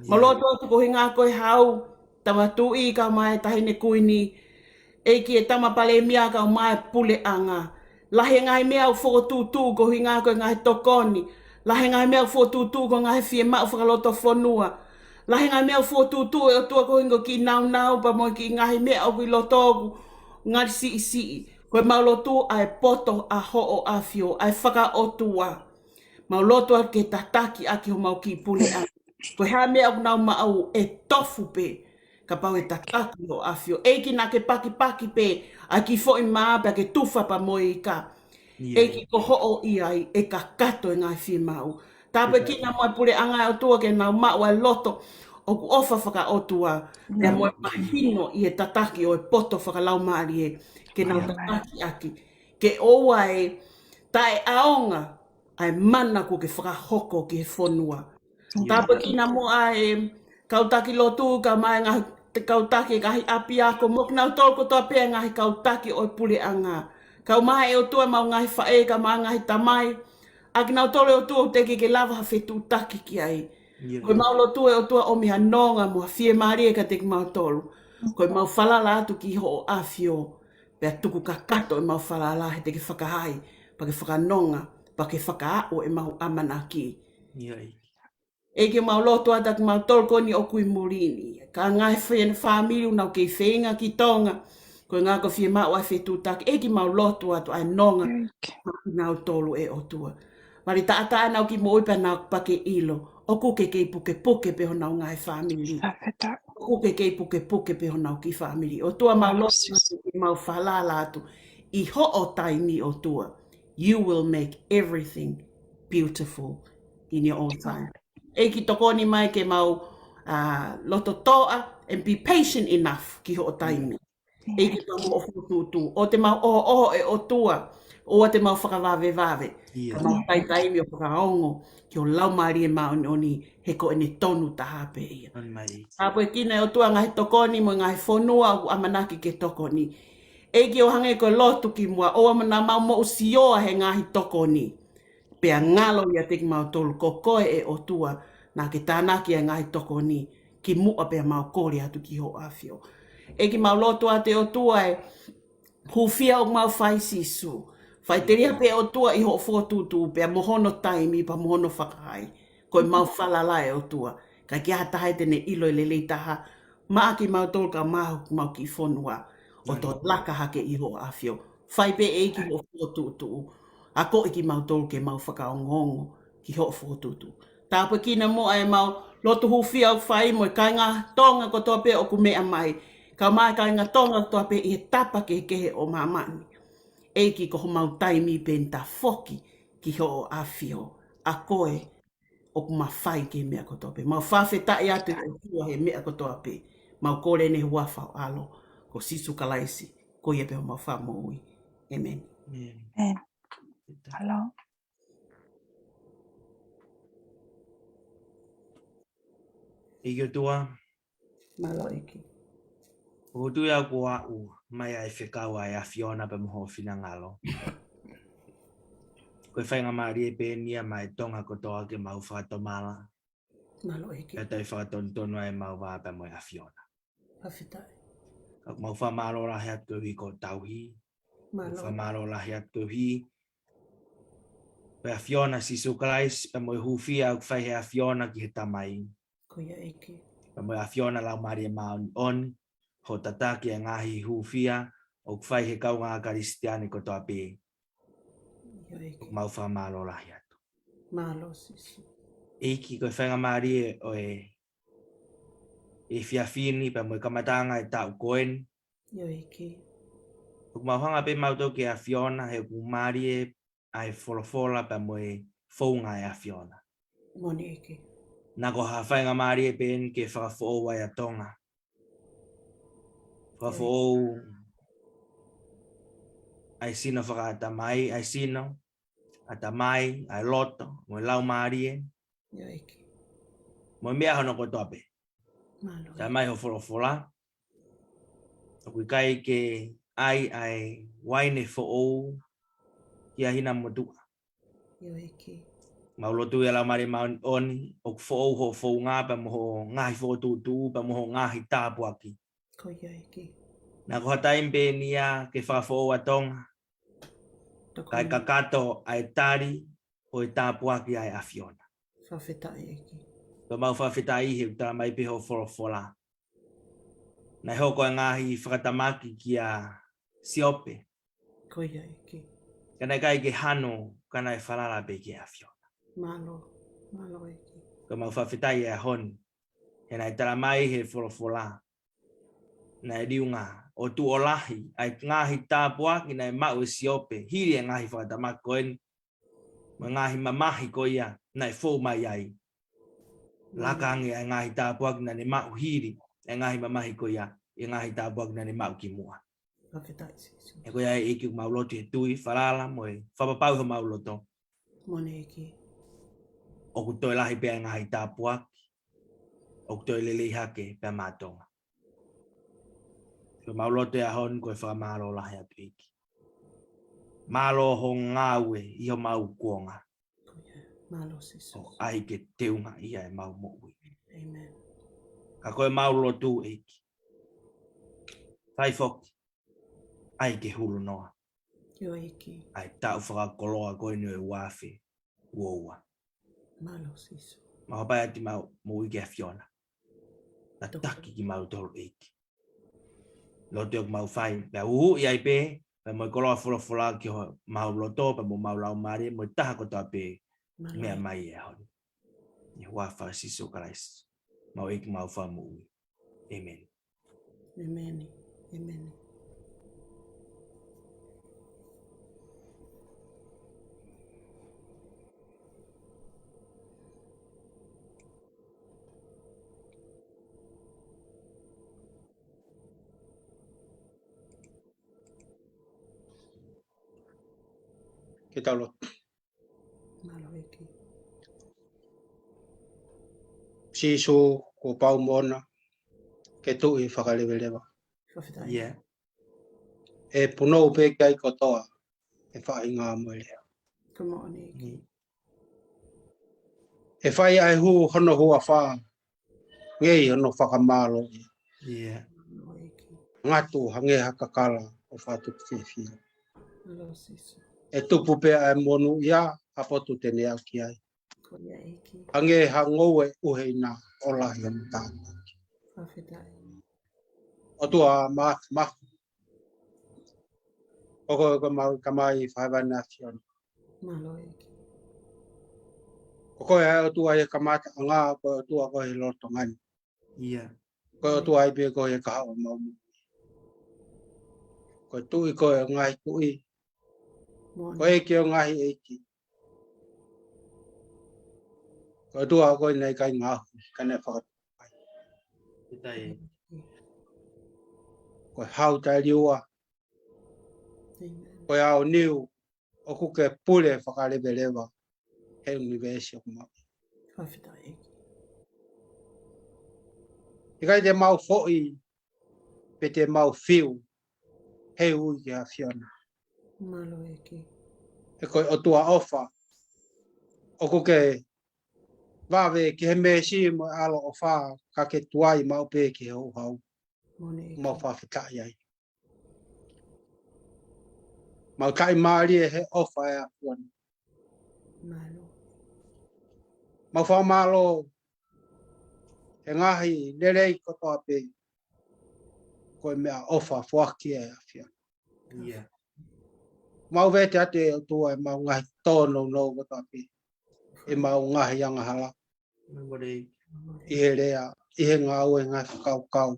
Mau lotu atu ko e ʻuhinga ko e Hau, Tama Tuʻi, kae ʻumaʻā e Taʻahine Kuini, ʻEiki e Tama Palēmia kae ʻumaʻā e Puleʻanga. Lahi e ngaahi meʻa ʻoku fokotuʻutuʻu ko e ʻuhinga ko e ngaahi tokoni. Lahi e ngaahi meʻa ʻoku fokotuʻutuʻu ko e ngaahi fiemaʻu fakalotofonua. Lahi e ngaahi meʻa ʻoku fokotuʻutuʻu ʻe ʻOtua ko e ʻuhinga ki he nāunau pea mo e kiʻi ngaahi meʻa ʻoku ʻi loto ʻoku ngali siʻisiʻi. Ko ʻemau lotu ʻa e poto ʻa Hoʻo ʻAfio, ʻa e fakaʻotua. Mau lotu atu ke tataki ʻaki homau kiʻi puleʻanga. Ko e hā e meʻa ʻoku nau maʻu ʻe tofu pē, kapau ʻe tataki Hoʻo ʻAfio. ʻEiki naʻa ke pakipaki pē ʻa e kiʻi foʻi mā pea ke tufa pea mo e ika. ʻEiki ko hoʻo ʻi ai ʻe kakato e ngaahi fiemaʻu. Tāpuekina mo e puleʻanga ʻe ʻOtua ke nau maʻu ʻa e loto ʻoku ʻofa fakaʻotua. Pea mo e mahino ʻi he tataki ʻo e poto fakalaumālie ke nau tataki ʻaki. Ke ʻoua ʻe taʻeʻaonga ʻa e mana kuo ke fakahoko ki he fonua. Tāpuekina mo ʻa e kau taki lotu, kae ʻumaʻā e ngaahi kau taki e ngaahi ʻapiako, mo kinautolu kotoa pē e ngaahi kau taki ʻo e puleʻanga. Kae ʻumaʻā ʻe ʻOtua ʻemau ngaahi faʻē, kae ʻumaʻā e ngaahi tamai. ʻA kinautolu ʻe ʻOtua ʻoku teʻeki ke lava ha fetuʻutaki ki ai. Ko ʻemau lotu ʻe ʻOtua ʻomi ha nonga mo ha fiemālie kiate kimautolu. Ko ʻemau falala atu ki Hoʻo ʻAfio. Pea tuku kakato ʻemau falala he te ke fakahā, pea ke fakanonga, pea ke fakaaʻu ʻemau ʻamanaki. ʻEiki mau lotu atu kimautolu ko eni ʻoku ʻi muli ni. Ka ngaahi fāmili ʻoku nau kei feinga ki Tonga. Ko e ʻuhinga ko e fiemaʻu ʻa e fetuʻutaki. ʻEiki mau lotu atu ʻa e nonga maʻa kinautolu ʻe ʻOtua. Vale taʻataʻa ʻenau kiʻi moʻui pea nau pake ʻilo. ʻOku ke kei pukepuke pē honau ngaahi fāmili. ʻOku ke kei pukepuke pē honau kiʻi fāmili. ʻOtua mau lotu atu, ʻemau falala atu. ʻI hoʻo taimi ʻOtua. You will make everything beautiful in your own time. ʻEiki tokoni mai ke mau loto toʻa and be patient enough ki hoʻo taimi. ʻEiki pea mo hoʻo fokotuʻutuʻu. ʻOua te mau ʻohoʻoho ʻe ʻOtua. ʻOua te mau fakavavevave. Ka mau kai taimi ʻo fakaongo ki ho Laumālie Māʻoniʻoni he ko ʻene tonu taha pē ia. Tāpuekina ʻe ʻOtua ngaahi tokoni mo e ngaahi fonua ʻoku ʻamanaki ke tokoni. ʻEiki ʻo hangē ko e lotu kimuʻa ʻoua naʻa mau moʻusioa he ngaahi tokoni. Pea ngalo ʻiate kimautolu ko koe ʻe ʻOtua naʻa ke tānaki ʻa e ngaahi tokoni kimuʻa pea mau kole atu ki Hoʻo ʻAfio. ʻEiki mau lotu atu ʻe ʻOtua e hūfia ʻoku mau fai Sīsū. Faʻiteliha pē ʻOtua ʻi hoʻo fokotuʻutuʻu pea mo hono taimi pea mo hono fakahā. Ko ʻemau falala ʻe ʻOtua. Kae ʻikai ha taha ia te ne ʻilo e lelei taha. Maʻa kimautolu kae ʻumaʻā homau kiʻi fonua. ʻO tō laka hake ʻi Hoʻo ʻAfio. Fai pē ʻEiki hoʻo fokotuʻutuʻu. Akoʻi kimautolu ke mau fakaongoongo ki hoʻo fokotuʻutuʻu. Tāpuekina mo ʻemau lotu hūfia ʻoku fai mo e kāinga Tonga kotoa pē ʻoku meʻa mai. Kae ʻumaʻā e kāinga Tonga kotoa pē ʻi he tapa kehekehe ʻo māmani. ʻEiki ko homau taimi pē eni ta foki ki Hoʻo ʻAfio. ʻA koe ʻoku mafai ki he meʻa kotoa pē. Mau fakafetaʻi atu ʻe ʻOtua he meʻa kotoa pē. Mau kole ʻeni he huafa ho ʻAlo. Ko Sīsū Kalaisi. Ko ia pē homau fakamoʻui. ʻĒmeni. ʻĒmeni. Hello. ʻEiki ʻOtua. Mālō ʻEiki. ʻOku ou tui au kuo aʻu mai ʻa e fekau ʻa e ʻAfiona pea mo hoʻo finangalo. Ko e faingamālie pē eni ia maʻa e Tonga kotoa ke mau fakatomala. Mālō ʻEiki. Pea toe fakatonutonu ai ʻemau vā pea mo e ʻAfiona. Fakafetaʻi. Ka ʻoku mau fakamālō lahi atu koeʻuhi ko e tauhi. Mālō. Fakamālō lahi atu koeʻuhi ko e ʻAfiona Sīsū Kalaisi pea mo e hūfia ʻoku fai he ʻAfiona ki he Tamai. Ko ia ʻEiki. Pea mo e ʻAfiona Laumālie Māʻoniʻoni, hoʻo tataki e ngaahi hūfia ʻoku fai he kāinga Kalisitiane kotoa pē. ʻIo ʻEiki. ʻOku mau fakamālō lahi atu. Mālō Sīsū. ʻEiki ko e faingamālie ʻo e efiafi ni pea mo e kamataʻanga e taʻu ko eni. ʻIo ʻEiki. ʻOku mau hanga pē mautolu ki he ʻAfiona he ʻoku mālie ʻa e folofola pea mo e founga ʻa e ʻAfiona. Moʻoni ʻEiki. Naʻa ko ha faingamālie pē eni ke fakafoʻou ai ʻa Tonga. Fakafoʻou ʻa e sino fakaʻatamai, ʻa e sino, ʻatamai, ʻa e loto, mo e laumālie. ʻIo ʻEiki. Mo e meʻa hono kotoa pē. Mālō. Talamai ho folofola. ʻOku ʻikai ke ʻai ʻa e uaine foʻou ki ha hina motuʻa. ʻIo ʻEiki. Mau lotu ʻe Laumālie Māʻoniʻoni, ʻoku foʻou hoʻo founga pea mo hoʻo ngaahi fokotuʻutuʻu pea mo hoʻo ngaahi tāpuaki. Ko ia ʻEiki. Naʻa ko ha taimi pē eni ia ke fakafoʻou ʻa Tonga. Tokoni. Kae kakato ʻa e tali ʻo e tāpuaki ʻa e ʻAfiona. Fakafetaʻi ʻEiki. Ko ʻemau fakafetaʻi he ʻoku tala mai pē hoʻo folofola. Naʻe hoko e ngaahi fakatamaki kia Siope. Ko ia ʻEiki. Ka naʻe ʻikai ke hano, ka naʻe falala pē ki he ʻAfiona. Mālō, mālō ʻEiki. Ko ʻemau fakafetaʻi he ʻaho ni. He naʻe tala mai he folofola. Naʻe liunga ʻo tuʻo lahi, ʻa e ngaahi tāpuaki naʻe maʻu ʻe Siope, hili e ngaahi fakatamaki ko eni, mo e ngaahi mamahi ko ia naʻe fou mai ai. Laka ange ʻa e ngaahi tāpuaki naʻa ne maʻu hili, ʻa e ngaahi mamahi ko ia, ʻa e ngaahi tāpuaki naʻa ne maʻu kimuʻa. Fakafetaʻi Sīsū. He ko ia ʻEiki ʻoku mau lotu he tui, falala, mo e fakapapauʻi homau loto. Moʻoni ʻEiki. ʻOku toe lahi pē ʻa e ngaahi tāpuaki, ʻoku toe lelei hake pē ʻa Tonga. Ko ʻemau lotu he ʻaho ni ko e fakamālō lahi atu ʻEiki. Mālō hoʻo ngāue ʻi homau kuonga. Ko ia, mālō Sīsū. ʻO ʻai ke teunga ia ʻemau moʻui. ʻĒmeni. Ka ko ʻemau lotu ʻEiki. Fai foki, ʻai ke hulu noa. ʻIo ʻEiki. ʻA e taʻu fakakoloa ko eni ʻo e ua afe ua ua. Mālō Sīsū. Mau hapai atu ʻemau moʻui ki he ʻAfiona. Naʻa Tokoni. Taki kimautolu ʻEiki. Lotu ʻoku mau fai, pea uhuʻi ai pē, pea mo e koloa folofola ki homau loto, pea mo homau laumālie, mo e taha kotoa pē, Mālō. Meʻa mai he ʻaho ni. ʻI he huafa ʻo Sīsū Kalaisi. Mau ʻEiki mau fakamoʻui. ʻĒmeni. ʻĒmeni. ʻĒmeni. Ke tau lotu. Mālō ʻEiki. Sīsū, kuo pau moʻona ke tuʻi fakaleveleva. Fakafetaʻi. Yeah. ʻE punou pē ki ai kotoa ʻe faʻahinga mo e lea. Ko moʻoni ʻEiki. Mm. ʻE fai ai hū hono huafa, ngei hono fakamālō. Yeah. Mālō ʻEiki. Ngatu hangē ha kakala ʻo fatu fiefia. Mālō Sīsū. ʻE tupu pē ʻa e monūʻia, ʻa e potu te ne aʻu ki ai. Ko ia ʻEiki. Hangē ha ngoue ʻuheina ʻo lahi hono tāpuaki. Fakafetaʻi. ʻOtua ma, ma. Ko koe ko ʻemau Tamai fakahēvani ʻAfiona. Mālō ʻEiki. Ko koe ʻa e ʻOtua ʻi he kamataʻanga, ko e ʻOtua koe he lolotonga ni. Yeah. Ko e ʻOtua ai pē koe he kahaʻu ʻemau moʻui. Ko e tuʻi koe ʻo e ngaahi tuʻi. Moʻoni. Ko e ʻEiki ʻo e ngaahi ʻeiki. Ko e ʻOtua koe naʻe ʻikai ngaohi, ka naʻe fakatupu ai. Fakafetaʻi. Ko e hau taʻeliua. ʻĒmeni. Ko e ʻaoniu, ʻoku ke pule fakaleveleva he ʻunivēsi ʻoku mau. Fakafetaʻi ʻEiki. ʻIkai te mau foʻi, pe te mau fiu, he ui ki he ʻAfiona. Mālō ʻEiki. He ko e ʻOtua ʻofa, ʻoku ke vave ki he meesi mo e ʻaloʻofa, ka ke tuai maʻu pē ki he houhau. Moʻoni ʻEiki. Mau fakafetaʻi ai. Mau taʻimālie he ʻofa ʻa e ʻAfiona. Mālō. Mau fakamālō he ngaahi lelei kotoa pē. Ko e meʻaʻofa foaki ʻa e ʻAfiona. Yeah. Mau vete atu ʻe ʻOtua ʻemau ngaahi tōnounou kotoa pē. ʻEmau ngaahi angahala. Mālō ʻEiki. ʻI he lea, ʻi he ngāue, ngaahi fakakaukau.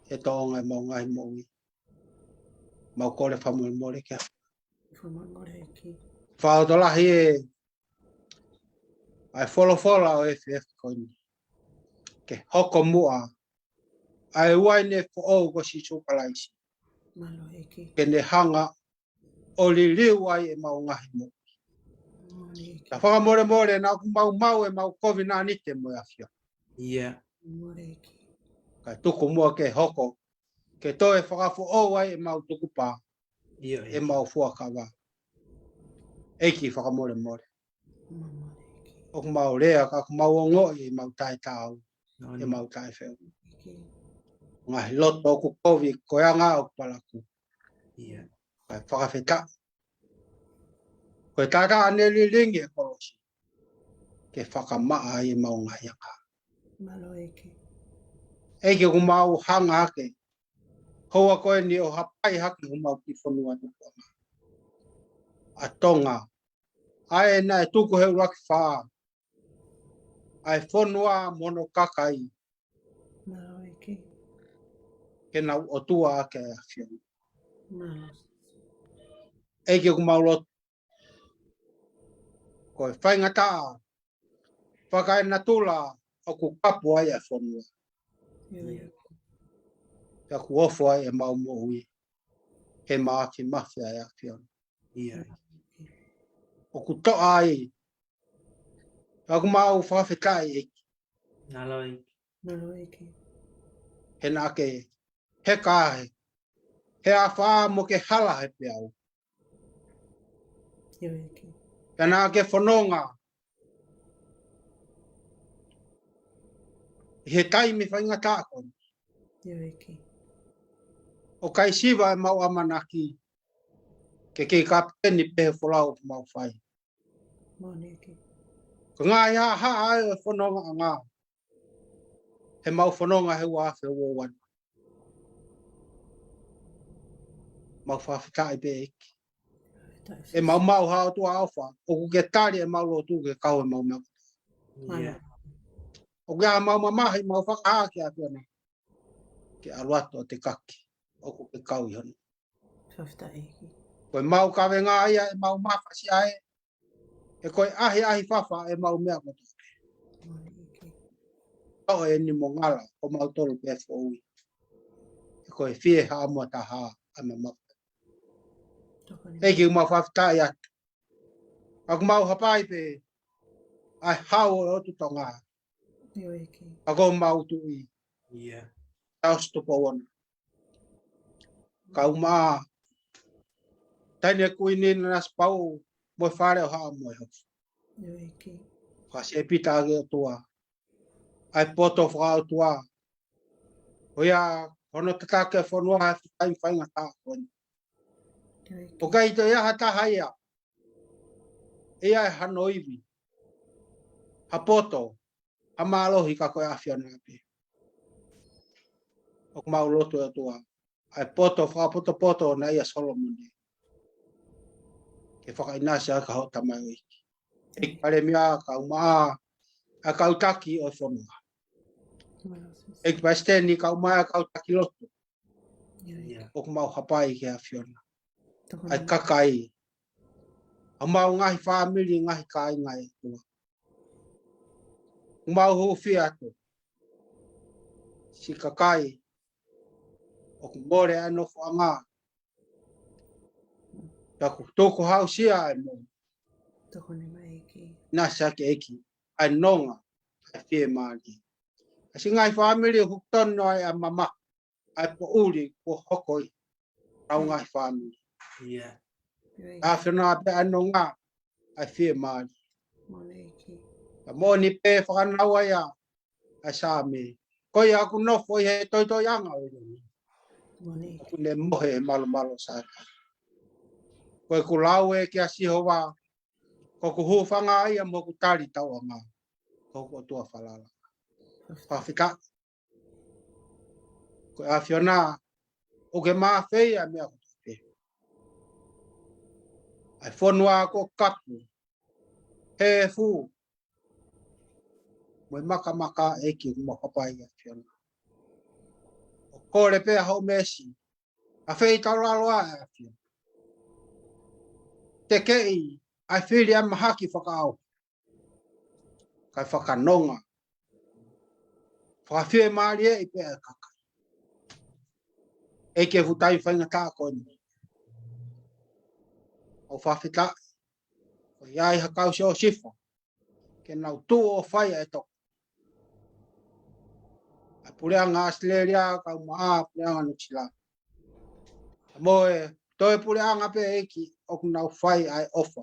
He tōʻonga ʻemau ngaahi moʻui. Mau kole fakamolemole ki he ʻAfiona. Fakamolemole ʻEiki. Fakalotolahi ē, ʻa e folofola ʻo e efiafi ko eni. Ke hoko muʻa ʻa e uaine foʻou ko Sīsū Kalaisi. Mālō ʻEiki. Ke ne hanga ʻo liliu ai ʻemau ngaahi moʻui. Mālō ʻEiki. Ka fakamolemole naʻa ʻoku mau maʻu ʻemau kovinānite mo e ʻAfiona. Yeah. Mālō ʻEiki. Kae tuku muʻa ke hoko, ke toe fakafoʻou ai ʻemau tukupā, ʻio, ʻEiki. ʻEmau fuakava. ʻEiki fakamolemole. Mālō ʻEiki. ʻOku mau lea ka ʻoku mau ongoʻi ʻemau taʻetaau, ʻemau taʻefeʻunga. Ngaahi loto ʻoku kovi, ko e anga ʻoku palakū. Kae fakafetaʻi, ko e taʻataʻa ne lilingi he kolosi ke fakamaʻa ai ʻemau ngaahi anga. ʻEiki, ʻoku mau hanga hake houa ko eni ʻo hapai hake homau kiʻi fonua tupuʻanga ʻa Tonga, ʻa ē naʻe tuku he ʻuluaki fā, ʻa e fonua mo hono kakai, ke nau ʻotua ʻaki ʻa e ʻAfiona. ʻEiki, ʻoku mau lotu, ko e faingataʻa fakaenatula ʻoku kapu ai ʻa e fonua, pea ʻoku ofo ai ʻemau moʻui he mafimafi ʻa e ʻAfiona. ʻOku toʻa ai, pea ʻoku mau fakafetaʻi, ʻEiki, he naʻa ke heka he, he afā mo ke hala he peau, pea naʻa ke fononga ʻi he taimi faingataʻa ko eni, ʻo kai siva ʻemau ʻamanaki ke kei kapiteni pē he folau ʻoku mau fai. Ko e ngaahi haʻahaʻa ʻa e fonongaʻanga heʻemau fononga he ua afe ua ua. Mau fakafetaʻi pē, ʻEiki, ʻemau maʻu ha ʻOtua ʻofa ʻoku ke tali ʻemau lotu ke kau ʻemau meʻa kotoa. ʻOku ʻi ai haʻamau mamahi, mau fakahā ki he ʻAfiona ke ʻalu atu ʻo tekaki ʻoku ke kau ʻi hono. Ko ʻemau kavenga ia ʻemau mafasia ē, he ko e ʻahiʻahi fafa ʻemau meʻa kotoa. Toʻo eni mo ngala ko mautolu pē foʻui, he ko e fie haʻamo taha ʻa e mamafa. ʻEiki, ʻoku mau fakafetaʻi atu, ʻoku mau hapai pē ʻa e hau ʻo e ʻOtu Tonga, ʻa ko homau Tuʻi, Tausi Tupou Ono, kaumaʻa Taʻahine Kuini Nanasipauʻu mo e Fale ʻo Haʻa Moheofo. Fakasēpita ʻaki, ʻOtua, ʻa e poto fakaʻotua, ʻo ʻi ai hono tataki ʻa e fonua he fuʻu taimi faingataʻa ko eni. ʻOku ʻikai toe ʻi ai ha taha ia ʻe ʻi ai hano ivi, ha poto, ha mālohi ka ko e ʻAfiona pē. ʻOku mau lotu, ʻOtua, ʻa e poto fakapotopoto naʻe ʻia Solomone, ke fakaʻinasi ʻaki ʻa hoʻo tamaioʻeiki, ʻEiki Palēmia, kaumaʻa ʻa e kau taki ʻo e fonua, ʻEiki Palesiteni, kaumaʻa ʻa e kau taki lotu. ʻOku mau hapai ki he ʻAfiona, ʻa e kakai, ʻa homau ngaahi fāmili, ngaahi kāinga, ʻOtua. ʻOku mau hūfia atu siʻi kakai ʻoku mole ʻa e nofoʻanga, pea ʻoku tukuhausia ʻa e moʻui. ʻInasi ʻaki, ʻEiki, ʻa e nonga, ʻa e fiemālie. ʻA siʻi ngaahi fāmili ʻoku tonu ai ʻa e mamahi, ʻa e poʻuli kuo hoko ʻi honau ngaahi fāmili. ʻAfiona pē ʻa e nonga, ʻa e fiemālie. Ka moʻoni pē fakanaua ia ʻa e Saame, ko ia ʻoku nofo ʻi he toitoiʻanga ʻo e loto, ʻoku ne mohe he malumalu ʻo Saione. Ko ʻeku lau ē kia Sihova, ko hoku hūfanga ia mo hoku talitauʻanga, ko hoku ʻOtua falala. Fakafetaʻi, ko e ʻAfiona ʻoku ke mafeia ʻa e meʻa kotoa pē. ʻA e fonua kuo kapu he efu mo e makamaka, ʻEiki, ʻoku mau hapai, ʻAfiona, ʻo kole pē ʻa hoʻo meesi, ʻa e feitaulalo ʻa e ʻAfiona. Tekeʻi ʻa e fili ʻa e mahaki fakaʻauha, kae fakanonga, fakafiemālieʻi pē ʻa e kakai, ʻEiki, he fuʻu taimi faingataʻa ko eni. ʻOku fakafetaʻi, ʻoku ʻi ai ha kau Siosifa ke nau tuʻu ʻo fai ʻa e toko, ʻa e puleʻanga ʻAositelēlia, kaumaʻa puleʻanga Nuʻusila, mo e toe puleʻanga pē, ʻEiki, ʻoku nau fai ʻa e ʻofa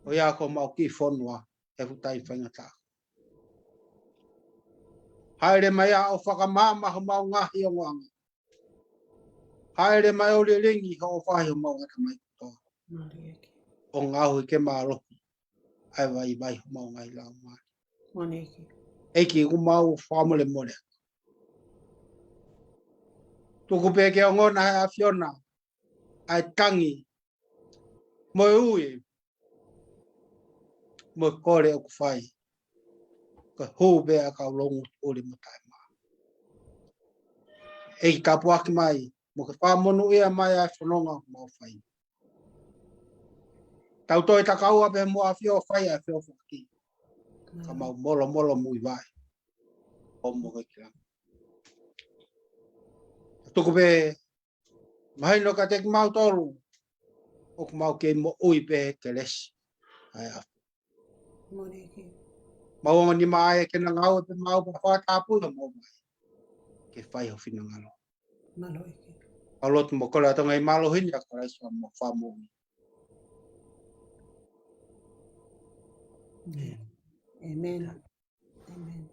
ʻo ʻi ai ko homau kiʻi fonua. he fuʻu taimi faingataʻa. Hāʻele mai ʻo fakamaama homau ngaahi ongoʻanga. Hāʻele mai ʻo lilingi hoʻo ʻatamai kotoa. ʻO ngaohi ke mālohi ʻa e vaivai homau ngaahi laumālie. ʻEiki, ʻoku mau fakamolemole. Tuku pē ke ongona ʻe he ʻAfiona ʻa e tangi mo e ui, mo e kole ʻoku fai. Ko e hū pē ʻa e kau loungutu ʻuli mo taʻemaʻa. ʻEiki, tāpuaki mai, mo ke fakamonūʻia mai ʻa e fononga ʻoku mau fai. Tau toe takaua pē mo e ʻAfio ʻo fai ʻa e feʻofoʻaki. Ka mau molomolo muimui ʻo moʻui ki langi. Tuku pē mahino kiate kimautolu ʻoku mau kei moʻui pē he kelesi ʻa e ʻAfiona. Mau ongo nima ai ke na ngāue pē mau pea fakatapui ʻa mau mai ke fai ho finangalo. Mau lotu mo kole ʻa e ngaahi mālohi ni ʻa Kalaisi ʻa mau fakamoʻui. ʻĒmeni. ʻĒmeni.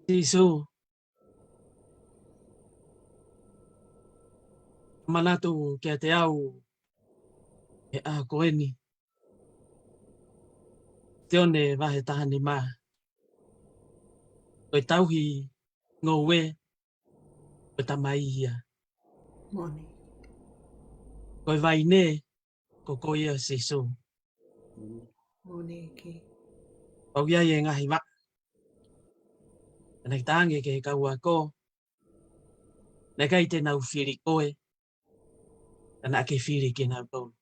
Sīsū, manatu kiate au he ʻaho ko eni. Sione vahe taha nima. Ko e tauhi ngoue ko e Tamai ia. Ko e vaine ko koe ia Sīsū. Pau ia ʻi he ngaahi vaʻa. Naʻa ke talaange ki he kau ako, naʻe ʻikai te nau fili koe, ka naʻa ke fili kinautolu.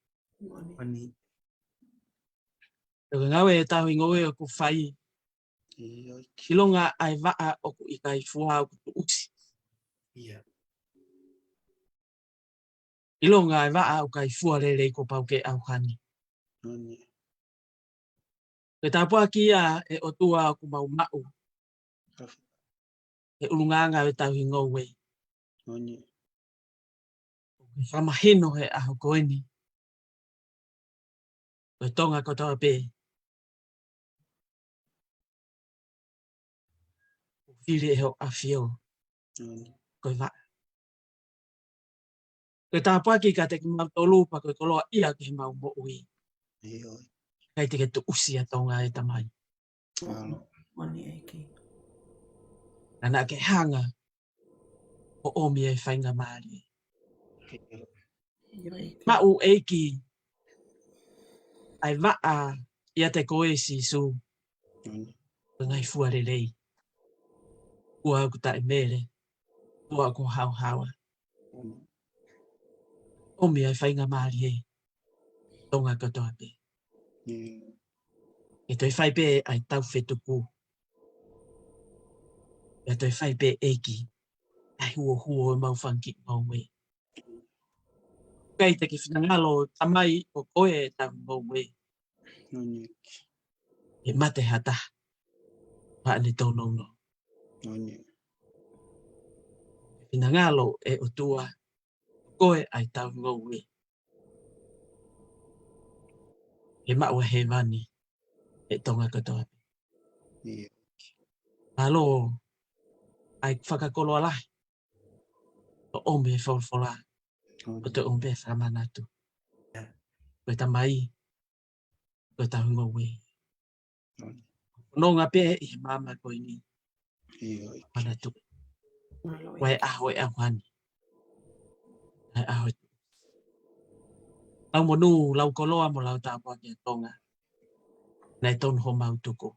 Ko e ngāue ʻa e tauhi ngoue ʻoku fai. ʻIlonga ʻa e vaʻa ʻoku ʻikai fua ʻoku tuʻusi. ʻIlonga ʻa e vaʻa ʻoku ʻikai fua lelei kuo pau ke ʻauha ni. Ko e tāpuaki ia ʻa e ʻOtua ʻoku mau maʻu he ʻulungaanga ʻo e tauhi ngoue. ʻOku fakamahino he ʻaho ko eni, ko e Tonga kotoa pē ʻoku fili ʻe hoʻo ʻAfio ko e vaʻa. Ko e tāpuaki kiate kimautolu pea ko e koloaʻia ki heʻemau moʻui. ʻIkai te ke tuʻusi ʻa Tonga ʻe Tamai. Ka naʻa ke hanga ʻo ʻomi e faingamālie. Maʻu ʻEiki ʻa e vaʻa ʻiate koe Sīsū. Ko e ngaahi fua lelei. Fua ʻoku taʻemele. Fua ʻoku haohaoa. ʻOmi ʻa e faingamālie Tonga kotoa pē. Ke toe fai pē ʻa e tau fetuku. Ke toe fai pē ʻEiki ʻa e huohuo ʻo ʻemau fanga kiʻi ngoue. ʻIkai te ke finangalo Tamai ʻo koe ʻe tau ngoue. ʻE mate ha taha. Pea ne tōnounou. Finangalo ʻe ʻOtua koe ʻa e tau ngoue. ʻE maʻu ʻa hēvani ʻe Tonga kotoa pē. Mālō ʻa e fakakoloa lahi. ʻO ʻomi e folofola. ʻO toe ʻomi e fakamanatu. Ko e Tamai, ko e tauhi ngoue. Nonga pē ʻi he māmani ko eni. Manatu. Ko e ʻaho ʻe ʻauha ni. ʻA e ʻaho ʻe tuʻusi. Lau monū, lau koloa mo lau tāpuaki ʻa Tonga. Naʻe tonu homau tuku.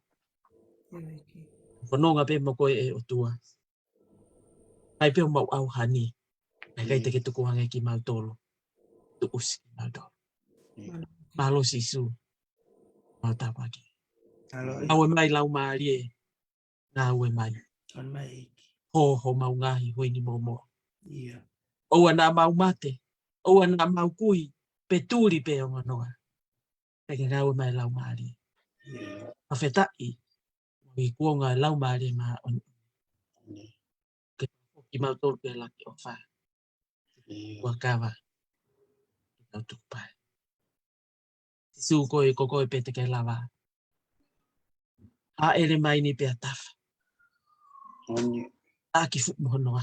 Ko e nonga pē mo koe ʻe ʻOtua. ʻAi pē ʻo mau ʻauha ni. Naʻe ʻikai te ke tuku ange kimautolu. Tuʻusi kimautolu. Mālō Sīsū. Mau tāpuaki. Ngāue mai Laumālie. Ngāue mai. Hō homau ngaahi hui ni momo. ʻOua naʻa mau mate. ʻOua naʻa mau kui. Pe tuli pe ongonoa. Kae ke ngāue mai Laumālie. Fakafetaʻi. Mo e kuonga Laumālie Māʻoniʻoni. Ke foki kimautolu ki he laki ʻofa. ʻIo. Kuo kava. Ke tau tukupā. Sīsū, ko koe, ko koe pē te ke lava. Hāʻele mai ni pea tafa. Moʻoni. ʻAki fuʻu mohonoa.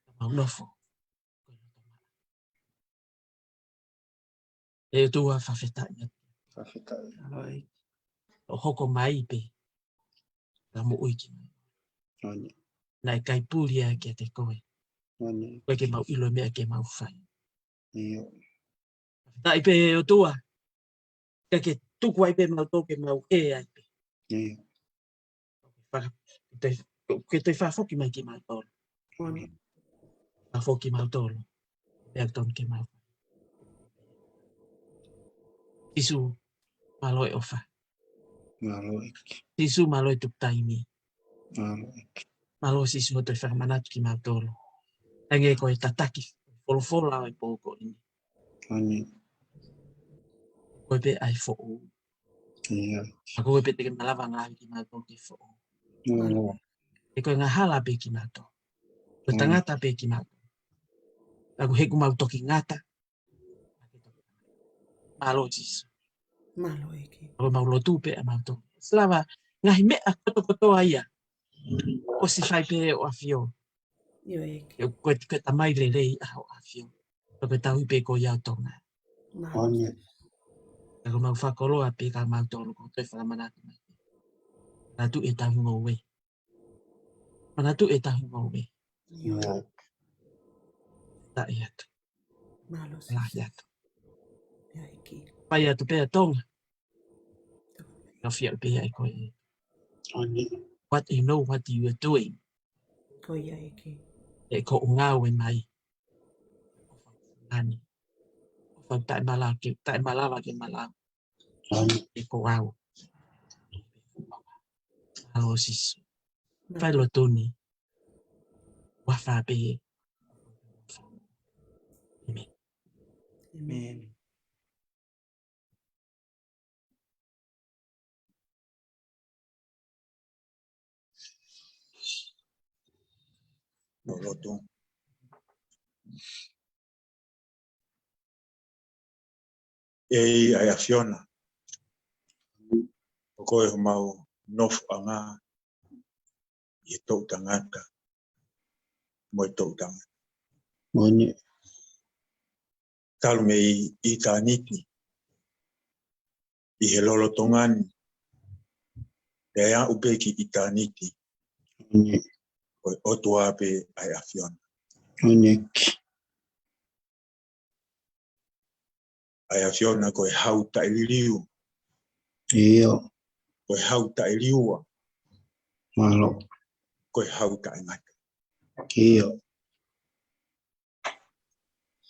Ka mau nofo. ʻE ʻOtua, fakafetaʻi atu. Fakafetaʻi. ʻOi. ʻO hoko mai pē. Ka moʻui ki. Moʻoni. Naʻe ʻikai puli ia kiate koe. Moʻoni. Koe ke mau ʻilo meʻa ke mau fai. ʻIo. Fakafetaʻi pē ʻOtua. Ka ke tuku ai pē mautolu ke mau ʻē ai pē. ʻIo. Faka-, ke te, ke te fakafoki mai kimautolu. Moʻoni. Fakafoki kimautolu. Pea tonu ke mau. Sīsū, mālō e ʻofa. Mālō ʻEiki. Sīsū, mālō e tuku taimi. Mālō ʻEiki. Mālō Sīsū hoʻo toe fakamanatu kimautolu. Hangē ko e tataki folofola ʻo e pō ko eni. Moʻoni. Ko koe pē ʻa e foʻou. ʻIo. ʻA ko koe pē te ke malava ngaohi kimautolu ke foʻou. Mālō. ʻE ko e angahala pē kimautolu. Ko e tangata pē kimautolu. ʻA ko he ʻoku mau toki ngata. Mālō Sīsū. Mālō ʻEiki. Ko mau lotu pē ʻa mautolu. Salava, ngaahi meʻa kotokotoa ia. ʻOsi fai pē ʻe hoʻo ʻAfio. ʻIo ʻEiki. Ko e, ko e tamai lelei ʻa hoʻo ʻAfio. Ko e tauhi pē ko ia ʻo Tonga. Mālō. Moʻoni. Ka ko mau fakakoloa pē kia mautolu ko e toe fakamanatu mai. Manatu e tauhi ngoue. Manatu e tauhi ngoue. ʻIo. Taʻe atu. Mālō Sīsū. Lahi atu. ʻIo ʻEiki. Fai atu pē ʻa Tonga. Ka fia pē ʻa e ko e. Moʻoni. What you know, what you are doing. Ko ia ʻEiki. ʻE ko ʻo ngāue mai. Ani. ʻOfa taʻe malava ke, taʻe malava ke malava. Moʻoni. ʻE ko au. Mālō Sīsū. Fai lotu ni. Huafa pē. ʻĒmeni. ʻĒmeni. Mou lotu. ʻEiki ʻa e ʻAfiona. Ko koe homau nofoʻanga ʻi he toʻutangata mo e toʻutangata. Moʻoni. Talu mei ʻitāniti, ʻi he lolotonga ni, pea aʻu pē ki ʻitāniti. Moʻoni. Ko e ʻOtua pē ʻa e ʻAfiona. Moʻoni ʻEiki. ʻA e ʻAfiona ko e hau taʻeliliu. ʻIo. Ko e hau taʻeliua. Mālō. Ko e hau taʻengata. ʻIo.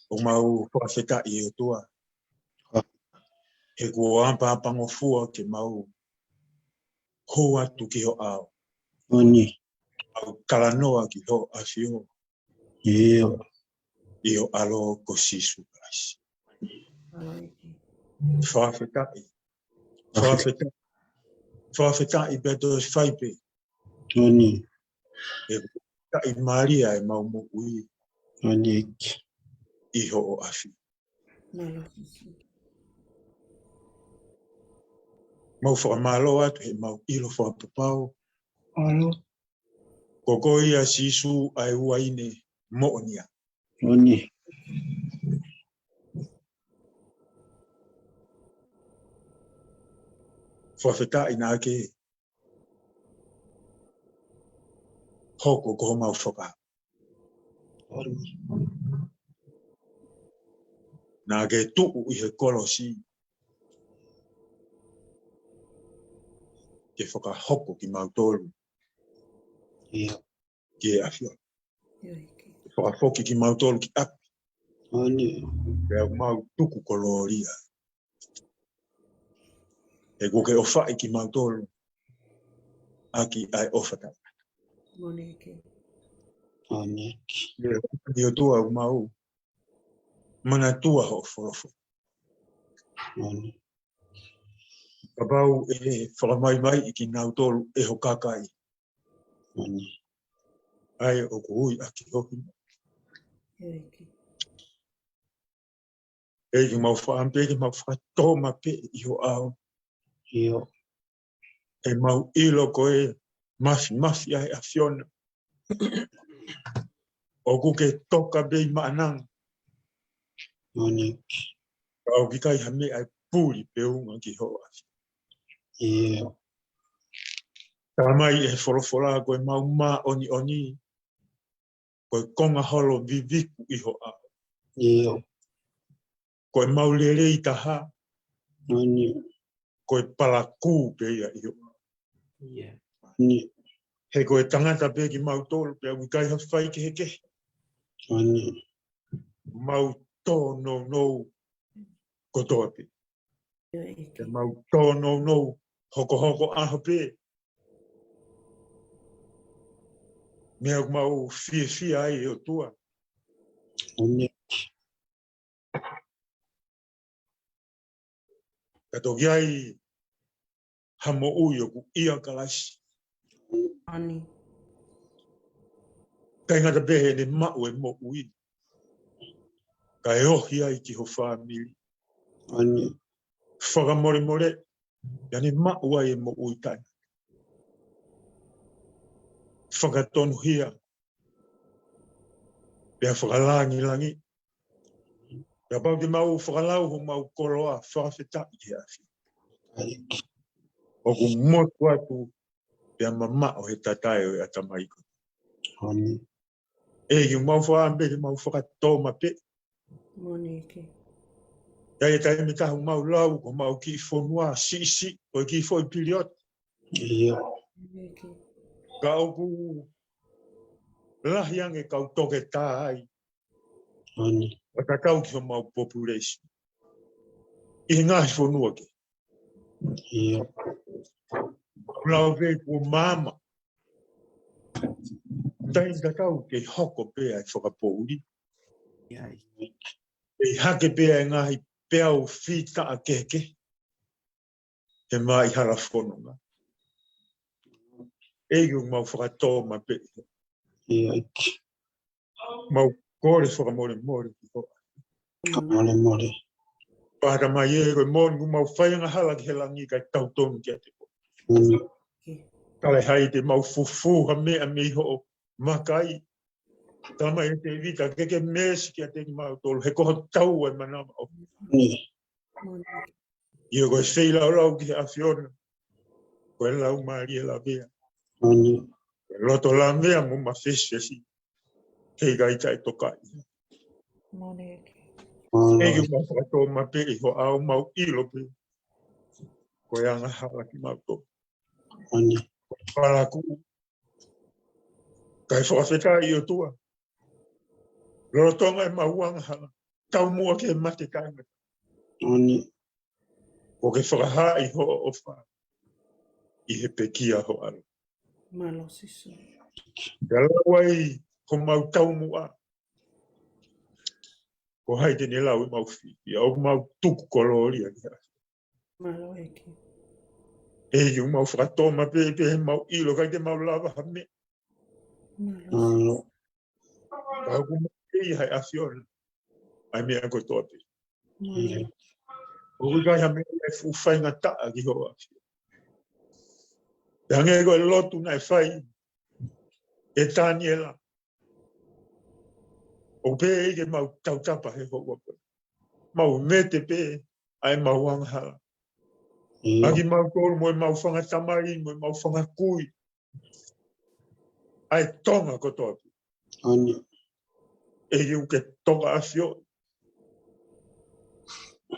ʻOku mau fakafetaʻi ʻOtua. He kuo ʻapaʻapangofua ke mau hū atu ki ho ʻao. Moʻoni. Mau talanoa ki hoʻo ʻAfio. ʻIo. ʻI ho ʻAlo ko Sīsū Kalaisi. Fakafetaʻi. Fakafetaʻi. Fakafetaʻi pea toe fai pē. Moʻoni. ʻE fakafetaʻi mālie ʻemau moʻui. Moʻoni ʻEiki. ʻI hoʻo ʻAfio. Mālō Sīsū. Mau fakamālō atu heʻemau ʻilo fakapapau. Mālō. Ko koe ia Sīsū ʻa e uaine moʻonia. Moʻoni. Fakafetaʻi naʻa ke hoko ko homau faka. Naʻa ke tuʻu ʻi he kolosi ke fakahoko kimautolu ʻIo. ki he ʻAfio. Ke fakafoki kimautolu ki ʻapi. Moʻoni. Pea mau tuku kolōlia. He kuo ke ʻofaʻi kimautolu ʻaki ʻa e ʻofa taʻengata. Moʻoni ʻEiki. Moʻoni ʻEiki. ʻIo ʻOtua ʻoku mau manatua hoʻo folofola. Moʻoni. Kapau ʻe fakamaimaiʻi kinautolu ʻe ho kakai. ʻA ia ʻoku ui ʻaki ho hingoa. ʻEiki, mau fakaʻamu pē ke mau fakatōmapeʻe ʻi ho ʻao. ʻIo. ʻE mau ʻilo ko e mafimafi ʻa e ʻAfiona. ʻOku ke toka pē ʻi maʻananga. Ka ʻoku ʻikai ha meʻa ʻe puli pe unga ki ho ʻAfio. ʻIo. Talamai ʻe he folofola ko e mau māʻoniʻoni, ko e konga holo viviku ʻi ho ʻao. ʻIo. Ko e mau lelei taha, ko e palakū pē ia ʻi ho ʻao. He ko e tangata pē kimautolu, pea ʻoku ʻikai ha faikehekehe. Mau tōnounou kotoa pē. Pea mau tōnounou hokohoko ʻaho pē. Meʻa ʻoku mau fiefia ai ʻe ʻOtua. Ka toki ai ha moʻui ʻoku ʻia Kalaisi. ʻIkai ngata pē heʻene maʻu e moʻui, ka ʻe ohi ai ki ho fāmili. Fakamolemole, ʻa ʻene maʻu ai e moʻui taʻengata. Fakatonuhia, pea fakalangilangi. Kapau te mau fakalau homau koloa fakafetaʻi ki he ʻAfio. ʻOku motu atu, pea mamaʻo he tatae ʻo e ʻatamai ko. ʻEiki, mau fakaʻamu pē ke mau fakatōmapeʻe. ʻI he taimi ʻe taha ʻoku mau lau, ko homau kiʻi fonua siʻisiʻi, ko e kiʻi foʻi pilioti. Ka ʻoku lahi ange kau toketā ai. ʻO tatau ki homau population ʻi he ngaahi fonua kehe. ʻOku lau pē kuo maama. Taimi tatau kei hoko pē ʻa e fakapoʻuli. Kei hake pē ʻa e ngaahi peau fī taʻa kehekehe he maʻi hala fononga. ʻEiki, ʻoku mau fakatōmapeʻe. Mau kole fakamolemole ki ho. Pata mai ē, ko e moʻoni ʻoku mau fai angahala ki he langi kae tau tonu kiate koe. Ka ʻi ai ha meʻa te mau fufū ha meʻa mei hoʻo vakai. Talamai ʻe Tēvita ke ke meesi kiate kimautolu he ko ho taua e manava ʻo. ʻIo, ko e feilaulau ki he ʻAfiona, ko e laumālie lavea. Ko e loto lavea mo mafesifesi. He ʻikai taʻetokaʻi. ʻEiki, mau fakatōmapeʻe ʻi ho ʻao, mau ʻilo pē ko e angahala kimautolu. Palakū. Kae fakafetaʻi ʻOtua. Lolotonga ʻemau angahala, taumuʻa ki he mate taʻengata. ʻOku ke fakahaaʻi hoʻo ʻofa ʻi he pekia ho ʻAlo. Pea lau ai homau taumuʻa. Ko hai te ne lau ʻemau fiefia, ʻoku mau tuku kolōlia ki ai. ʻEiki, ʻoku mau fakatōmapeʻe pē he mau ʻilo ʻikai te mau lava ha meʻa. Ka ʻoku mau kei ʻi he ʻAfiona ʻa e meʻa kotoa pē. ʻOku ʻikai ha meʻa ʻe fuʻu faingataʻa ki ho ʻAfio. Pea hangē ko e lotu naʻe fai ʻe Taniela. ʻOku pehē ke mau tautapa he houa ko eni. Mau mete pē ʻa ʻemau angahala. ʻA kimautolu mo ʻemau fanga tamai, mo ʻemau fanga kui. ʻA e Tonga kotoa pē. ʻEiki, ʻoku ke tokaʻafioʻi.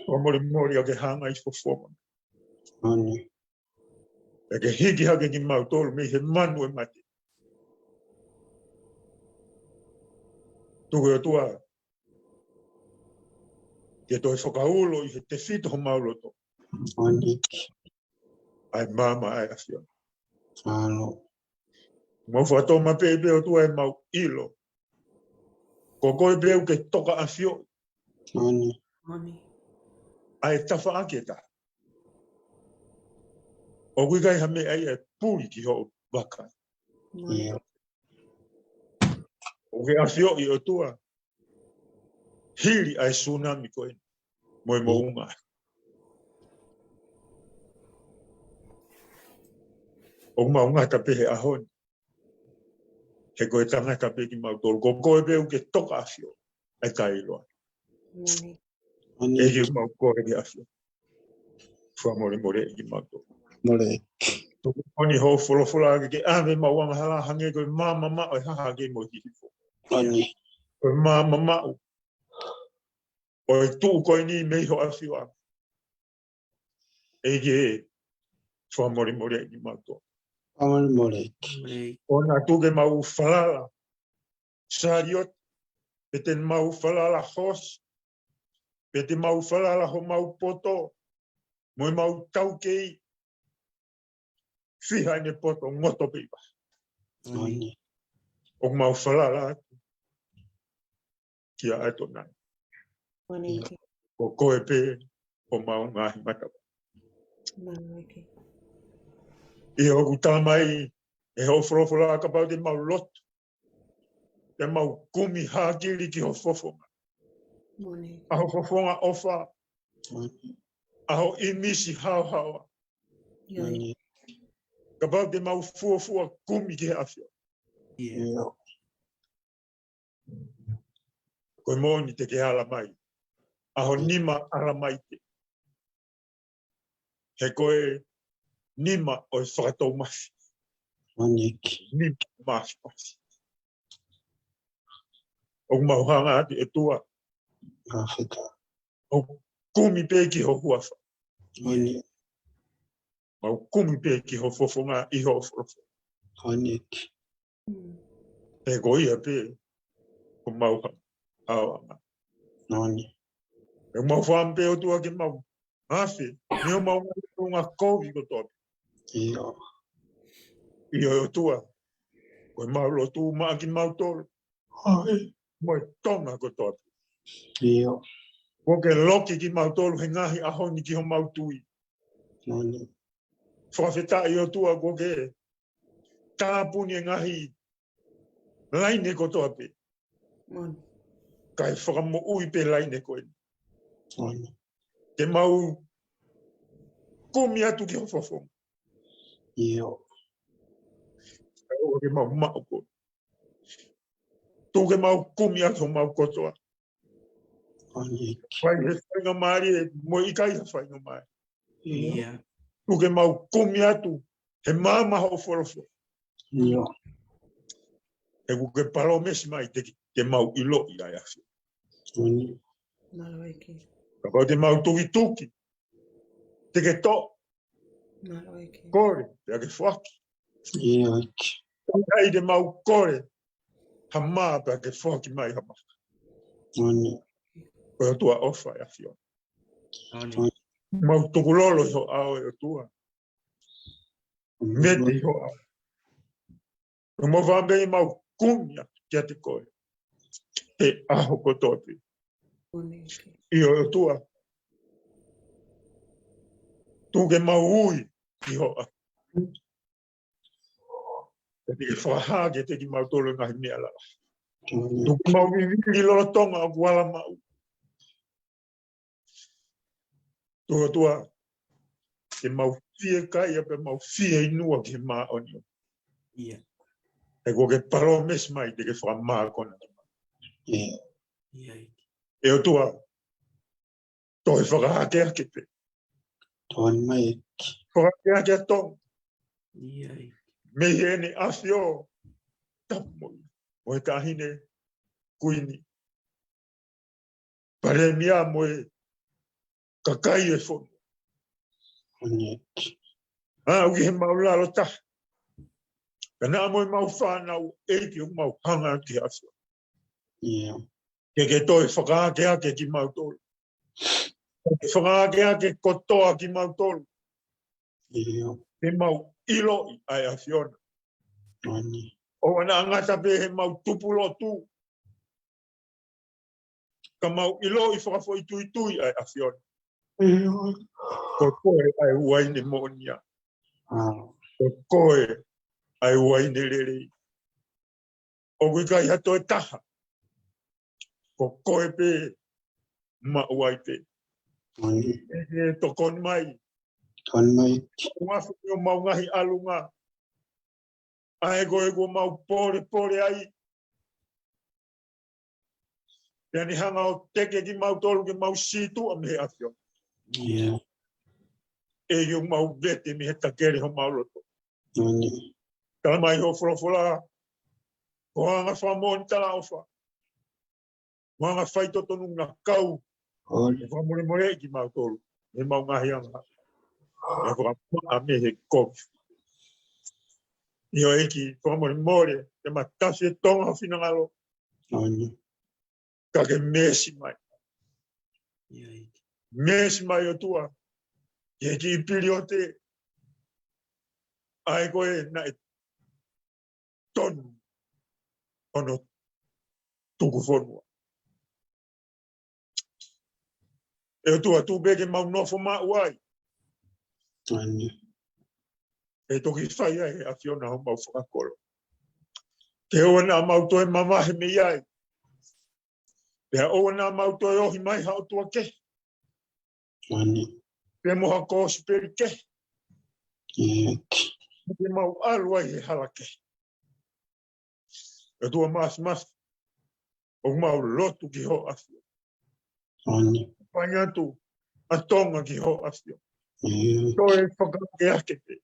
Fakamolemole ʻa ke hanga ʻi fofoma. ʻA ke hiki hake kimautolu mei he manu e mate. Tuku ʻOtua ke toe fakaulo ʻi he tefito homau loto ʻa e maama ʻa e ʻAfiona. Mau fakatōmapeʻe pē ʻOtua ʻemau ʻilo ko koe pē ʻoku ke tokaʻafioʻi ʻa e tafaʻaki ʻe taha. ʻOku ʻikai ha meʻa ia ʻe puli ki hoʻo vakai. ʻIo. ʻOku ke ʻafioʻi ʻOtua, hili ʻa e sunami ko eni mo e moʻunga. ʻOku mau ngata pē he ʻaho ni, he ko e tangata pē kimautolu, ko koe pē ʻoku ke toka ʻafio, ʻe kai loa. ʻEiki, ʻoku mau kole ke ʻafio. Fakamolemoleʻi kimautolu. Mole. Tuku ʻeni hoʻo folofola ke ke ʻave mau angahala hangē ko e maama maʻu ʻa e hahake mo e hihifo. Ko e maama maʻu ʻo e tuʻu ko eni mei ho ʻafio. ʻEiki, fakamolemoleʻi kimautolu. Fakamolemoleʻi. ʻOua naʻa tuku ke mau falala sālioti, pe te mau falala hoosi, pe te mau falala homau poto, mo ʻemau taukei, fiha ʻene poto ngoto pē ʻi vahe. ʻOku mau falala atu kia ʻAtonai. Ko koe pē homau ngaahi matavai. ʻIo, ʻoku tala mai ʻe hoʻo folofola kapau te mau lotu, te mau kumi hākili ki ho fofonga. ʻA ho fofonga ʻofa. ʻA ho ʻīmisi haohaoa. Kapau te mau fuofua kumi ki he ʻAfiona, ko e moʻoni te ke ala mai ʻa ho nima ʻalamaite. He ko e nima ʻo e fakatoumafi. Nima māfimafi. ʻOku mau hanga atu ʻOtua, ʻo kumi pē ki ho huafa. Mau kumi pē ki ho fofonga ʻi hoʻo folofola. He ko ia pē homau haoʻanga. ʻOku mau fakaʻamu pē ʻOtua ke mau afe mei homau ngaahi founga kovi kotoa pē. ʻIo ʻOtua, ko ʻemau lotu maʻa kimautolu mo e Tonga kotoa pē. Kuo ke loki kimautolu he ngaahi ʻaho ni ki homau tui. Fakafetaʻi ʻOtua kuo ke tāpuni e ngaahi laine kotoa pē. Kae fakamoʻui pē laine ko eni. Ke mau kumi atu ki ho fofonga. ʻIo. Kae ʻoua ke mau maʻu koe. Tuku ke mau kumi atu homau kotoa. Fai he faingamālie mo e ʻikai ha faingamālie. Tuku ke mau kumi atu he maama hoʻo folofola. He kuo ke palōmesi mai te ke, te mau ʻiloʻi ʻa e ʻAfiona. Kapau te mau tukituki, te ke toʻo. Kole, pea ke foaki. ʻIkai te mau kole ha mā pea ke foaki mai ha mā. Ko e ʻOtua ʻofa ʻa e ʻAfiona. Mau tukulolo ʻi ho ʻao ʻe ʻOtua. Mete ʻi ho ʻao. Mau fakaʻamu pē ke mau kumi atu kiate koe he ʻaho kotoa pē. ʻIo ʻOtua, tuku ke mau ui ʻi ho ʻao. Pea te ke fakahā kiate kimautolu e ngaahi meʻa lalahi. Tuku ke mau vivili lolotonga ʻoku ala maʻu. Tuku ʻOtua, ke mau fiekaia pea mau fieinua ki he māʻoniʻoni. He kuo ke palōmesi mai te ke fakamākona. ʻE ʻOtua, toe fakaakeake pē. Fakaakeake ʻa Tonga mei heʻene ʻAfio tapu mo ia, mo e Taʻahine Kuini, Palēmia mo e kakai e fonua. ʻA ʻoku ʻi he māʻulalo taha. Ka naʻa mo e mau fānau ʻEiki ʻoku mau hanga ki he ʻAfiona. Ke ke toe fakaakeake kimautolu. Ke fakaakeake kotoa kimautolu. Ke mau ʻiloʻi ʻa e ʻAfiona. ʻOua naʻa ngata pē he mau tupu lotu. Ka mau ʻiloʻi fakafoʻituitui ʻa e ʻAfiona. Ko koe ʻa e uaine moʻonia. Ko koe ʻa e uaine lelei. ʻOku ʻikai ha toe taha. Ko koe pē maʻu ai pē. ʻEiki, tokoni mai. Tokoni mai. Uafu ʻi homau ngaahi ʻalunga. ʻA ē ko ē kuo mau polepole ai. Pea ne hanga ʻo teke kimautolu ke mau sītuʻa mei he ʻAfiona. ʻEiki, ʻoku mau vete mei he takele homau loto. Tala mai ho folofola, ko e anga fakamoʻoni talaʻofa, ko e anga faitotonu ngāue, ʻoku fakamolemoleʻi kimautolu mei heʻemau ngaahi angahala, ʻo fakamaʻa mei he kovi. ʻIo ʻEiki, fakamolemole, te ma tafe tonga ho finangalo. Ka ke meesi mai. Meesi mai ʻOtua, ki he kiʻi piliote, ʻa ē ko ē naʻe tonu hono tuku fonua. ʻE ʻOtua, tuku pē ke mau nofo maʻu ai. ʻE toki fai ai ʻe he ʻAfiona homau fakakolo. Ke ʻoua naʻa mau toe mavahe mei ai. Pea ʻoua naʻa mau toe ohi mai ha ʻotua kehe. Pea mo ha kosipeli kehe. Ke mau ʻalu ai he hala kehe. ʻOtua Māfimafi, ʻoku mau lotu ki hoʻo ʻAfio. Fai atu ʻa Tonga ki hoʻo ʻAfio. Toe fakakeake pē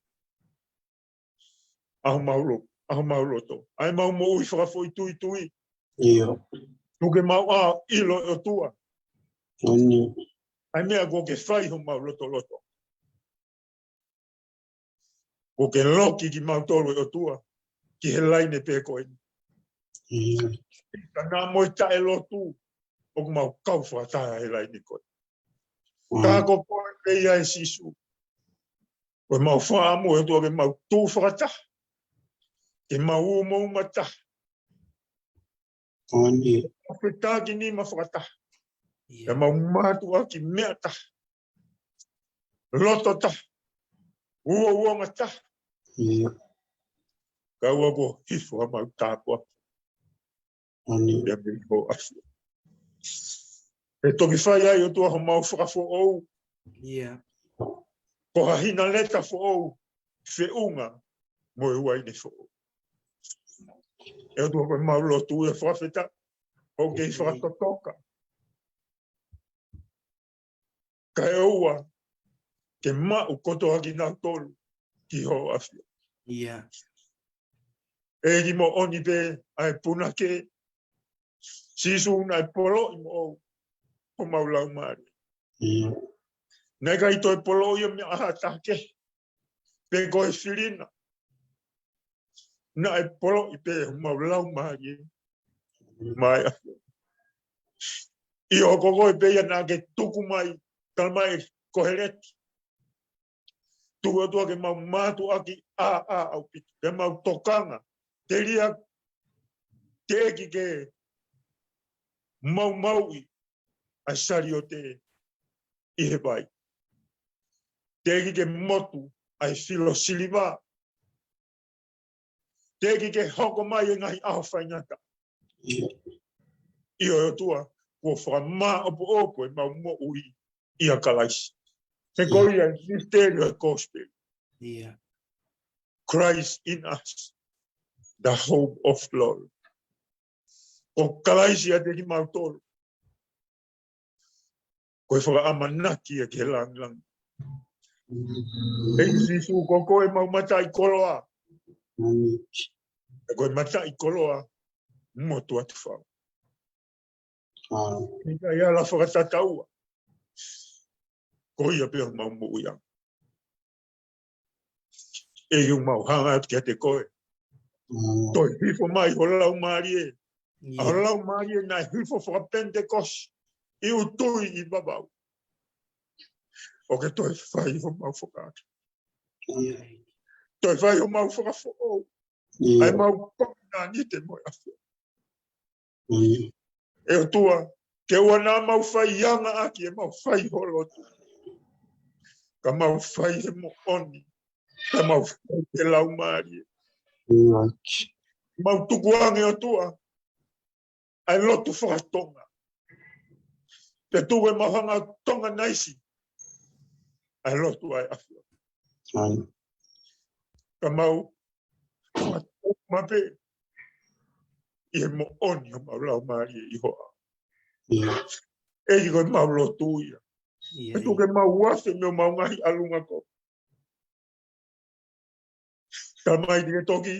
ʻa homau lo-, ʻa homau loto. ʻA ʻemau moʻui fakafoʻituitui. Tuku ke mau ʻilo ʻe ʻOtua ʻa e meʻa kuo ke fai homau lotoloto. Kuo ke loki kimautolu ʻe ʻOtua ki he laine pē ko eni. Ka naʻa mo e taʻelotu, ʻoku mau kau fakataha he laine ko eni. Ka ko koe pē ia ʻe Sīsū. Ko ʻemau fakaʻamu ʻe ʻOtua ke mau tuʻu fakataha. Ke mau umauma taha. Fakafetakinima fakataha. Ke mau mātuʻaki meʻa taha. Loto taha. Uouanga taha. Kae ʻoua kuo hifo ʻa homau tāpuaki. ʻIa mei hoʻo ʻAfio. ʻE toki fai ai ʻOtua homau fakafoʻou. Ko ha hina leta foʻou, feʻunga mo e uaine foʻou. ʻE ʻOtua ko ʻemau lotu ʻia fakafetaʻi. ʻOku kei fakatotoka. Kae ʻoua ke maʻu kotoa kinautolu ki hoʻo ʻAfio. ʻEiki, moʻoni pē ʻa e punake, Sīsū, naʻe poloʻi moʻou homau laumālie. Naʻe ʻikai toe poloʻi ia mei ha taha kehe pe ko e filina. Naʻe poloʻi pē homau laumālie maʻa e ʻAfio. ʻIo, ko koe pē ia naʻa ke tuku mai, tala mai ko he leti. Tuku atu ke mau mātuʻaki ʻāʻau ʻaupito, ke mau tokanga, telia, teʻeki ke maumauʻi ʻa e saliote ʻi he vai. Teʻeki ke motu ʻa e filo siliva. Teʻeki ke hoko mai e ngaahi ʻaho faingataʻa. ʻIo ʻOtua, kuo fakamāʻopoʻopo ʻemau moʻui ʻia Kalaisi. He ko ia e misiteli ʻo e kosipeli. Christ in us, the hope of glory. Ko Kalaisi ʻiate kimautolu, ko e fakaʻamanaki ia ki he langilangi. ʻEiki Sīsū, ko koe ʻemau mataʻikoloa. Ko e mataʻikoloa motuʻa tefau. ʻIkai ala fakatataua. Ko ia pē homau moʻuiʻanga. ʻEiki, ʻoku mau hanga atu kiate koe. Toe hifo mai ho laumālie. ʻA ho laumālie naʻe hifo fakapenitekosi ʻi ʻUtui ʻi Vavaʻu. ʻO ke toe fai homau fakaake. Toe fai homau fakafoʻou. ʻA ʻemau kovinānite mo e ʻAfio. ʻE ʻOtua, ke ʻoua naʻa mau fai angaʻaki ʻemau fai ho lotu. Ka mau fai he moʻoni. Ka mau fai he laumālie. ʻIo. Mau tukuange ʻOtua ʻa e lotu fakatonga. Pea tuku ke mau hanga ʻo tonganaisi ʻa e lotu ʻa e ʻAfiona. Ka mau fakatuma pē ʻi he moʻoni ʻo mau laumālie ʻi hoʻo ʻao. ʻEiki, ko e mau lotu ia. Pea tuku ke mau uafe mei homau ngaahi ʻalunga ko Tamai, te ke toki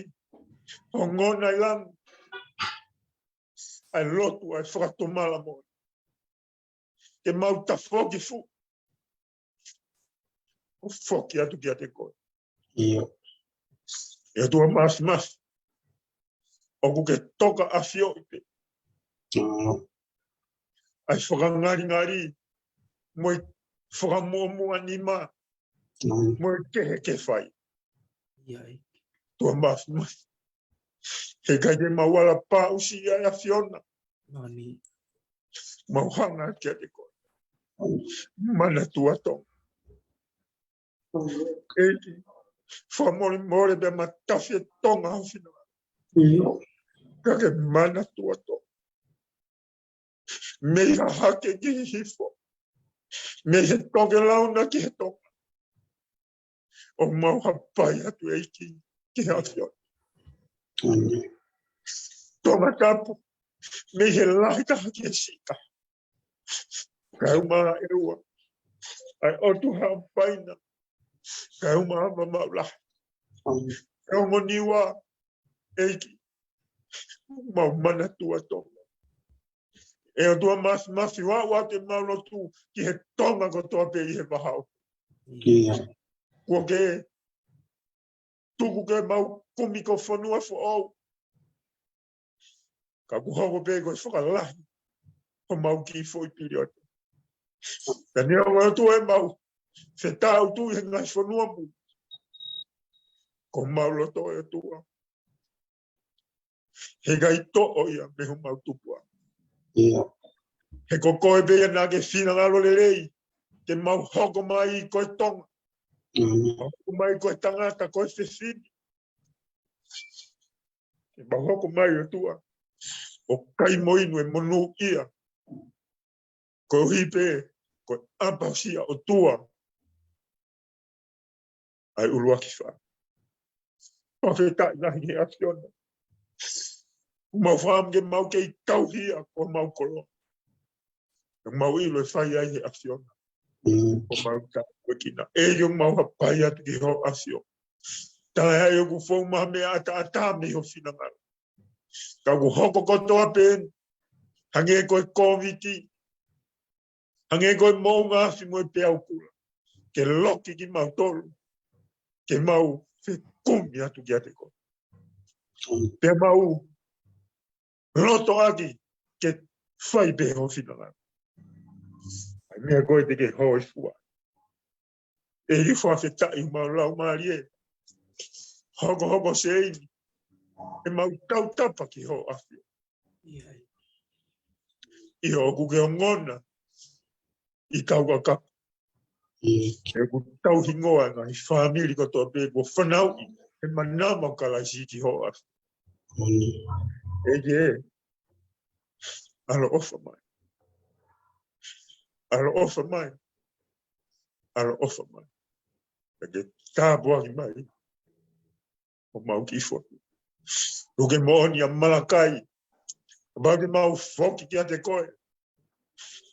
ongona ʻi langi ʻa e lotu ʻa e fakatomala moʻoni. Ke mau tafoki fuʻu ʻo foki atu kiate koe. ʻE ʻOtua Māfimafi, ʻoku ke toka ʻafioʻi pē ʻa e fakangalingali mo e fakamuʻomuʻa nima mo e kehe ke fai. ʻOtua Māfimafi, he ʻikai ke mau ala pāʻusia ʻa e ʻAfiona. Mau hanga kiate koe. Manatua Tonga. ʻEiki, fakamolemole pea matafi ʻa Tonga ho finangalo. Ka ke manatua Tonga mei Hahake ki Hihifo, mei he tokelau na ki he tonga. ʻOku mau hapai atu, ʻEiki, ki he ʻAfiona. Tongatapu, mei he lahi taha ki he siʻi taha. Kae ʻumaʻā ʻEua, ʻa e ʻOtu Haʻapaina, kae ʻumaʻā Maʻulahi, kae ʻumaʻā Niua, ʻEiki, mau manatua Tonga. ʻE ʻOtua Māfimafi, ʻoatu ʻemau lotu ki he Tonga kotoa pē ʻi he vahaʻa. Kuo ke tuku ke mau kumi ko e fonua foʻou, ka kuo hoko pē ko e fakalahi homau kiʻi foʻi piliota. Ka neongo ʻOtua ʻemau fetaʻutuʻi he ngaahi fonua muli, ko homau loto ʻe ʻOtua, he ʻikai toʻo ia mei homau tupuʻanga. He ko koe pē ia naʻa ke finangalo lelei ke mau hoko mai ko e Tonga, hoko mai ko e tangata, ko e fefine. Ke mau hoko mai ʻOtua ʻo kai mo inu e monūʻia, koeʻuhi pē ko e ʻapasia ʻOtua ʻa e ʻuluaki fā. Fakafetaʻi lahi he ʻAfiona. Mau fakaʻamu ke mau kei tauhi ʻa homau koloa. Ke mau ʻilo ʻe fai ai he ʻAfiona ʻo mau tāpuekina. ʻEiki, ʻoku mau hapai atu ki hoʻo ʻAfio. Taʻe ai ʻoku fou mai ha meʻa ʻataʻatā mei ho finangalo, ka kuo hoko kotoa pē eni, hangē ko e Kōviti, hangē ko e moʻunga afi mo e peau kula, ke loki kimautolu ke mau fekumi atu kiate koe. Pea mau lotoʻaki ke fai pē ho finangalo. ʻA e meʻa ko ē te ke hōifua ai. ʻEiki, fakafetaʻi homau laumālie. Hokohoko seini ʻemau tautapa ki hoʻo ʻAfio. ʻIo, ʻoku ke ongona ʻi he kau kakapu. ʻOku tau hingoa e ngaahi fāmili kotoa pē kuo fanauʻi he manava ʻo Kalaisi ki hoʻo ʻAfio. ʻEiki, ʻaloʻofa mai. ʻAloʻofa mai. ʻAloʻofa mai. Pea ke tāpuaki mai homau kiʻi fonua. Tuku ke moʻoni ʻa Malakai, kapau te mau foki kiate koe,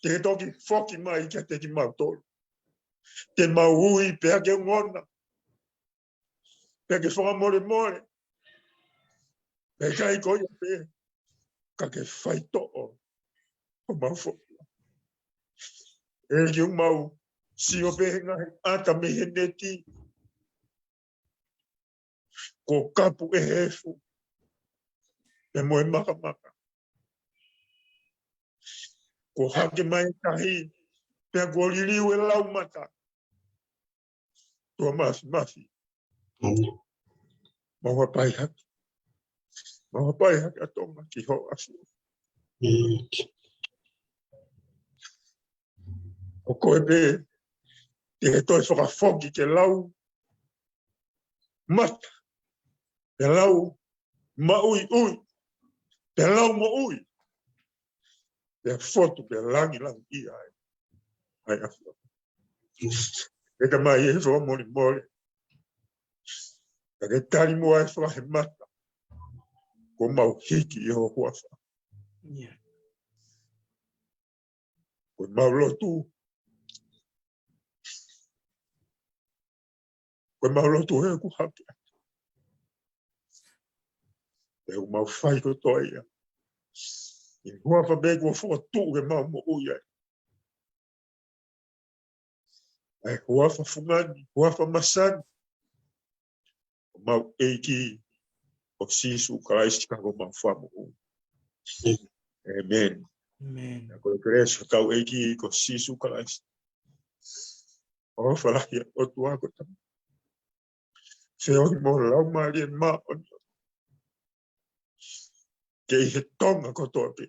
te ke toki foki mai kiate kimautolu. Te mau ui pea ke ongona, pea ke fakamolemole. Pea ʻikai ko ia pē, ka ke faitoʻo homau fonua. ʻEiki, ʻoku mau sio pē he ngaahi ʻata mei he neti, kuo kapu ʻe he efu pea mo e makamaka. Kuo hake mai e tahi, pea kuo liliu e laumata. ʻOtua Māfimafi, mau hapai hake. Mau hapai hake ʻa Tonga ki hoʻo ʻAfio. ʻO koe pē te ke toe fakafoki ke lau mata Pea lau maʻuiʻui. Pea lau moʻui. Pea fotu pea langilangiʻia ai ʻa e ʻAfiona. ʻE Tamai, ʻi he fakamolemole, ka ke tali muʻa e fakahēmata kuo mau hiki ʻi ho huafa. Ko ʻemau lotu, ko ʻemau lotu he ʻoku hake atu. He ʻoku mau fai kotoa ia ʻi he huafa pē kuo fokotuʻu ke mau moʻui ai, ʻa e huafa fungani, huafa masani ʻo ʻemau ʻEiki ko Sīsū Kalaisi ko homau Fakamoʻui. ʻĒmeni. Ko e kelesi ʻa hotau ʻEiki ko Sīsū Kalaisi, ʻofa lahi ʻa e ʻOtua ko e Tamai, feohi mo e Laumālie Māʻoniʻoni, ke ʻi he Tonga kotoa pē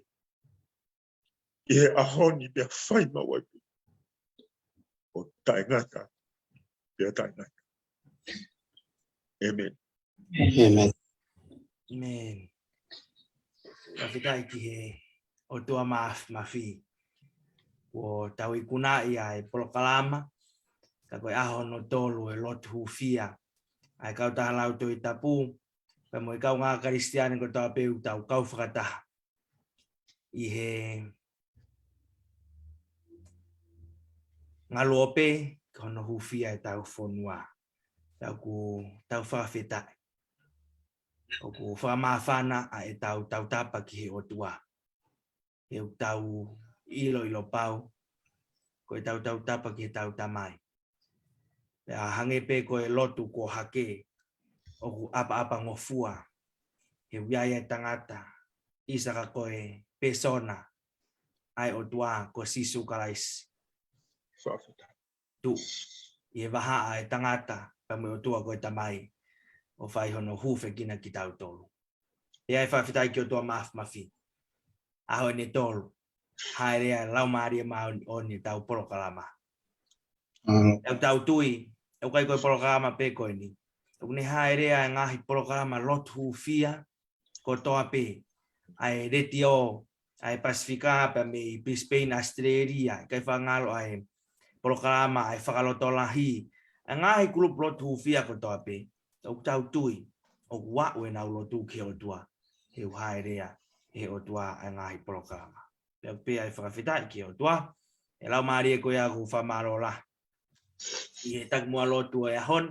ʻi he ʻaho ni pea fai maʻu ai pē ʻo taʻengata pea taʻengata. ʻĒmeni. ʻĒmeni. Fakafetaʻi ki he ʻOtua Māfimafi. Kuo tau ikunaʻi ʻa e polokalama, ka ko e ʻaho hono tolu ʻo e lotu hūfia ʻa e kautaha lau Tohi Tapu, pea mo e kaungā Kalisitiane kotoa pē ʻoku tau kau fakataha ʻi he ngaluope ki hono hūfia ʻetau fonua. Tau ku, tau fakafetaʻi. ʻOku fakamāfana ʻa ʻetau tautapa ki he ʻOtua. He ʻoku tau ʻiloʻilo pau ko ʻetau tautapa ki heʻetau Tamai, pea hangē pē ko e lotu kuo hake, ʻoku ʻapaʻapangofua. He ʻoku ʻi ai e tangata, ʻisa ka ko e pēsona ʻa e ʻOtua ko Sīsū Kalaisi, tuʻu ʻi he vahaʻa ʻo e tangata pea mo e ʻOtua ko e Tamai, ʻo fai hono hūfekina kitautolu. Pea ʻoku fakafetaʻi ki he ʻOtua Māfimafi, ʻaho ʻeni ʻe tolu, hāʻele ʻa e Laumālie Māʻoniʻoni ʻi heʻetau polokalama. ʻOku tau tui, ʻoku ʻikai ko e polokalama pē ko eni, ʻoku ne hāʻele ʻa e ngaahi polokalama lotu hūfia kotoa pē, ʻa e letiō ʻa e Pasifika pea mei Brisbane, Australia, ʻikai fakangalo ʻa e polokalama ʻa e fakalotolahi, ʻa e ngaahi kulupu lotu hūfia kotoa pē, ʻoku tau tui ʻoku aʻu ʻenau lotu ki he ʻOtua, he ʻoku hāʻele ʻe he ʻOtua ʻa e ngaahi polokalama. Pea ʻoku pehē ʻa e fakafetaʻi ki he ʻOtua, ʻe Laumālie ko ia ʻoku fakamālō lahi ʻi he takimuʻa lotu ʻo e ʻaho ni,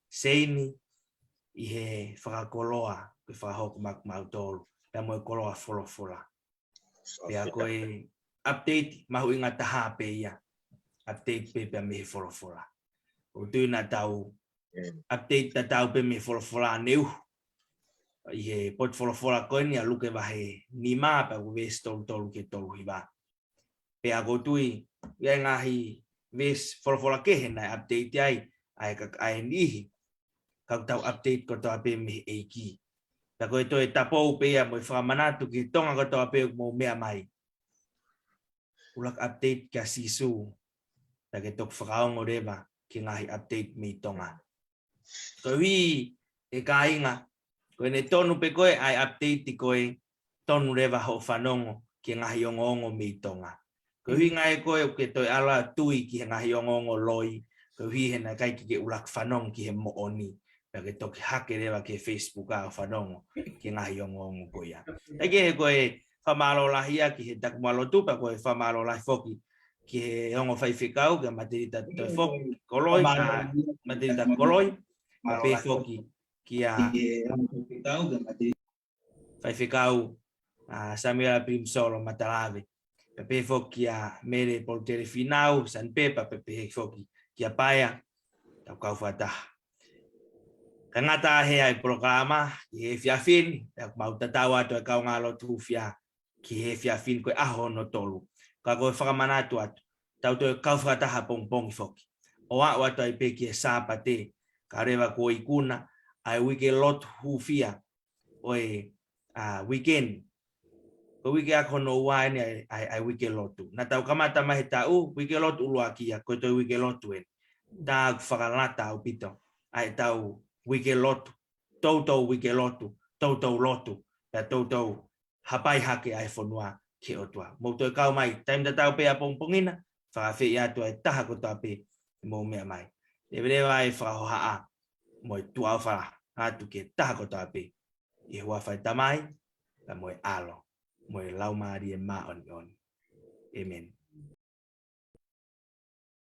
Seini, ʻi he fakakoloa kuo fakahoko maʻa kimautolu, pea mo e koloa folofola. Pea ko e update mahuʻinga taha pē ia, update pē pea mei he folofola. ʻOku ou tui naʻa tau update tatau pē mei he folofola ʻaneuhu ʻi he potu folofola ko eni ʻa Luke vahe nima pea ko e veesi tolu tolu ki he tolu hiva. Pea ʻoku ou tui ʻoku ʻi ai e ngaahi veesi folofola kehe naʻe update ai ʻa e ka, ʻa e niʻihi, ka ʻoku tau update kotoa pē mei he ʻEiki. Pea ko e toe tapou pē ia mo e fakamanatu ki he Tonga kotoa pē ʻoku mou meʻa mai, ʻuluaki update kia Sīsū, pea ke toki fakaongo leva ki he ngaahi update mei Tonga. Koeʻuhi, ʻe kāinga, ko ʻene tonu pē ko ē ʻa e update ko ē, tonu leva hoʻo fanongo ki he ngaahi ongoongo mei Tonga. Koeʻuhi ngaahi ko ē ʻoku ke toe ʻalu ʻo tui ki he ngaahi ongoongo loi, koeʻuhi he naʻe ʻikai ke ke ʻuluaki fanongo ki he moʻoni, pea ke toki hake leva ki he Facebook ʻo fanongo ki he ngaahi ongoongo ko ia. ʻIkai ke he ko e fakamālō lahi ia ki he takimuʻa lotu, pea ko e fakamālō lahi foki ki he ongo faifekau, kia Matelita Toe foki, Koloi, ʻa Matelita Koloi, pea pehē foki kia faifekau, ʻa Samuela Pilimsolo Matalave. Pea pehē foki kia Mele Polutele Finau, Sanipepa, pea pehē foki kia Paea, tau kau fakataha. Ka ngata he ʻa e polokalama, ʻi he efiafi ni, pea ʻoku mau tatau atu ʻa e kaungā lotu hūfia, ki he efiafi ni ko e ʻaho hono tolu. Ka ko e fakamanatu atu, tau toe kau fakataha pongipongi foki. ʻO aʻu atu ai pē ki he Sāpate, kae ʻoua leva kuo ikuna ʻa e uike lotu hūfia ʻo e, ʻa, uike ni. Ko e uike ʻaki hono ua eni ʻa e, ʻa e, ʻa e uike lotu. Naʻa tau kamata mai he taʻu, uike lotu ʻuluaki ia, ko e toe uike lotu eni. Tā ʻoku fakalata ʻaupito ʻa ʻetau uike lotu toutou uike lotu, toutou lotu, pea toutou hapai hake ʻa e fonua ki he ʻOtua. Mou toe kau mai, taimi tatau pē ʻapongipongi na, fakaafeʻi atu ʻa e taha kotoa pē ʻoku mou meʻa mai. Leveleva ʻa e fakahohaʻa mo e tuʻa ʻofa atu ki he taha kotoa pē, ʻi he huafa ʻo e Tamai, pea mo e ʻAlo, mo e Laumālie Māʻoniʻoni. ʻĒmeni.